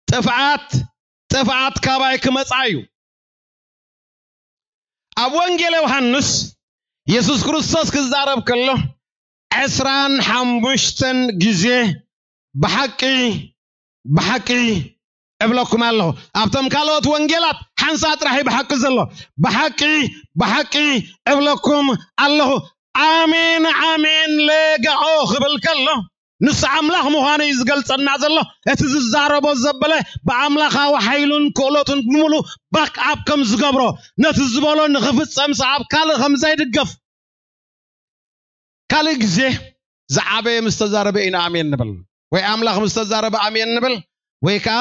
ጥፍኣት፣ ጥፍኣት ካባይ ክመጻ እዩ። ኣብ ወንጌል ዮሃንስ የሱስ ክርስቶስ ክዛረብ ከሎ ዕስራን ሓሙሽተን ግዜ ብሓቂ፣ ብሓቂ እብለኩም ኣለኹ። ኣብቶም ካልኦት ወንጌላት ሓንሳእ ጥራሕ እዩ ብሓቂ ዘሎ። ብሓቂ፣ ብሓቂ እብለኩም ኣለኹ፣ ኣሜን፣ ኣሜን ሌጋኦ ክብል ከሎ፣ ንሱ ኣምላኽ ምዃኑ እዩ ዝገልጸና ዘሎ። እቲ ዝዛረቦ ዘበለ ብኣምላኻዊ ሓይሉን ክእለቱን ብምሉ ባክ ኣፕ ከም ዝገብሮ፣ ነቲ ዝበሎ ንኽፍጸምስ ኣብ ካልእ ከም ዘይድገፍ። ካልእ ግዜ ዝዓበየ ምስ ተዛረበ ኢና ኣሜን ንብል፣ ወይ ኣምላኽ ምስ ተዛረበ ኣሜን ንብል፣ ወይ ከኣ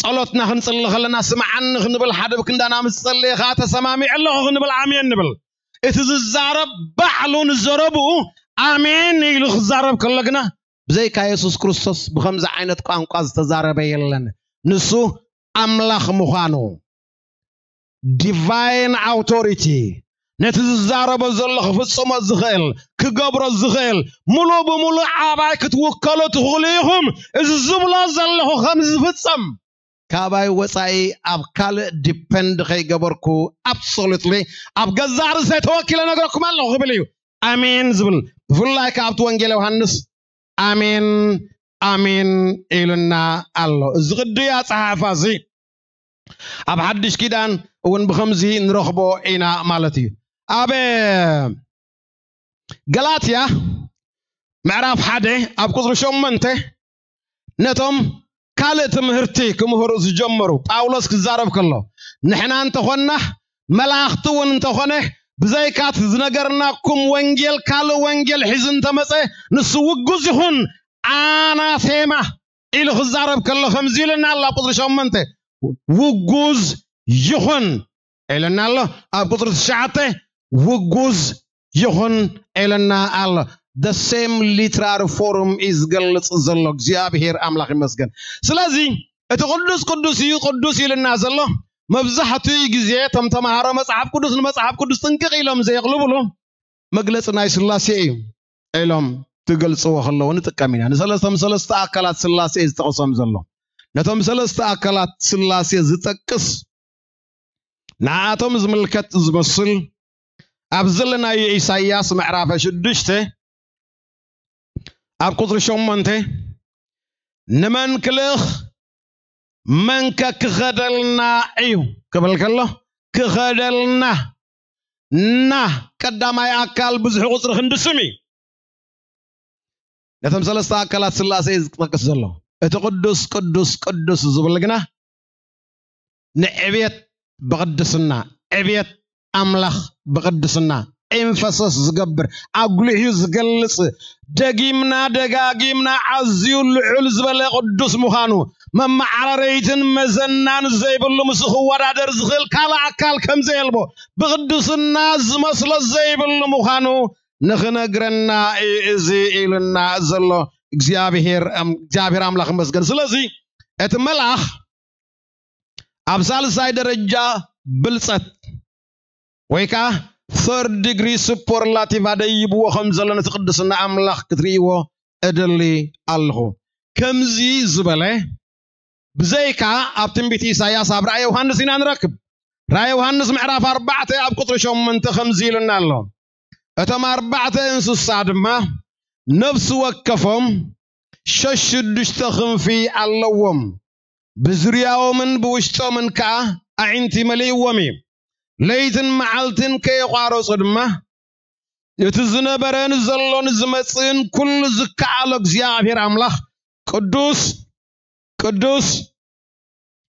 ጸሎትና ክንጽሊ ከለና ስምዓኒ ክንብል፣ ሓደ ብክንዳና ምስ ጸለየ ከኣ ተሰማሚዐ ኣለኹ ክንብል ኣሜን ንብል። እቲ ዝዛረብ ባዕሉ ንዘረብኡ ኣሜን ኢሉ ክዛረብ ከሎ ግና፣ ብዘይካ የሱስ ክርስቶስ ብኸምዚ ዓይነት ቋንቋ ዝተዛረበ የለን። ንሱ ኣምላኽ ምዃኑ፣ ዲቫይን ኣውቶሪቲ፣ ነቲ ዝዛረቦ ዘሎ ክፍጽሞ ዝኽእል፣ ክገብሮ ዝኽእል፣ ሙሉእ ብሙሉእ ኣባይ ክትውከሉ ትኽእሉ ኢኹም። እዚ ዝብሎ ዘለኹ ከም ዝፍጸም፣ ካባይ ወጻኢ ኣብ ካልእ ዲፐንድ ከይገበርኩ፣ ኣብሶሉትሊ ኣብ ገዛእ ርእሰይ ተወኪለ ነግረኩም ኣለኹ ክብል እዩ ኣሜን ዝብል። ብፍላይ ከኣ ኣብቲ ወንጌል ዮሃንስ ኣሜን፣ ኣሜን ኢሉና ኣሎ። እዚ ቅዱይ ኣጸሓሕፋ እዚ ኣብ ሓድሽ ኪዳን እውን ብኸምዚ ንረኽቦ ኢና ማለት እዩ። ኣብ ገላትያ ምዕራፍ ሓደ ኣብ ቁጽሪ ሸሞንተ ነቶም ካልእ ትምህርቲ ክምህሩ ዝጀመሩ ጳውሎስ ክዛረብ ከሎ፣ ንሕና እንተኾንና መላእኽቲ እውን እንተኾነ ብዘይካ እቲ ዝነገርናኩም ወንጌል ካልእ ወንጌል ሒዙ እንተመጸ ንሱ ውጉዝ ይኹን ኣናቴማ ኢሉ ክዛረብ ከሎ ከምዚ ኢልና ኣሎ። ኣብ ቁጽሪ ሸሞንተ ውጉዝ ይኹን ኢልና ኣሎ። ኣብ ቁጽሪ ትሽዓተ ውጉዝ ይኹን ኢልና ኣሎ። The same literary form እዩ ዝገልጽ ዘሎ። እግዚኣብሔር ኣምላኽ ይመስገን። ስለዚ እቲ ቅዱስ ቅዱስ እዩ ቅዱስ ኢልና ዘሎ። መብዛሕትኡ ግዜ እቶም ተምሃሮ መጽሓፍ ቅዱስ ንመጽሓፍ ቅዱስ ጥንቅቕ ኢሎም ዘየቕልብሉ መግለጺ ናይ ስላሴ እዩ ኢሎም ክገልጽዎ ከለዉ ንጥቀም ኢና። ንሰለስቶም ሰለስተ ኣካላት ስላሴ እዩ ዝጠቕሶም ዘሎ። ነቶም ሰለስተ ኣካላት ስላሴ ዝጠቅስ ንኣቶም ዝምልከት ዝመስል ኣብ ዘለናዮ ኢሳይያስ ምዕራፍ ሽዱሽተ ኣብ ቁጽሪ ሸሞንተ ንመን ክልእኽ መንከ ክኸደልና እዩ ክብል ከሎ ክኸደልና ና ቀዳማይ ኣካል ብዙሕ ቁጽሪ ክንዲ ስም እዩ። ነቶም ሰለስተ ኣካላት ስላሴ እዩ ዝጠቅስ ዘሎ። እቲ ቅዱስ ቅዱስ ቅዱስ ዝብል ግና ንዕብየት ብቕድስና፣ ዕብየት ኣምላኽ ብቕድስና ኤምፈሰስ ዝገብር፣ ኣጉሊሑ ዝገልጽ፣ ደጊምና ደጋጊምና ኣዝዩ ልዑል ዝበለ ቅዱስ ምዃኑ፣ መመዓራረይትን መዘናን ዘይብሉ፣ ምስ ክወዳደር ዝኽእል ካልእ ኣካል ከም ዘየልቦ፣ ብቕድስና ዝመስሎ ዘይብሉ ምዃኑ ንኽነግረና እዩ እዚ ኢሉና ዘሎ እግዚኣብሔር ኣም-፣ እግዚኣብሔር ኣምላኽ ይመስገን። ስለዚ እቲ መልኣኽ ኣብ ሳልሳይ ደረጃ ብልጸት ወይ ከኣ third degree superlative ኣደይብዎ ከም ዘሎ ነቲ ቅድስና ኣምላኽ ክትርእይዎ እደሊ ኣለኹ። ከምዚ ዝበለ ብዘይካ ኣብ ትንቢት ኢሳይያስ ኣብ ራእይ ዮሃንስ ኢና ንረክብ። ራእይ ዮሃንስ ምዕራፍ ኣርባዕተ ኣብ ቁጽሪ ሸሞንተ ከምዚ ኢሉና ኣሎ። እቶም ኣርባዕተ እንስሳ ድማ ነፍሲ ወከፎም ሸሽዱሽተ ክንፊ ኣለዎም። ብዙርያኦምን ብውሽጦምን ከኣ ኣዒንቲ መሊእዎም እዩ። ለይትን መዓልትን ከየቋረጹ ድማ፣ እቲ ዝነበረን ዘሎን ዝመጽእን ኩሉ ዝከኣሎ እግዚኣብሔር ኣምላኽ ቅዱስ፣ ቅዱስ፣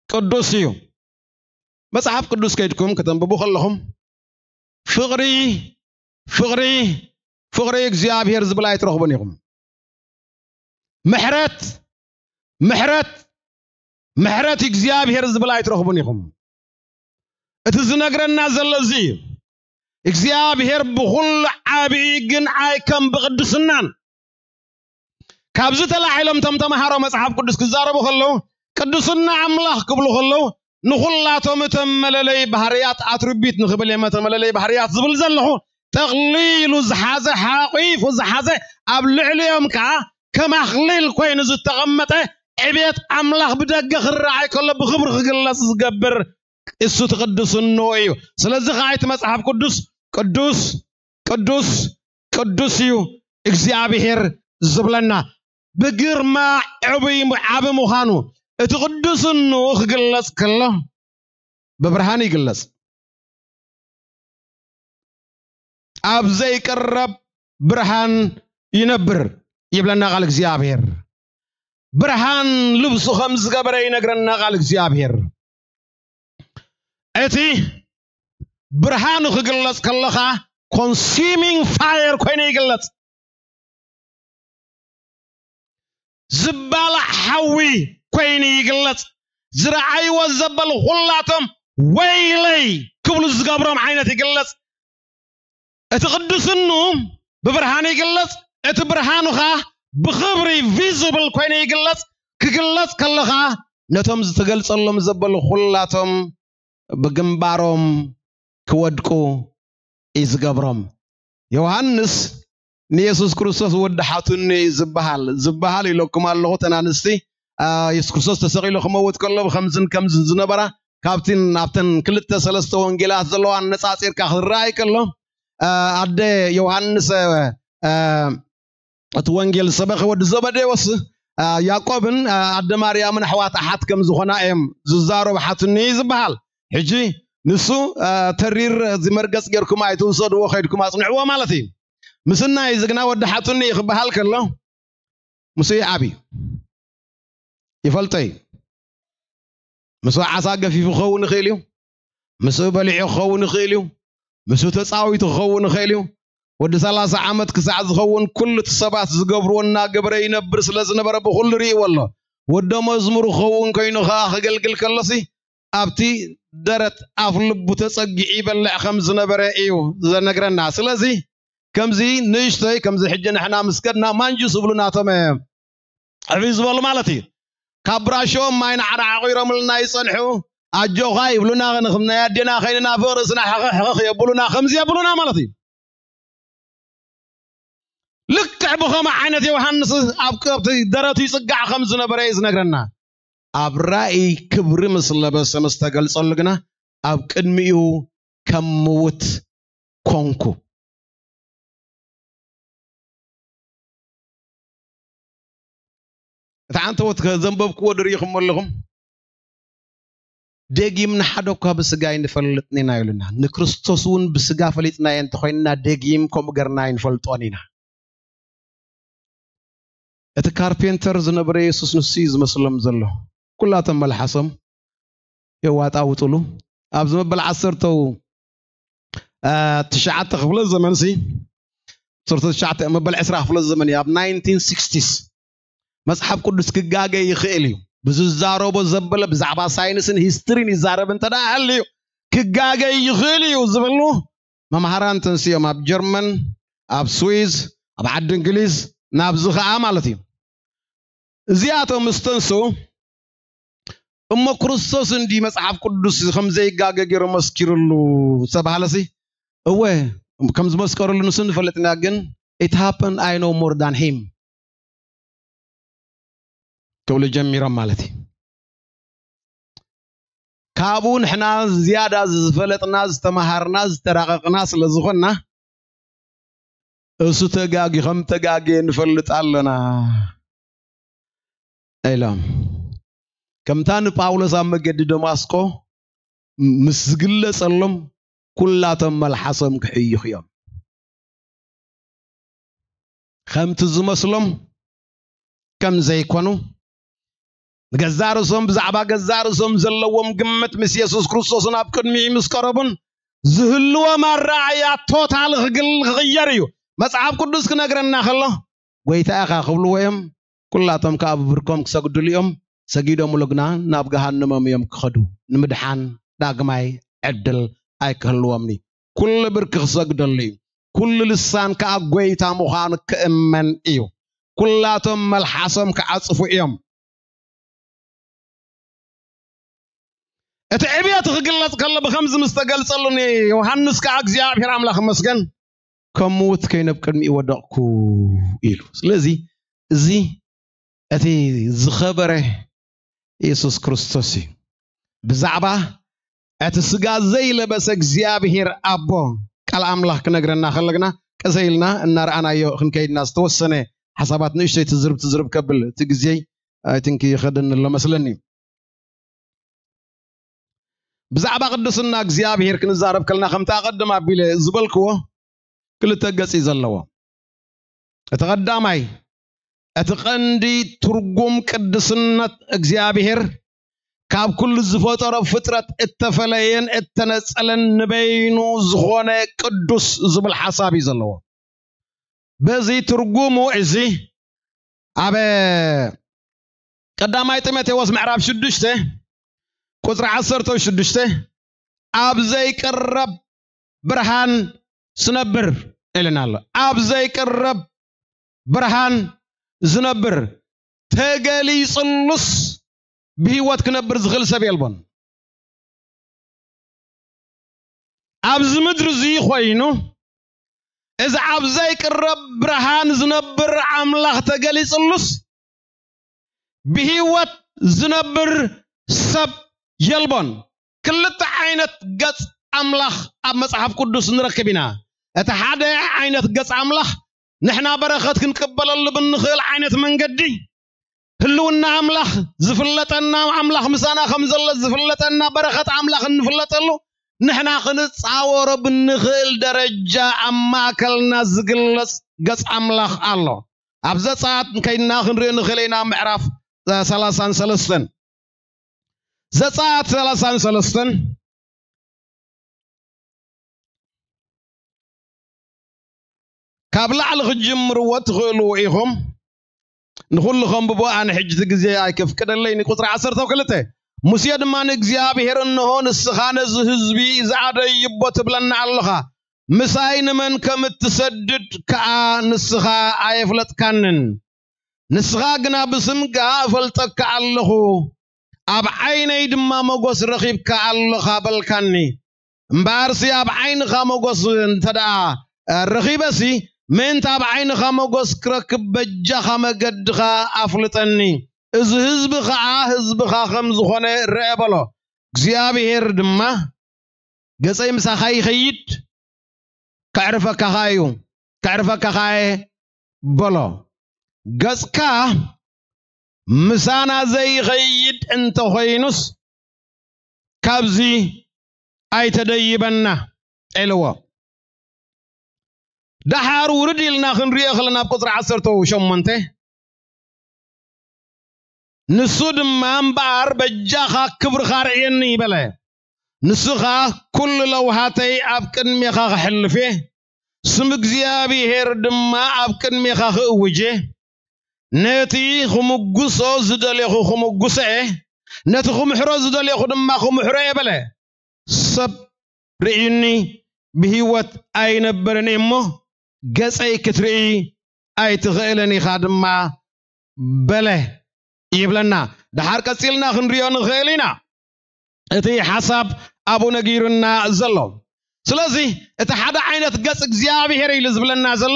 ቅዱስ እዩ። መጽሓፍ ቅዱስ ከይድኩም ከተንብቡ ከለኹም፣ ፍቕሪ፣ ፍቕሪ፣ ፍቕሪ እግዚኣብሔር ዝብል ኣይትረኽቡን ኢኹም። ምሕረት፣ ምሕረት፣ ምሕረት እግዚኣብሔር ዝብል ኣይትረኽቡን ኢኹም። እቲ ዝነግረና ዘሎ እዚ እዩ። እግዚኣብሔር ብኹሉ ዓብዪ ግን ኣይከም ብቕድስናን። ካብዚ ተላዒሎም እቶም ተምሃሮ መጽሓፍ ቅዱስ ክዛረቡ ከለዉ፣ ቅድስና ኣምላኽ ክብሉ ከለዉ፣ ንኹላቶም እቶም መለለይ ባህርያት ኣትሪቢት ንኽብል እየ፣ እቶም መለለይ ባህርያት ዝብል ዘለኹ፣ ጠቕሊሉ ዝሓዘ፣ ሓቂፉ ዝሓዘ፣ ኣብ ልዕሊኦም ከኣ ከም ኣኽሊል ኮይኑ ዝተቐመጠ ዕቤት ኣምላኽ ብደገ ክረኣይ ከሎ ብኽብሪ ክግለጽ ዝገብር እሱ ትቕድስንኡ እዩ። ስለዚ ከኣ እቲ መጽሓፍ ቅዱስ ቅዱስ፣ ቅዱስ፣ ቅዱስ እዩ እግዚኣብሔር ዝብለና። ብግርማ ዕቡይ ዓቢ ምዃኑ እቲ ቅዱስንኡ ክግለጽ ከሎ ብብርሃን ይግለጽ። ኣብ ዘይቅረብ ብርሃን ይነብር ይብለና ቃል እግዚኣብሔር። ብርሃን ልብሱ ከም ዝገበረ ይነግረና ቃል እግዚኣብሔር። እቲ ብርሃኑ ክግለጽ ከለኻ consuming fire ኮይኑ ይግለጽ። ዝባላዕ ሓዊ ኮይኑ ይግለጽ። ዝረኣይዎ ዘበሉ ኩላቶም ወይለይ ክብሉ ዝገብሮም ዓይነት ይግለጽ። እቲ ቅዱስኑ ብብርሃን ይግለጽ። እቲ ብርሃኑ ኸኣ ብኽብሪ ቪዚብል ኮይኑ ይግለጽ። ክግለጽ ከሎ ኸኣ ነቶም ዝተገልጸሎም ዘበሉ ኩላቶም ብግንባሮም ክወድቁ እዩ ዝገብሮም። ዮሃንስ ንየሱስ ክርስቶስ ወዲ ሓቱኒ እዩ ዝበሃል፣ ዝበሃል ኢለኩም ኣለኹ። እተን ኣንስቲ፣ አ፣ የሱስ ክርስቶስ ተሰቒሉ ክመውት ከሎ ብኸምዝን ከምዝን ዝነበራ ካብቲ ናብተን ክልተ ሰለስተ ወንጌላት ዘለዋ ኣነጻጺርካ ክረኣይ ከሎ፣ አ፣ ኣደ ዮሃንስ፣ አ፣ እቲ ወንጌል ዝሰበኸ ወዲ ዘበዴዎስ፣ አ፣ ያዕቆብን፣ አ፣ ኣደ ማርያምን ኣሕዋት ኣሓት ከም ዝኾና እዮም ዝዛረቡ ሓቱኒ ዝበሃል። ሕጂ ንሱ፣ አ፣ ተሪር እዚ መርገጽ ጌርኩም ኣይትውሰድዎ፣ ከይድኩም ኣጽንዕዎ ማለት እዩ። ምስናይ ዝግና ወዲ ሓቱኒ ክበሃል ከሎ ምስኡ ይዓቢ ይፈልጦ እዩ። ምስኡ ዓሳ ገፊፉ ክኸውን ይኽእል እዩ። ምስኡ በሊዑ ክኸውን ይኽእል እዩ። ምስኡ ተጻዊቱ ክኸውን ይኽእል እዩ። ወዲ ሰላሳ ዓመት ክሳዕ ዝኸውን ኩሉ እቲ ሰባት ዝገብርዎ እናገበረ ይነብር ስለ ዝነበረ ብኹሉ ርእይዎ ኣሎ። ወደ መዝሙሩ ክኸውን ኮይኑ ኸኣ ከገልግል ከሎሲ ኣብቲ ደረት ኣፍ ልቡ ተጸጊዑ ይበልዕ ከም ዝነበረ እዩ ዘነግረና። ስለዚ ከምዚ ንእሽቶይ ከምዚ ሕጂ ንሕና ምስ ከድና ማንጁስ ይብሉና እቶም ዕብይ ዝበሉ ማለት እዩ። ካብ ብራሾም ማይ ንዓረዓቑ ይረምልና ይጸንሑ። ኣጆኻ ይብሉና፣ ንኽም ናይ ኣዴና ከይንናፍቕ ርእስና ሕኽኽ ሕኽኽ የብሉና፣ ከምዚ የብሉና ማለት እዩ። ልክዕ ብኸመ ዓይነት ዮሃንስ ኣብ ከብቲ ደረቱ ይጽጋዕ ከም ዝነበረ እዩ ዝነግረና። ኣብ ራእይ ክብሪ ምስ ለበሰ ምስ ተገልጸሉ ግና ኣብ ቅድሚኡ ከም ምውት ኮንኩ። እቲ ዓንተወት ከ ዘንበብክዎ ድርኢኹም ኣለኹም። ደጊም ንሓደ እኳ ብስጋ ኣይንፈልጥን ኢና ኢሉና። ንክርስቶስ እውን ብስጋ ፈሊጥናዮ እንተኾይንና ደጊም ከምኡ ገርና ኣይንፈልጦን ኢና። እቲ ካርፔንተር ዝነበረ የሱስ ንሱ እዩ ዝመስሎም ዘሎ። ኩላቶም መልሓሶም የዋጣውጥሉ። ኣብዚ መበል ዓሰርተው፣ አ፣ ትሽዓተ ክፍለ ዘመንሲ፣ ዓሰርተ ትሽዓተ መበል ዕስራ ክፍለ ዘመን እዩ። ኣብ ናይንቲን ሲክስቲስ መጽሓፍ ቅዱስ ክጋገ ይኽእል እዩ። ብዝዛረቦ ዘበለ ብዛዕባ ሳይንስን ሂስትሪን ይዛረብ እንተ ደኣ ሃልዩ ክጋገ ይኽእል እዩ ዝብሉ መምሃራን ተንስዮም ኣብ ጀርመን፣ ኣብ ስዊዝ፣ ኣብ ዓዲ እንግሊዝ፣ ናብዚ ኸኣ ማለት እዩ። እዚኣቶም ምስ ተንስኡ፣ እሞ ክርስቶስ እንዲ መጽሓፍ ቅዱስ ከም ዘይጋገ ገይሩ መስኪሩሉ ዝተባህለሲ፣ እወ፣ ከም ዝመስከሩሉ ንሱ ንፈልጥ ኢና፣ ግን it happened, I know more than him ክብሉ ጀሚሮም ማለት እዩ። ካብኡ ንሕና ዝያዳ ዝፈለጥና፣ ዝተማሃርና፣ ዝተራቐቕና ስለ ዝኾንና፣ እሱ ተጋጊ ከም ተጋግየ ንፈልጥ ኣለና ኢሎም። ከምታ ንጳውሎስ ኣብ መገዲ ደማስቆ ምስ ዝግለጸሎም ኩላቶም መልሓሶም ክሕይኹ እዮም። ከምቲ ዝመስሎም ከም ዘይኮኑ፣ ንገዛእ ርእሶም፣ ብዛዕባ ገዛእ ርእሶም ዘለዎም ግምት ምስ የሱስ ክርስቶስን ኣብ ቅድሚኡ ምስ ቀረቡን ዝህልዎም ኣረኣእያ ቶታል ክግል-፣ ክቕየር እዩ። መጽሓፍ ቅዱስ ክነግረና ከሎ፣ "ጐይታ ኢኻ" ክብልዎ እዮም። ኩላቶም ከኣ ብብርኮም ክሰግድሉ እዮም። ሰጊዶምሉ ግና ናብ ገሃነሞም እዮም ክኸዱ። ንምድሓን ዳግማይ ዕድል ኣይክህልዎምኒ። ኩሉ ብርኪ ክሰግደሉ እዩ። ኩሉ ልሳን ከኣ ጐይታ ምዃኑ ክእመን እዩ። ኩላቶም መልሓሶም ክዓጽፉ እዮም። እቲ ዕብየት ክግለጽ ከሎ ብኸምዚ ምስ ተገልጸሉ ንዮሃንስ ከኣ እግዚኣብሔር ኣምላኽ ይመስገን፣ "ከም ምዉት ከይነ ኣብ ቅድሚኡ ወደቕኩ" ኢሉ። ስለዚ እዚ እቲ ዝኸበረ የሱስ ክርስቶስ እዩ። ብዛዕባ እቲ ስጋ ዘይለበሰ እግዚኣብሔር ኣቦ ቃል ኣምላኽ ክነግረና ከሎ ግና ቀሰ ኢልና እናረኣናዮ ክንከይድና ዝተወሰነ ሓሳባት ንእሽተይ ትዝርብ ትዝርብ ከብል እቲ ግዜ I think ይኸደኒ ኣሎ መስለኒ። ብዛዕባ ቅድስና እግዚኣብሔር ክንዛረብ ከለና ከምቲ ኣቐድም ኣቢለ ዝበልክዎ ክልተ ገጽ እዩ ዘለዎ። እቲ ቀዳማይ፣ እቲ ቀንዲ ትርጉም ቅድስነት እግዚኣብሔር ካብ ኩሉ ዝፈጠሮ ፍጥረት እተፈለየን እተነጸለን ንበይኑ ዝኾነ ቅዱስ ዝብል ሓሳብ እዩ ዘለዎ። በዚ ትርጉሙ እዚ ኣብ ቀዳማይ ጢሞቴዎስ ምዕራፍ ሽዱሽተ ቁጽሪ ዓሰርተ ሽዱሽተ፣ "ኣብ ዘይቅረብ ብርሃን ዝነብር" ኢልና ኣሎ። ኣብ ዘይቅረብ ብርሃን ዝነብር፣ ተገሊጽሉስ ብህይወት ክነብር ዝኽእል ሰብ የልቦን። ኣብዚ ምድሪ እዚ ኮይኑ፣ እዚ ኣብ ዘይቅረብ ብርሃን ዝነብር ኣምላኽ ተገሊጽሉስ፣ ብህይወት ዝነብር ሰብ የልቦን። ክልተ ዓይነት ገጽ ኣምላኽ ኣብ መጽሓፍ ቅዱስ ንረክብ ኢና። እቲ ሓደ ዓይነት ገጽ ኣምላኽ ንሕና በረኸት ክንቅበለሉ ብንኽእል ዓይነት መንገዲ፣ ህልውና ኣምላኽ ዝፍለጠና፣ ኣምላኽ ምሳና ከም ዘሎ ዝፍለጠና፣ በረኸት ኣምላኽ እንፍለጠሉ፣ ንሕና ክንጻወሮ ብንኽእል ደረጃ ኣብ ማእከልና ዝግለጽ ገጽ ኣምላኽ ኣሎ። ኣብ ዘጸኣት ከይድና ክንርኢ ንኽእል ኢና፣ ምዕራፍ ሰላሳን ሰለስተን። ዘጸኣት ሰላሳን ሰለስተን ካብ ላዕሊ ክትጅምርዎ ትኽእሉ ኢኹም። ንኹሉ ከንብቦ ኣነ ሕጂ እቲ ግዜ ኣይከፍቅደለይን። ቁጽሪ ዓሰርተ ክልተ፣ "ሙሴ ድማ ንእግዚኣብሔር፣ እንሆ ንስኻ ነዚ ህዝቢ ዝኣደይቦ ትብለና ኣለኻ፣ ምሳይ ንመን ከም እትሰድድ ከኣ ንስኻ ኣየፍለጥካንን። ንስኻ ግና ብስምካ እፈልጠካ ኣለኹ፣ ኣብ ዓይነይ ድማ መጎስ ረኺብካ ኣለኻ በልካኒ። እምበኣርሲ ኣብ ዓይንኻ መጎስ እንተ ደኣ ረኺበሲ፣ ምእንቲ ኣብ ዓይንኻ መጎስ ክረክብ በጃኻ መገድኻ ኣፍልጠኒ። እዚ ህዝቢ ኸኣ ህዝብኻ ከም ዝኾነ ርአ" በሎ። እግዚኣብሔር ድማ፣ "ገጸይ ምሳኻ ይኸይድ፣ ከዕርፈካ ኸኣ እዩ፣ ከዕርፈካ ኸኣ እየ" በሎ። "ገጽካ ምሳና ዘይኸይድ እንተኾይኑስ፣ ካብዚ ኣይተደይበና" ኢልዎ። ደሓር ውርድ ኢልና ክንሪኦ ከለና ኣብ ቁጽሪ ዓሰርተ ሸሞንተ፣ "ንሱ ድማ እምበኣር በጃኻ ክብርኻ ርእየኒ" በለ። "ንሱ ኸኣ ኩሉ ለውሃተይ ኣብ ቅድሜኻ ከሕልፍ እየ፣ ስም እግዚኣብሄር ድማ ኣብ ቅድሜኻ ክእውጅ እየ። ነቲ ክምጉሶ ዝደሌኹ ክምጉሶ እየ፣ ነቲ ክምሕሮ ዝደሌኹ ድማ ክምሕሮ እየ" በለ። "ሰብ ርእዩኒ ብህይወት ኣይነብርን እየ እሞ፣ ገጸይ ክትርኢ ኣይትኽእልን ኢኻ ድማ" በለ ይብለና። ደሓር ቀጺልና ክንሪኦ ንኽእል ኢና። እቲ ሓሳብ ኣብኡ ነጊሩና ዘሎ። ስለዚ እቲ ሓደ ዓይነት ገጽ እግዚኣብሄር ኢሉ ዝብለና ዘሎ፣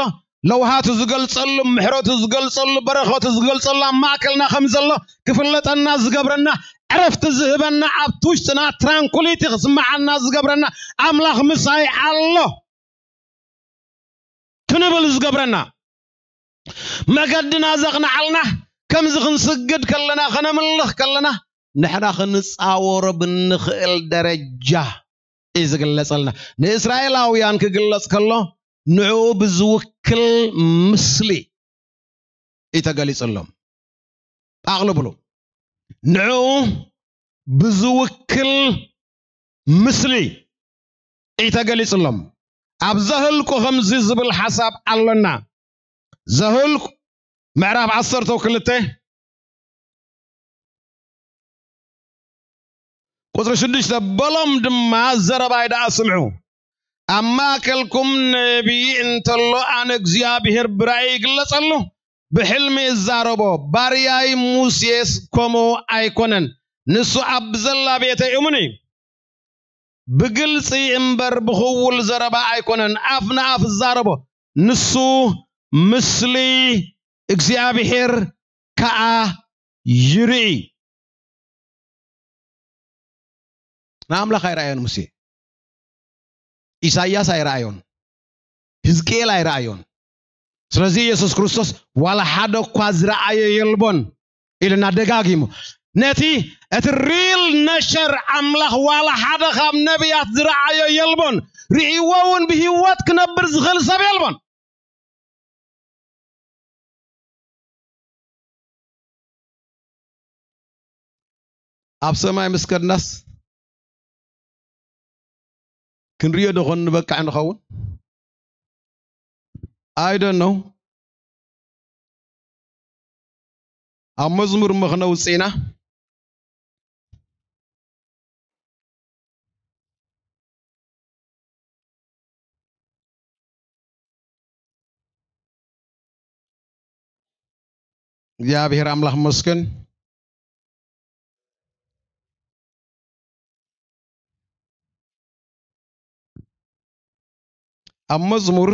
ለውሃቱ ዝገልጸሉ፣ ምሕረቱ ዝገልጸሉ፣ በረኸቱ ዝገልጸሉ ኣብ ማእከልና ከም ዘሎ ክፍለጠና ዝገብረና፣ ዕረፍቲ ዝህበና፣ ኣብቲ ውሽጥና ትራንኩሊቲ ክስምዓና ዝገብረና ኣምላኽ ምሳይ ኣሎ። እቲ ንብል ዝገብረና፣ መገድና ዘቕንዓልና፣ ከምዚ ክንስግድ ከለና፣ ከነምልኽ ከለና፣ ንሕና ክንጻወሮ ብንኽእል ደረጃ እዩ ዝግለጸልና። ንእስራኤላውያን ክግለጽ ከሎ፣ ንዕኡ ብዝውክል ምስሊ እዩ ተገሊጹሎም። ኣቕልብሉ። ንዕኡ ብዝውክል ምስሊ እዩ ተገሊጹሎም። ኣብ ዘህልቁ ከምዚ ዝብል ሓሳብ ኣሎና። ዘህልቁ ምዕራፍ ዓሰርተ ክልተ ቁጽሪ ሽዱሽተ፣ በሎም ድማ፣ ዘረባይ ደኣ ስምዑ። ኣብ ማእከልኩም ነቢይ እንተሎ፣ ኣነ እግዚኣብሄር ብራእይ ይግለጸሉ፣ ብሕልሚ እዛረቦ። ባርያይ ሙሴስ ከምኡ ኣይኮነን። ንሱ ኣብ ዘላ ቤተ እሙን እዩ። ብግልጺ እምበር ብኽውል ዘረባ ኣይኮነን፣ ኣፍ ንኣፍ እዛረቦ። ንሱ ምስሊ እግዚኣብሄር ከኣ ይርኢ። ንኣምላኽ ኣይረኣዮን ሙሴ። ኢሳይያስ ኣይረኣዮን። ህዝቅኤል ኣይረኣዮን። ስለዚ ኢየሱስ ክርስቶስ ዋላ ሓደ እኳ ዝረኣዮ የልቦን ኢልና ደጋጊሙ። ነቲ እቲ ሪል ነሸር ኣምላኽ ዋላ ሓደ ካብ ነቢያት ዝረኣዮ የልቦን። ርእይዎ እውን ብህይወት ክነብር ዝኽእል ሰብ የልቦን። ኣብ ሰማይ ምስ ከድናስ ክንሪኦ ዶ ኾን ንበቃዕ ንኸውን? I don't know። ኣብ መዝሙር እሞ ክነውፅእ ኢና። እግዚኣብሔር ኣምላኽ መስገን። ኣብ መዝሙር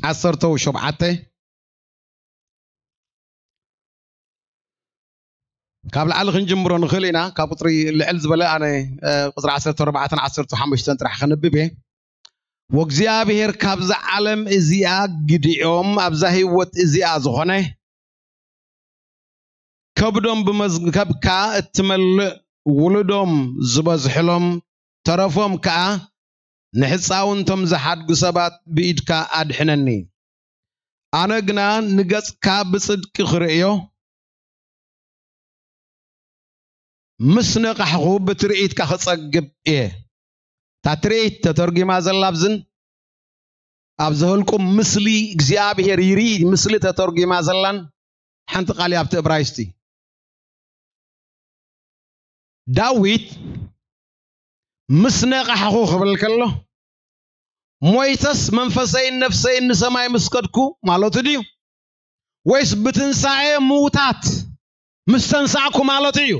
ዓሰርተ ሸውዓተ ካብ ላዕሊ ክንጅምሮ ንኽእል ኢና። ካብ ቁፅሪ ልዕል ዝበለ ኣነ ቁፅሪ ዓሰርተ ኣርባዕተን ዓሰርተ ሓሙሽተን ጥራሕ ከንብብ እየ። ወእግዚኣብሔር ካብዛ ዓለም እዚኣ ግዲኦም ኣብዛ ህይወት እዚኣ ዝኾነ ከብዶም ብመዝገብካ እትመልእ ውሉዶም ዝበዝሕሎም ተረፎም ከኣ ንሕፃውንቶም ዝሓድጉ ሰባት ብኢድካ ኣድሕነኒ። ኣነ ግና ንገፅካ ብፅድቂ ክርእዮ ምስ ነቃሕኹ ብትርኢትካ ክጸግብ እየ። እታ ትርኢት ተተርጒማ ዘላ ኣብዝን ኣብ ዘህልቁ ምስሊ እግዚኣብሔር ይርኢ ምስሊ ተተርጒማ ዘላን ሓንቲ ቃል ኣብቲ እብራይስጢ። ዳዊት ምስ ነቃሕኹ ክብል ከሎ ሞይተስ መንፈሰይን ነፍሰይን ንሰማይ ምስ ከድኩ ማለቱ ድዩ? ወይስ ብትንሳኤ ምውታት ምስ ተንሳእኩ ማለቱ እዩ?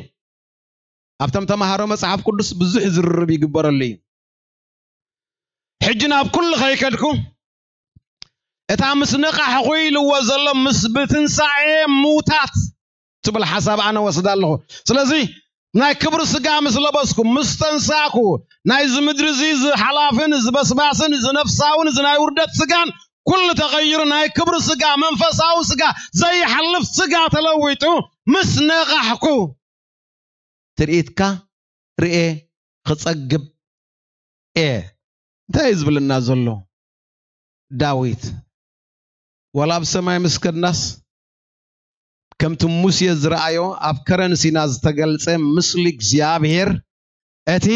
ኣብቶም ተማሃሮ መጽሓፍ ቅዱስ ብዙሕ ዝርርብ ይግበረሉ እዩ። ሕጂ ናብ ኩሉ ከይከድኩ እታ ምስ ነቃሕኹ ኢልዎ ዘሎ ምስ ብትንሳኤ ምውታት ትብል ሓሳብ ኣነ ወስዳ ኣለኹ። ስለዚ ናይ ክብሪ ስጋ ምስ ለበስኩ፣ ምስ ተንሳእኩ፣ ናይዚ ምድሪ እዚ ዝሓላፍን ዝበስባስን ዝነፍሳውን እዚ ናይ ውርደት ስጋን ኩሉ ተቐይሩ ናይ ክብሪ ስጋ መንፈሳዊ ስጋ ዘይሓልፍ ስጋ ተለዊጡ ምስ ነቃሕኩ ትርኢትካ ርኤ ክጸግብ እየ። እንታይ እዩ ዝብልና ዘሎ ዳዊት? ዋላ ኣብ ሰማይ ምስ ከድናስ ከምቲ ሙሴ ዝረኣዮ ኣብ ከረን ሲና ዝተገልጸ ምስሊ እግዚኣብሔር እቲ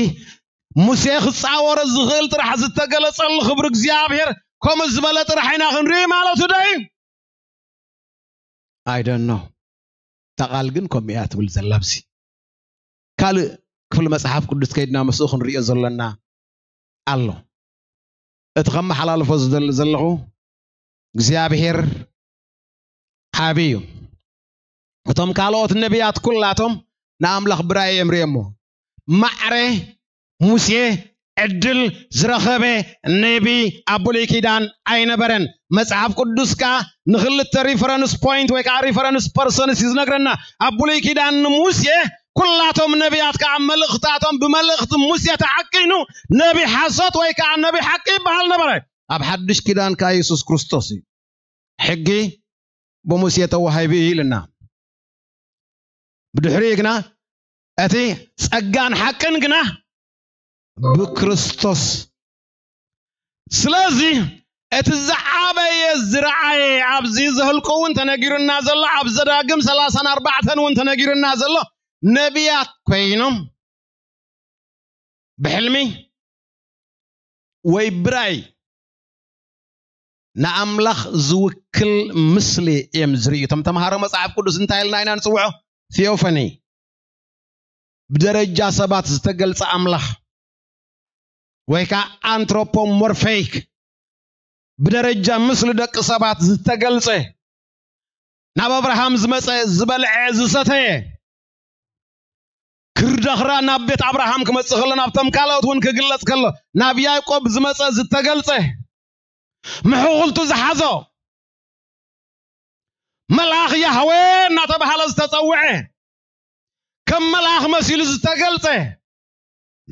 ሙሴ ክጻወሮ ዝኽእል ጥራሕ ዝተገለጸሉ ክብሪ እግዚኣብሔር ከምኡ ዝበለ ጥራሕ ኢና ክንርኢ ማለቱ ዶ እዩ? I don't know። እታ ቃል ግን ከምኡ እያ ትብል ዘላ ኣብዚ። ካልእ ክፍሊ መጽሓፍ ቅዱስ ከይድና ምስኡ ክንሪኦ ዘለና ኣሎ። እቲ ከመሓላልፎ ዝደሊ ዘለኹ እግዚኣብሔር ዓቢ እዩ። እቶም ካልኦት ነቢያት ኩላቶም ንኣምላኽ ብራእይ እዮም ርእዮሞ። ማዕረ ሙሴ ዕድል ዝረኸበ ነቢ ኣብ ብሉይ ኪዳን ኣይነበረን። መጽሓፍ ቅዱስ ከኣ ንኽልተ ሪፈረንስ ፖይንት ወይ ከዓ ሪፈረንስ ፐርሰንስ እዩ ዝነግረና። ኣብ ብሉይ ኪዳን ንሙሴ ኩላቶም ነቢያት ከዓ መልእኽታቶም ብመልእኽቲ ሙሴ ተዓቂኑ ነቢ ሓሶት ወይ ከዓ ነቢ ሓቂ ይበሃል ነበረ። ኣብ ሓድሽ ኪዳን ከዓ የሱስ ክርስቶስ እዩ። ሕጊ ብሙሴ ተዋሂቡ እዩ ኢልና። ብድሕሪኡ ግና እቲ ጸጋን ሓቅን ግና ብክርስቶስ። ስለዚ እቲ ዝዓበየ ዝረኣየ ኣብዚ ዘህልቆ እውን ተነጊሩና ዘሎ፣ ኣብ ዘዳግም ሰላሳን ኣርባዕተን እውን ተነጊሩና ዘሎ፣ ነቢያት ኮይኖም ብሕልሚ ወይ ብራይ ንኣምላኽ ዝውክል ምስሊ እዮም ዝርእዩ። እቶም ተምሃሮ መጽሓፍ ቅዱስ እንታይ ኢልና ኢና ንጽውዖ? ቲዮፈኒ። ብደረጃ ሰባት ዝተገልጸ ኣምላኽ ወይ ከዓ ኣንትሮፖሞርፌይክ፣ ብደረጃ ምስሊ ደቂ ሰባት ዝተገልጸ፣ ናብ ኣብርሃም ዝመጸ፣ ዝበልዐ፣ ዝሰተየ፣ ክርዳኽራ ናብ ቤት ኣብርሃም ክመጽእ ከሎ፣ ናብቶም ካልኦት እውን ክግለጽ ከሎ፣ ናብ ያዕቆብ ዝመጸ፣ ዝተገልጸ፣ ምሕኹልቱ ዝሓዞ፣ መልኣኽ ያህዌ እናተባህለ ዝተጸውዐ፣ ከም መልኣኽ መሲሉ ዝተገልጸ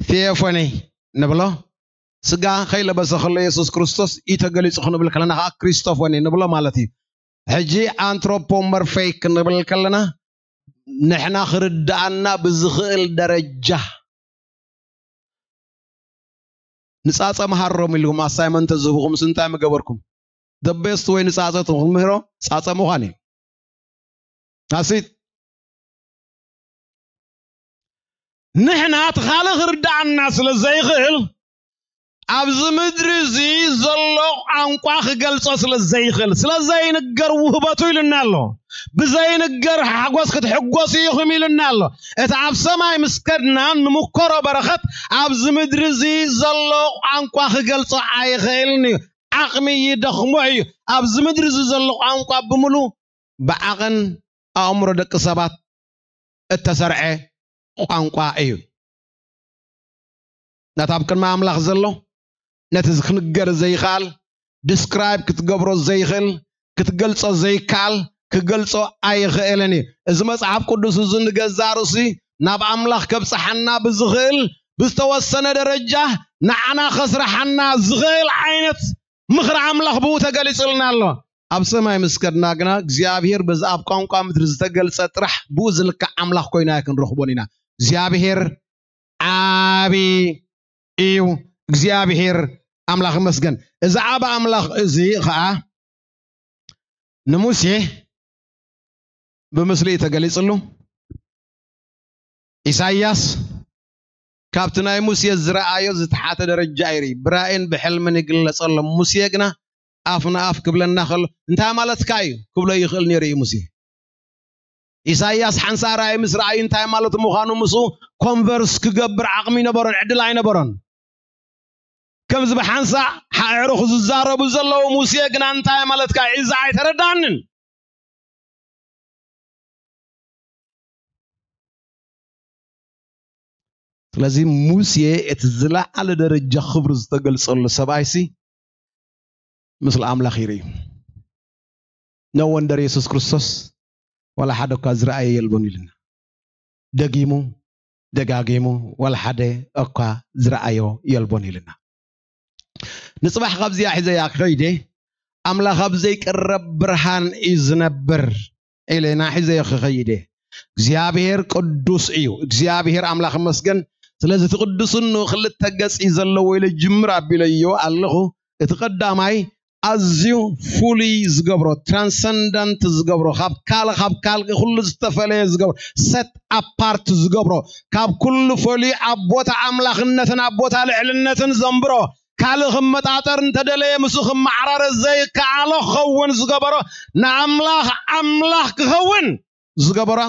ቴዎፎኒ ንብሎ። ስጋ ከይለበሰ ከሎ የሱስ ክርስቶስ እዩ ተገሊጹ ክንብል ከለና ከዓ ክሪስቶፎኒ ንብሎ ማለት እዩ። ሕጂ ኣንትሮፖሞርፌይክ ክንብል ከለና ንሕና ክርድኣና ብዝኽእል ደረጃ። ንጻጸ መሃሮም ኢልኩም ኣሳይመንት ዝህብኹምስ እንታይ ምገበርኩም? The best ወይ ንጻጸ ትምህሮ ጻጸ ምዃን እዩ። ኣሲት ንሕና እቲ ካልእ ክርድኣና ስለ ዘይኽእል ኣብዚ ምድሪ እዚ ዘሎ ቋንቋ ክገልጾ ስለ ዘይኽእል ስለ ዘይንገር ውህበቱ ኢሉና ኣሎ። ብዘይንገር ሓጎስ ክትሕጎሱ ኢኹም ኢሉና ኣሎ። እቲ ኣብ ሰማይ ምስ ከድና ንምኮሮ በረኸት ኣብዚ ምድሪ እዚ ዘሎ ቋንቋ ክገልጾ ኣይኽእልን እዩ። ዓቕሚ ይደኽሞ እዩ። ኣብዚ ምድሪ እዚ ዘሎ ቋንቋ ብምሉ ብዓቐን ኣእምሮ ደቂ ሰባት እተሰርዐ ቋንቋ እዩ። ነቲ ኣብ ቅድሚ ኣምላኽ ዘሎ ነቲ ክንገር ዘይከኣል ዲስክራይብ ክትገብሮ ዘይኽእል ክትገልጾ ዘይከኣል ክገልጾ ኣይኽእልን እዩ። እዚ መጽሓፍ ቅዱስ እዚ ንገዛ ርእሲ ናብ ኣምላኽ ከብጽሓና ብዝኽእል ብዝተወሰነ ደረጃ ንዓና ከስርሓና ዝኽእል ዓይነት ምኽሪ ኣምላኽ ብኡ ተገሊጹልና ኣሎ። ኣብ ሰማይ ምስ ከድና ግና እግዚኣብሔር በዚ ኣብ ቋንቋ ምድሪ ዝተገልጸ ጥራሕ ብኡ ዝልካዕ ኣምላኽ ኮይኑ ኣይክንረኽቦን ኢና። እግዚኣብሔር ዓቢ እዩ። እግዚኣብሔር ኣምላኽ ይመስገን። እዚ ዓቢ ኣምላኽ እዚ ኸዓ ንሙሴ ብምስሊ እዩ ተገሊጽሉ። ኢሳይያስ ካብቲ ናይ ሙሴ ዝረኣዮ ዝተሓተ ደረጃ ይርኢ። ብራእን ብሕልምን ይግለጸሎም። ሙሴ ግና ኣፍ ንኣፍ ክብለና ከሎ እንታይ ማለትካ እዩ ክብሎ ይኽእል ነይሩ እዩ ሙሴ። ኢሳይያስ ሓንሳእ ራእይ ምስ ረኣዩ እንታይ ማለት ምዃኑ ምስኡ ኮንቨርስ ክገብር ዓቕሚ ይነበሮን ዕድል ኣይነበሮን። ከምዚ ብሓንሳእ ሓዕርኹ ዝዛረቡ ዘለዉ ሙሴ ግና እንታይ ማለትካ እዩ እዚ ኣይተረዳንን። ስለዚ ሙሴ እቲ ዝለዓለ ደረጃ ክብሪ ዝተገልጸሉ ሰብኣይሲ ምስሊ ኣምላኽ ይርኢ። No wonder የሱስ ክርስቶስ ዋላ ሓደ እኳ ዝረኣየ የልቦን ኢልና። ደጊሙ ደጋጊሙ ዋላ ሓደ እኳ ዝረኣዮ የልቦን ኢልና። ንጽባሕ ካብዚኣ ሒዘያ ክኸይደ ኣምላኽ ኣብ ዘይቅረብ ብርሃን እዩ ዝነብር ኢለና ሒዘዮ ክኸይደ። እግዚኣብሔር ቅዱስ እዩ። እግዚኣብሔር ኣምላኽ መስገን። ስለዚ እቲ ቅዱስኑ ክልተ ገጽ እዩ ዘለዎ ኢለ ጅምር ኣቢለዮ ኣለኹ። እቲ ቀዳማይ ኣዝዩ ፍሉይ ዝገብሮ ትራንሰንደንት ዝገብሮ ካብ ካልእ ካብ ካልእ ኩሉ ዝተፈለየ ዝገብሮ ሰት ኣፓርት ዝገብሮ ካብ ኩሉ ፈልዩ ኣብ ቦታ ኣምላኽነትን ኣብ ቦታ ልዕልነትን ዘንብሮ ካልእ ክመጣጠር እንተደለየ ምስኡ ክመዓራረ ዘይከኣሎ ክኸውን ዝገበሮ ንኣምላኽ ኣምላኽ ክኸውን ዝገበሮ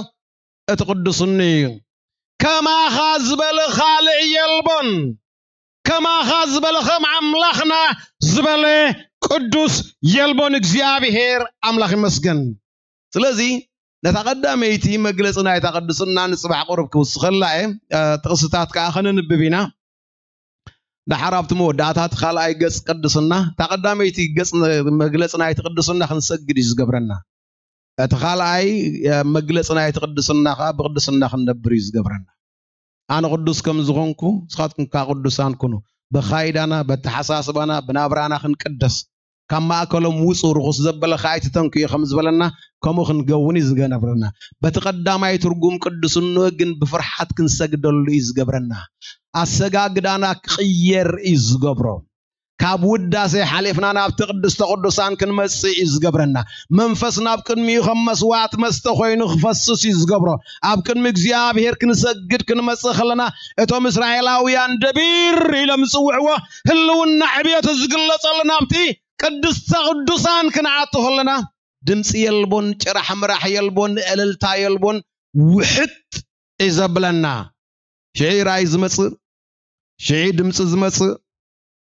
እቲ ቅዱስኒ እዩ። ከማኻ ዝበለ ካልእ የልቦን። ከማኻ ዝበለ ከም ኣምላኽና ዝበለ ቅዱስ የልቦን። እግዚኣብሔር ኣምላኽ ይመስገን። ስለዚ ነታ ቀዳመይቲ መግለፂ ናይታ ቅድስና ንፅባሕ ቁሩብ ክውስኸላ እየ። ጥቕስታት ከዓ ከነንብብ ኢና። ደሓር ኣብቲ መወዳእታ እቲ ካልኣይ ገፅ ቅድስና እታ ቀዳመይቲ ገፅ መግለፂ ናይቲ ቅድስና ክንሰግድ እዩ ዝገብረና። እቲ ካልኣይ መግለፂ ናይቲ ቅድስና ከዓ ብቅድስና ክንነብር እዩ ዝገብረና። ኣነ ቅዱስ ከም ዝኾንኩ ንስኻትኩም ከዓ ቅዱሳን ኩኑ። ብኻይዳና በተሓሳስባና ብናብራና ክንቅደስ ካብ ማእከሎም ውጹ፣ ርኹስ ዘበለ ከኣ ኣይትተንክዮ ከም ዝበለና፣ ከምኡ ክንገውን እዩ ዝገነብረና። በቲ ቀዳማይ ትርጉም ቅዱስንኡ ግን ብፍርሓት ክንሰግደሉ እዩ ዝገብረና። ኣሰጋግዳና ክቕየር እዩ ዝገብሮ። ካብ ውዳሴ ሓሊፍና ናብቲ ቅድስተ ቅዱሳን ክንመጽእ እዩ ዝገብረና። መንፈስ ናብ ቅድሚኡ ከም መስዋዕት መስተ ኮይኑ ክፈስስ እዩ ዝገብሮ። ኣብ ቅድሚ እግዚኣብሔር ክንሰግድ ክንመጽእ ከለና፣ እቶም እስራኤላውያን ደቢር ኢሎም ዝጽውዕዎ ህልውና ዕብየቱ ዝግለጸሉ ናብቲ ቅድስተ ቅዱሳን ክንኣቱ ከለና፣ ድምጺ የልቦን፣ ጭራሕ ምራሕ የልቦን፣ እልልታ የልቦን፣ ውሕጥ እዩ ዘብለና። ሽዒ ራእይ ዝመጽእ፣ ሽዒ ድምጺ ዝመጽእ፣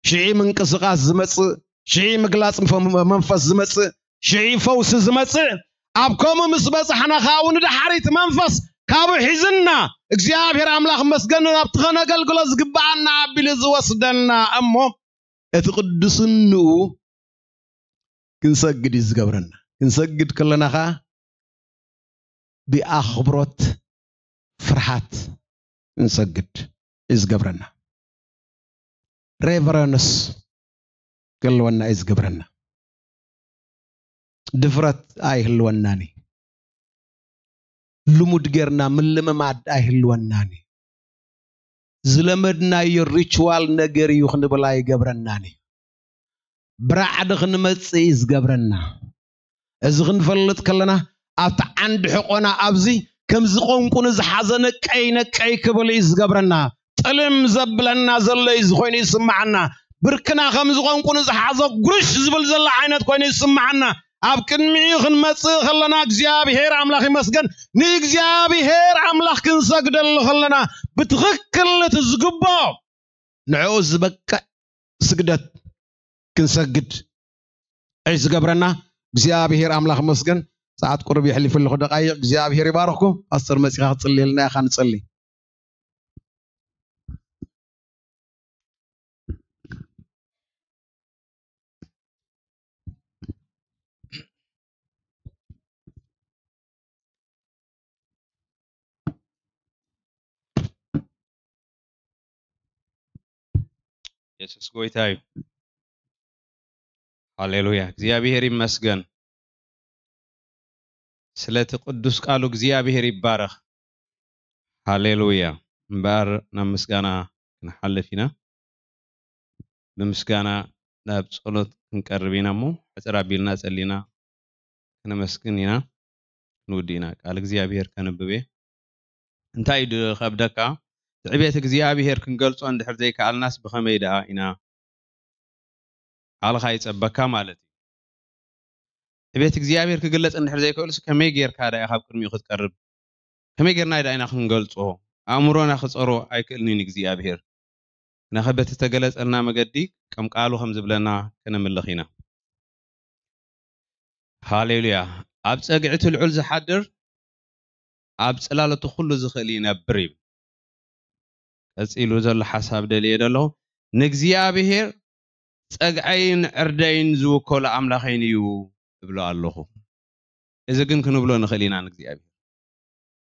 ሽዒ ምንቅስቓስ ዝመጽእ፣ ሽዒ ምግላጽ መፈ-፣ መንፈስ ዝመጽእ፣ ሽዒ ፈውሲ ዝመጽእ፣ ኣብ ከምኡ ምስ በጻሕና ከኣ ንድሓሪት መንፈስ ካብኡ ሒዝና፣ እግዚኣብሔር ኣምላኽ መስገን ናብቲ ከነገልግሎ ዝግብኣና ኣቢሉ ዝወስደና እሞ፣ እቲ ቅዱስንኡ ክንሰግድ እዩ ዝገብረና። ክንሰግድ ከለና ከኣ ብኣኽብሮት ፍርሃት ክንሰግድ እዩ ዝገብረና። ሬቨረንስ ክህልወና እዩ ዝገብረና። ድፍረት ኣይህልወናን እዩ። ልሙድ ጌርና ምልምማድ ኣይህልወናን እዩ። ዝለመድናዮ ሪችዋል ነገር እዩ ክንብል ኣይገብረናን እዩ። ብራዕዲ ክንመጽእ እዩ ዝገብረና። እዚ ክንፈልጥ ከለና ኣብቲ ዓንዲ ሕቆና ኣብዚ ከምዚ ቆንቁኒ ዝሓዘ ነቀይ ነቀይ ክብል እዩ ዝገብረና። ጥልም ዘብለና ዘሎ እዩ ኮይኑ ይስምዓና። ብርክና ከምዚ ቆንቁኒ ዝሓዘ ጉርሽ ዝብል ዘሎ ዓይነት ኮይኑ ይስምዓና። ኣብ ቅድሚኡ ክንመጽእ ከለና እግዚኣብሔር ኣምላኽ ይመስገን፣ ንእግዚኣብሔር ኣምላኽ ክንሰግደሉ ከለና ብትኽክል እቲ ዝግብኦ ንዕኡ ዝበቅዕ ስግደት ክንሰግድ እዩ ዝገብረና። እግዚኣብሔር ኣምላኽ ይመስገን። ሰዓት ቁሩብ የሕሊፉ ኣለኹ ደቃይቕ። እግዚኣብሔር ይባርኽኩም። ፓስተር መጺኻ ክትጽልየልና ኢኻ፣ ንጸሊ። የሱስ ጎይታ እዩ። ሃሌሉያ። እግዚኣብሔር ይመስገን። ስለቲ ቅዱስ ቃሉ እግዚኣብሔር ይባረኽ። ሃሌሉያ። እምበኣር ናብ ምስጋና ክንሓልፍ ኢና። ብምስጋና ናብ ጸሎት ክንቀርብ ኢና እሞ፣ ሕጽር ኣቢልና ጸሊና ክነመስግን ኢና። ክንውዲ ኢና። ቃል እግዚኣብሔር ከንብብ እየ። እንታይ እዩ ዝኸብደካ? ትዕቤት እግዚኣብሔር ክንገልጾ እንድሕር ዘይከኣልናስ ብኸመይ ደኣ ኢና? ቃልኻ ይጸበካ ማለት እዩ። ትዕቤት እግዚኣብሔር ክግለጽ እንድሕር ዘይክእልስ ከመይ ጌርካ ደኣ ኢኻ ኣብ ቅድሚኡ ክትቀርብ? ከመይ ጌርና ደኣ ኢና ክንገልጾ? ኣእምሮና ክጸሮ ኣይክእልን እዩ ንእግዚኣብሔር። ግናኸ በቲ ዝተገለጸልና መገዲ ከም ቃሉ ከም ዝብለና ከነምልኽ ኢና። ሃሌሉያ። ኣብ ጸግዒ እቲ ልዑል ዝሓድር ኣብ ጽላል እቲ ኩሉ ዝኽእል ይነብር እዩ። ቀጺሉ ዘሎ ሓሳብ ደልየ ዘለኹ፣ ንእግዚኣብሔር ጸግዐይን ዕርደይን ዝውከሎ ኣምላኸይን እዩ እብሎ ኣለኹ። እዚ ግን ክንብሎ ንኽእል ኢና ንእግዚኣብሔር።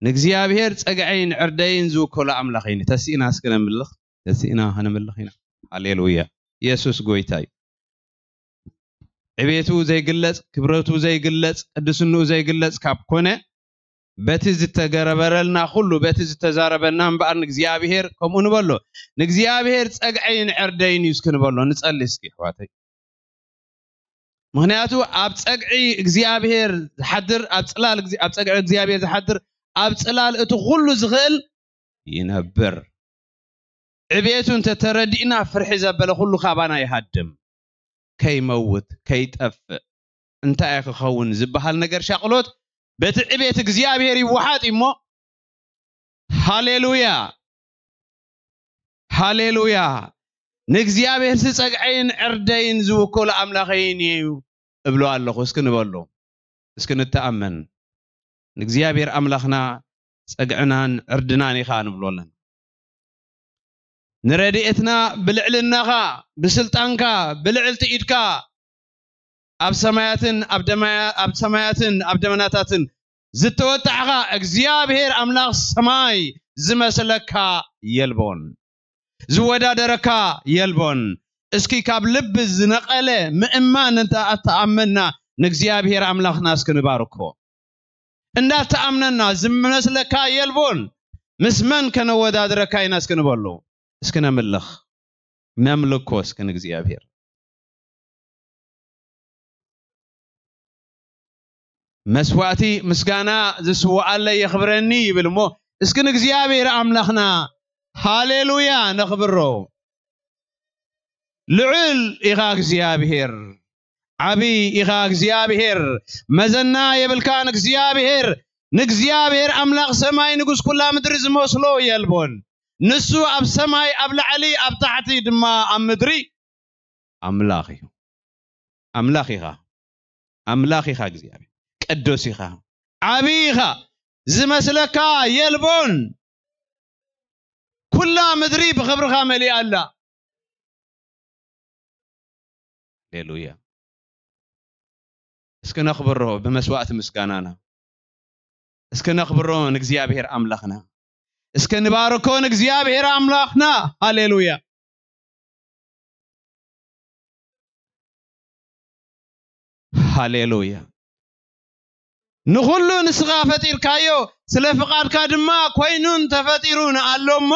ንእግዚኣብሔር ጸግዐይን ዕርደይን ዝውከሎ ኣምላኸይን እዩ። ተሲእና እስኪ ነምልኽ፣ ተሲእና ከነምልኽ ኢና። ሃሌሉያ። የሱስ ጎይታ እዩ። ዕቤቱ ዘይግለጽ፣ ክብረቱ ዘይግለጽ፣ ቅድስንኡ ዘይግለጽ ካብ ኮነ፣ በቲ ዝተገረበረልና ኩሉ፣ በቲ ዝተዛረበና እምበኣር ንእግዚኣብሔር ከምኡ ንበሎ። ንእግዚኣብሔር ጸግዐይን ዕርደይን እዩ እስኪ ንበሎ። ንጸሊ እስኪ ኣሕዋተይ። ምኽንያቱ ኣብ ጸግዒ እግዚኣብሔር ዝሓድር፣ ኣብ ጽላል እግዚ-፣ ኣብ ጸግዒ እግዚኣብሔር ዝሓድር፣ ኣብ ጽላል እቲ ኩሉ ዝኽእል ይነብር። ዕቤቱ እንተ ተረዲእና ፍርሒ ዘበለ ኩሉ ካባና ይሃድም። ከይመውት፣ ከይጠፍእ፣ እንታይ ክኸውን ዝበሃል ነገር ሻቕሎት በቲ ዕቤት እግዚኣብሔር ይወሓጥ እሞ፣ ሃሌሉያ፣ ሃሌሉያ፣ ንእግዚኣብሔር ሲ ጸግዐይን ዕርደይን ዝውክሎ ኣምላኸይን እዩ እብሎ ኣለኹ። እስኪ ንበሎ፣ እስኪ ንተኣመን። ንእግዚኣብሔር ኣምላኽና ጸግዕናን ዕርድናን ኢኻ ንብሎ ኣለና። ንረድኤትና ብልዕልናኻ፣ ብስልጣንካ፣ ብልዕልቲ ኢድካ ኣብ ሰማያትን ኣብ ደማያ-፣ ኣብ ሰማያትን ኣብ ደመናታትን ዝተወጣዕኻ እግዚኣብሔር ኣምላኽ ሰማይ ዝመስለካ የልቦን። ዝወዳደረካ የልቦን። እስኪ ካብ ልቢ ዝነቐለ ምእማን እንተ ኣተኣመና ንእግዚኣብሔር ኣምላኽና እስኪ ንባርኮ። እንዳተኣምነና ዝመስለካ የልቦን፣ ምስ መን ከነወዳድረካ ኢና እስኪ ንበሎ። እስኪ ነምልኽ፣ ነምልኮ እስኪ ንእግዚኣብሔር። መስዋእቲ ምስጋና ዝስውኣለይ የኽብረኒ ይብል እሞ፣ እስኪ ንእግዚኣብሔር ኣምላኽና ሃሌሉያ ነኽብሮ። ልዑል ኢኻ እግዚኣብሔር፣ ዓቢ ኢኻ እግዚኣብሔር፣ መዘና የብልካን እግዚኣብሔር። ንእግዚኣብሔር ኣምላኽ ሰማይ ንጉስ ኩላ ምድሪ ዝመስሎ የልቦን። ንሱ ኣብ ሰማይ ኣብ ላዕሊ ኣብ ታሕቲ ድማ ኣብ ምድሪ ኣምላኽ እዩ። ኣምላኽ ኢኻ፣ ኣምላኽ ኢኻ እግዚኣብሔር፣ ቅዱስ ኢኻ፣ ዓቢ ኢኻ፣ ዝመስለካ የልቦን። ኩላ ምድሪ ብኽብርኻ መሊኣ ኣላ። ሃሌሉያ። እስኪ ነኽብሮ ብመስዋእቲ ምስጋናና። እስኪ ነኽብሮ ንእግዚኣብሔር ኣምላኽና። እስኪ ንባርኮ ንእግዚኣብሔር ኣምላኽና። ሃሌሉያ። ሃሌሉያ። ንኹሉ ንስኻ ፈጢርካዮ፣ ስለ ፍቓድካ ድማ ኮይኑን ተፈጢሩን ኣሎ እሞ፣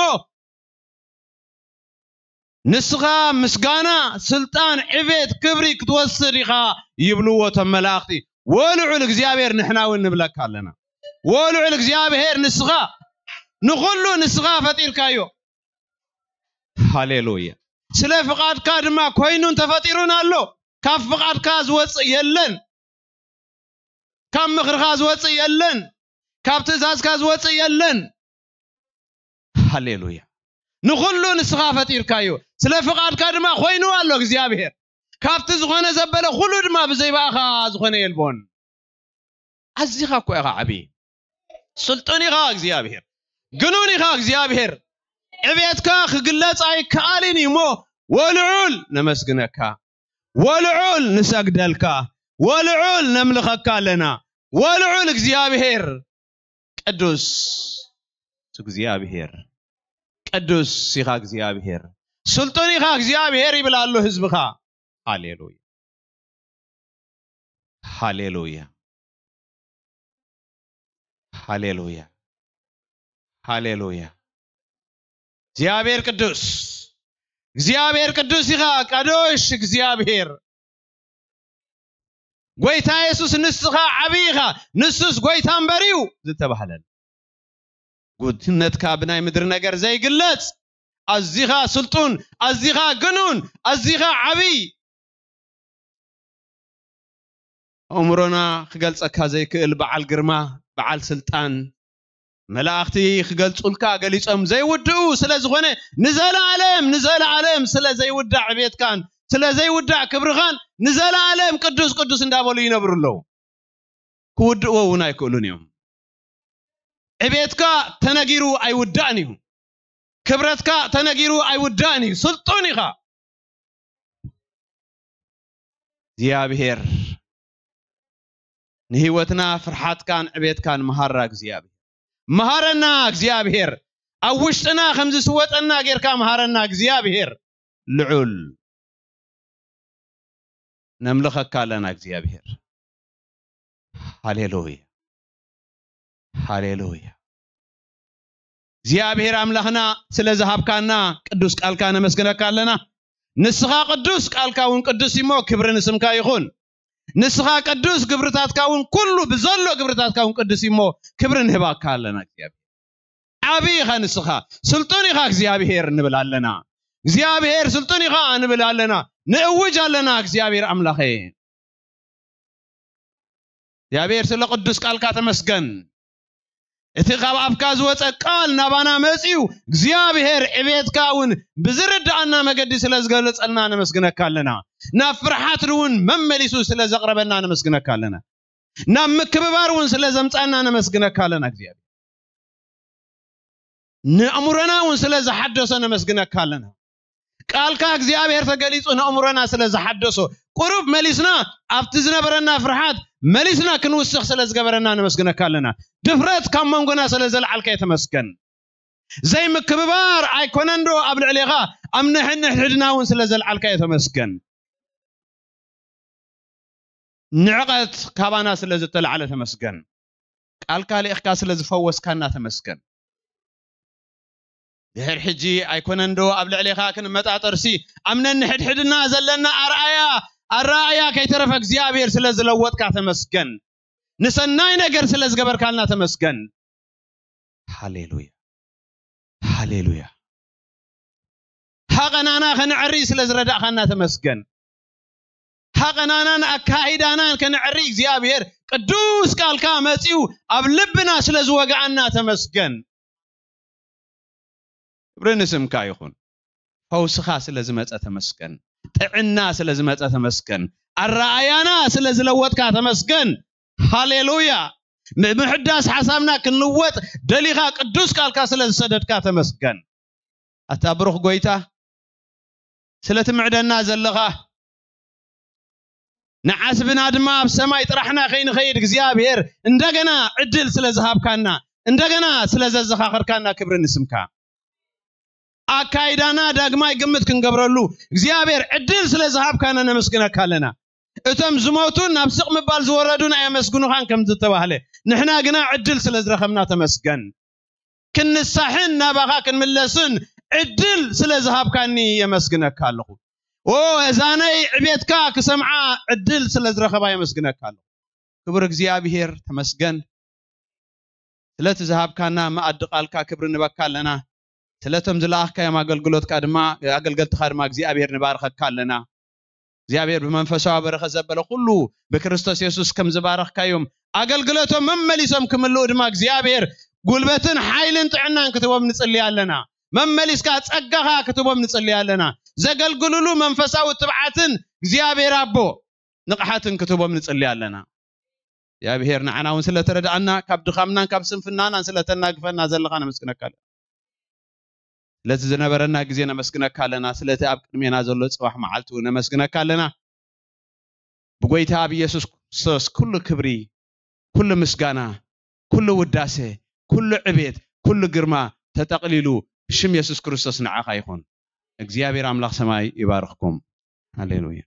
ንስኻ ምስጋና፣ ስልጣን፣ ዕቤት፣ ክብሪ ክትወስድ ኢኻ ይብልዎ እቶም መላእኽቲ። ወልዑል እግዚኣብሔር ንሕና እውን ንብለካ ኣለና። ወልዑል እግዚኣብሔር ንስኻ ንኹሉ ንስኻ ፈጢርካዮ። ሃሌሉያ። ስለ ፍቓድካ ድማ ኮይኑን ተፈጢሩን ኣሎ። ካብ ፍቓድካ ዝወፅእ የለን። ካብ ምኽርኻ ዝወፅእ የለን። ካብ ትእዛዝካ ዝወፅእ የለን። ሃሌሉያ። ንኹሉ ንስኻ ፈጢርካዮ። ስለ ፍቓድካ ድማ ኮይኑ ኣሎ እግዚኣብሔር። ካብቲ ዝኾነ ዘበለ ኩሉ ድማ ብዘይ ብኣኻ ዝኾነ የልቦን። ኣዚኻ እኮ ኢኻ ዓብዪ። ስልጡን ኢኻ እግዚኣብሔር። ግኑን ኢኻ እግዚኣብሔር። ዕቤትካ ክግለጽ ኣይከኣልን እዩ እሞ ወልዑል ነመስግነካ። ወልዑል ንሰግደልካ። ወልዑል ነምልኸካ ኣለና። ወልዑል እግዚኣብሔር። ቅዱስ እግዚኣብሔር። ቅዱስ ኢኻ እግዚኣብሔር። ስልጡን ኢኻ እግዚኣብሔር ይብል ኣሎ ህዝብኻ። ሃሌሉያ። ሃሌሉያ። ሃሌሉያ። ሃሌሉያ። እግዚኣብሔር ቅዱስ። እግዚኣብሔር ቅዱስ ኢኻ፣ ቀዶሽ እግዚኣብሔር። ጎይታ የሱስ ንስኻ ዓብዪ ኢኻ፣ ንሱስ ጎይታ እምበር እዩ ዝተባህለሉ። ጉድነትካ ብናይ ምድሪ ነገር ዘይግለጽ፣ ኣዚኻ ስልጡን፣ ኣዚኻ ግኑን፣ ኣዚኻ ዓብዪ። ኣእምሮና ክገልጸካ ዘይክእል በዓል ግርማ፣ በዓል ስልጣን፣ መላእኽቲ ክገልጹልካ ገሊጾም ዘይውድኡ ስለ ዝኾነ፣ ንዘለኣለም፣ ንዘለኣለም ስለ ዘይውዳእ ዕቤትካን ስለ ዘይውዳእ ክብርኻን ንዘለኣለም ቅዱስ ቅዱስ እንዳበሉ ይነብሩ ኣለዉ። ክውድእዎ እውን ኣይክእሉን እዮም። ዕቤትካ ተነጊሩ ኣይውዳእን እዩ። ክብረትካ ተነጊሩ ኣይውዳእን እዩ። ስልጡን ኢኻ። እግዚኣብሔር ንህይወትና ፍርሓትካን ዕቤትካን መሃራ እግዚኣብሔር። መሃረና እግዚኣብሔር። ኣብ ውሽጥና ከም ዝስወጠና ጌርካ መሃረና እግዚኣብሔር። ልዑል ነምልኸካ ኣለና እግዚኣብሔር። ሃሌሉያ። ሃሌሉያ። እግዚኣብሔር ኣምላኽና ስለ ዝሃብካና ቅዱስ ቃልካ ነመስግነካ ኣለና። ንስኻ ቅዱስ፣ ቃልካ እውን ቅዱስ እሞ ክብሪ ንስምካ ይኹን። ንስኻ ቅዱስ፣ ግብርታትካ እውን ኩሉ ብዘሎ ግብርታትካ እውን ቅዱስ እሞ ክብሪ ንህባካ ኣለና እግዚኣብሔር። ዓብዪ ኢኻ ንስኻ፣ ስልጡን ኢኻ እግዚኣብሔር ንብል ኣለና። እግዚኣብሔር ስልጡን ኢኻ ንብል ኣለና። ንእውጅ ኣለና እግዚኣብሔር ኣምላኸ። እግዚኣብሔር ስለ ቅዱስ ቃልካ ተመስገን። እቲ ካብ ኣፍካ ዝወፀ ቃል ናባና መፂኡ እግዚኣብሔር ዕቤትካ እውን ብዝርድኣና መገዲ ስለ ዝገለፀልና ነመስግነካ ኣለና። ናብ ፍርሓት እውን መመሊሱ ስለ ዘቕረበና ነመስግነካ ኣለና። ናብ ምክብባር እውን ስለ ዘምፃና ነመስግነካ ኣለና እግዚኣብሔር። ንኣእምሮና እውን ስለ ዝሓደሶ ነመስግነካ ኣለና። ቃልካ እግዚኣብሔር ተገሊጹ ንኣእምሮና ስለ ዝሓደሶ፣ ቁሩብ መሊስና ኣብቲ ዝነበረና ፍርሓት መሊስና ክንውስኽ ስለ ዝገበረና ነመስግነካ ኣለና። ድፍረት ካብ መንጎና ስለ ዘልዓልካዮ ተመስገን። ዘይምክብባር ኣይኮነን ዶ ኣብ ልዕሌኻ ኣብ ንሕንሕድና እውን ስለ ዘልዓልካዮ ተመስገን። ንዕቐት ካባና ስለ ዝተላዕለ ተመስገን። ቃልካ ልኢኽካ ስለ ዝፈወስካና ተመስገን። ድሕር ሕጂ ኣይኮነን ዶ ኣብ ልዕሌኻ ክንመጣጠርሲ ኣብ ነንሕድሕድና ዘለና ኣርኣያ ኣረኣያ ከይተረፈ እግዚኣብሔር ስለ ዝለወጥካ ተመስገን። ንሰናይ ነገር ስለ ዝገበርካልና ተመስገን። ሃሌሉያ፣ ሃሌሉያ። ሃቐናና ከነዕሪ ስለ ዝረዳእኻና ተመስገን። ሃቐናናን ኣካይዳናን ከነዕሪ እግዚኣብሔር ቅዱስ ቃልካ መጺኡ ኣብ ልብና ስለ ዝወግኣና ተመስገን። ክብሪ ንስምካ ይኹን። ፈውስኻ ስለ ዝመጸ ተመስገን። ጥዕና ስለ ዝመጸ ተመስገን። ኣረኣያና ስለ ዝለወጥካ ተመስገን። ሃሌሉያ። ምምሕዳስ ሓሳብና ክንልወጥ ደሊኻ ቅዱስ ቃልካ ስለ ዝሰደድካ ተመስገን። ኣታ ብሩኽ ጎይታ፣ ስለ ትምዕደና ዘለኻ፣ ንዓስብና ድማ ኣብ ሰማይ ጥራሕና ከይንኸይድ እግዚኣብሔር እንደገና ዕድል ስለ ዝሃብካና፣ እንደገና ስለ ዘዘኻኸርካና ክብሪ ንስምካ። ኣካይዳና ዳግማይ ግምት ክንገብረሉ እግዚኣብሔር ዕድል ስለ ዝሃብካና ነመስግነካ ኣለና። እቶም ዝሞቱን ናብ ስቕ ምባል ዝወረዱን ኣየመስግኑኻን ከም ዝተባህለ፣ ንሕና ግና ዕድል ስለ ዝረኸብና ተመስገን። ክንሳሕን ናባኻ ክንምለስን ዕድል ስለ ዝሃብካኒ የመስግነካ ኣለኹ። ኦ፣ እዛነይ ዕቤትካ ክሰምዓ ዕድል ስለ ዝረኸባ የመስግነካ ኣለኹ። ክቡር እግዚኣብሔር ተመስገን። ስለቲ ዝሃብካና መኣዲ ቃልካ ክብሪ ንበካ ኣለና። ስለቶም ዝለኣኽካዮም ኣገልግሎትካ ድማ፣ ኣገልገልትኻ ድማ እግዚኣብሔር ንባርኸካ ኣለና። እግዚኣብሔር ብመንፈሳዊ በረኸት ዘበለ ኩሉ ብክርስቶስ የሱስ ከም ዝባረኽካዮም ኣገልግሎቶም መመሊሶም ክምልኡ ድማ እግዚኣብሔር ጉልበትን ሓይልን ጥዕናን ክትቦም ንጽሊ ኣለና። መመሊስካ ጸጋኻ ክትቦም ንጽሊ ኣለና። ዘገልግሉሉ መንፈሳዊ ትብዓትን እግዚኣብሔር ኣቦ ንቕሓትን ክትቦም ንጽሊ ኣለና። እግዚኣብሔር ንዓና እውን ስለተረድኣና፣ ካብ ድኻምናን ካብ ስንፍናናን ስለተናግፈና ዘለኻ ነመስግነካ ኣለና። ስለቲ ዝነበረና ግዜ ነመስግነካ ኣለና። ስለቲ ኣብ ቅድሜና ዘሎ ጽባሕ መዓልቲ እውን ነመስግነካ ኣለና። ብጎይታ ኣብ ኢየሱስ ክርስቶስ ኩሉ ክብሪ፣ ኩሉ ምስጋና፣ ኩሉ ውዳሴ፣ ኩሉ ዕቤት፣ ኩሉ ግርማ ተጠቕሊሉ ብሽም የሱስ ክርስቶስ ንዓኻ ይኹን። እግዚኣብሔር ኣምላኽ ሰማይ ይባርኽኩም። ሃሌሉያ።